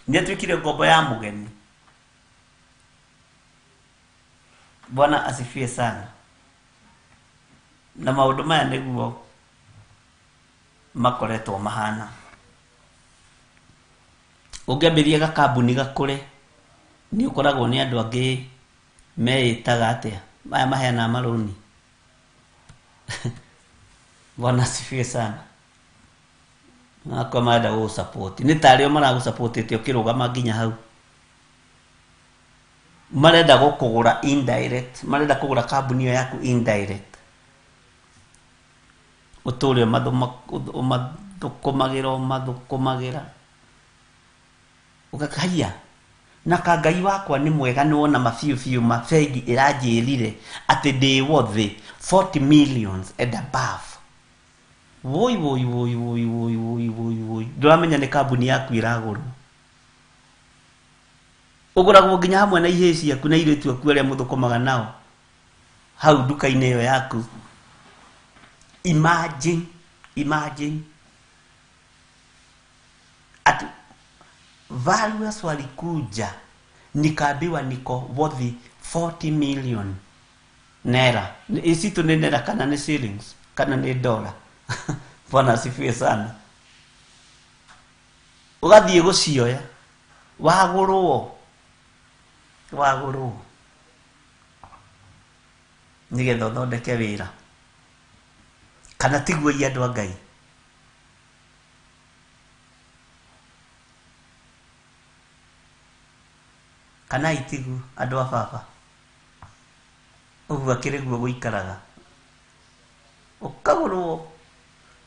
nĩ atuĩkire ngombo ya mũgeni. Bwana asifiwe sana. Na maũndũ maya nĩguo makoretwo mahana. Ũngĩambĩrĩria gakambuni gakũre, nĩ ũkoragwo nĩ andũ angĩ meĩtaga atĩa, maya maheanaga marũni. Bwana asifiwe sana. Makwa marenda gũgũsupport, nĩ tarĩo maragũsupportĩte ũkĩrũgama nginya hau. Marenda gũkũgũra indirect, marenda kũgũra kambuni ĩyo yaku indirect. Ũtũre ũmathũkũmagĩra ũmathũkũmagĩra. Ũgakahia. Na ka Ngai wakwa nĩ mwega, nĩ wona ma biũ biũ ma bengi ĩranjĩrire atĩ ndĩ worth 40 millions and above. Woi woi woi woi woi woi woi woi. Ndũramenya nĩ kambuni yaku ĩragũrwo. Ũgũragwo nginya hamwe na ihĩĩ ciaku na airĩtu aku arĩa mũthũkũmaga nao hau nduka-inĩ ĩyo yaku. Imagine, imagine ati valuers walikuja nikaambiwa niko worth 40 million naira. Isi tu ni naira kana ni shillings kana ni dollar. Bwana asifiwe sana. Ũgathiĩ gũcioya wagũrwo, wagũrwo nĩgetha ũthondeke wĩra. Kana tiguo andũ a Ngai? Kana itiguo andũ a baba? Ũguo akĩrĩ guo gũikaraga. Ũkagũrwo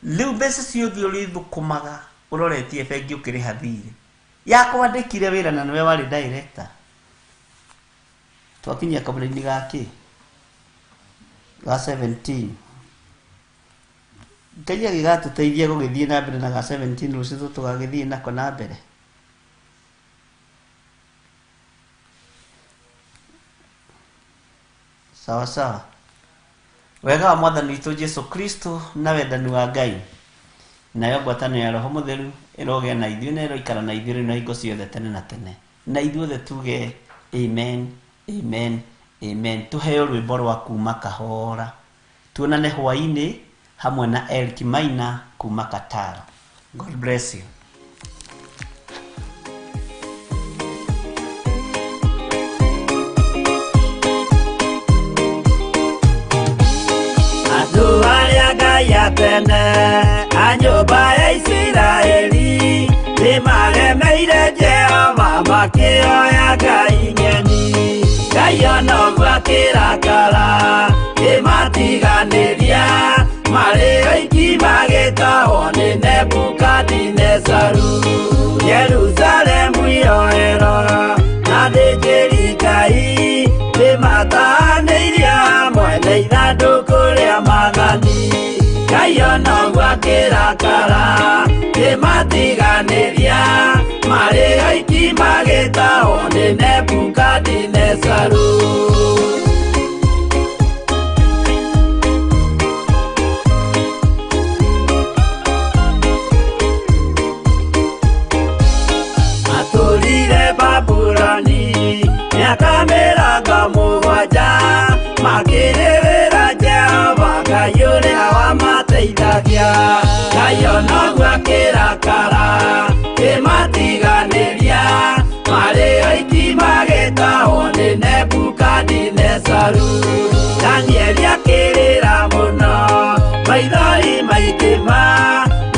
rĩu mbeca ciothe ũrĩthũkũmaga ũroretie bengi ũkĩrĩha thirĩ. Yakwandĩkire wĩra na nĩwe warĩ director. Twakinyia kabũri-inĩ gakĩ ga 17. Ngai agĩgatũteithia gũgĩthiĩ na mbere na ga 17 rũciũ tũgagĩthiĩ nako na mbere. Sawa sawa. Wega wa Mwathani witũ Jesu Kristo na wendani wa Ngai nayo ngwatanĩro ya Roho Mũtheru ĩrogĩa na ithuĩ na ĩroikara na ithuĩ rĩu na hingo ciothe tene na tene. Na ithuothe tuge amen, amen, amen. Tuheo rwĩmbo rwa kuma kahora. Tuonane hwaĩ-inĩ hamwe na Eric Maina kuma Qatar. God bless you. Andũ arĩa Ngai atene a nyũmba ya Isiraeli nĩmaremeire Jehova makĩoya ngai ng'eni. Ngai ona ũguo akĩrakara kĩmatiganĩria marĩ oiki magĩtahwo nĩ Nebukadinezaru. Jerusalemu yoerwo na athĩnjĩri Ngai nĩmatahanĩirio hamwe na ithandũkũ rĩa maathani. Ngai ona ũguo akĩrakara kĩmatiganĩria marĩ oiki magĩtahwo nĩ Nebukadinezaru. Matũrire Babuloni mĩaka mĩrongo mũgwanja makĩrĩrĩra Jehova Ngai ũrĩa wamateithagia. Ngai ona ũguo akĩrakara kĩmatiganĩria marĩ oiki magĩtahwo nĩ Nebukadinezaru. Danieli akĩrĩra mũno maithori maingĩ ma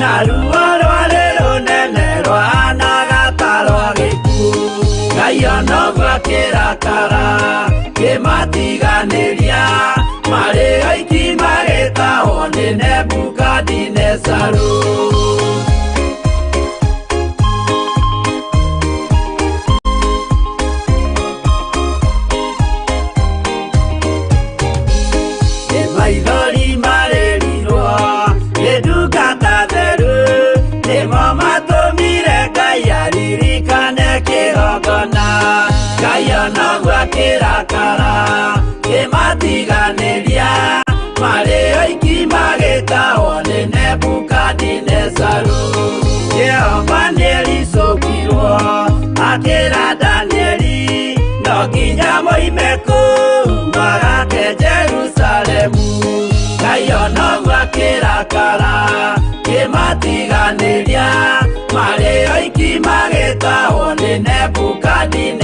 na ruo rwarĩ rũnene rwahanaga ta rwa gĩkuũ. Ngai ona ũguo akĩrakara kĩmatiganĩria marĩ oiki magĩtahwo nĩ Nebukadinezaru. Maithori marĩrirwo nĩ ndungata theru. Ona Ngai onoguo akĩrakara kĩmatiganĩria marĩ oiki magĩtahwo nĩ Nebukadinezaru. Jehova nĩericũkirwo akĩra Danieli no nginya moime kũu magake Jerusalemu. Ngai onoguo akĩrakara kĩmatiganĩria marĩ oiki magĩtahwo nĩ Nebukadineza.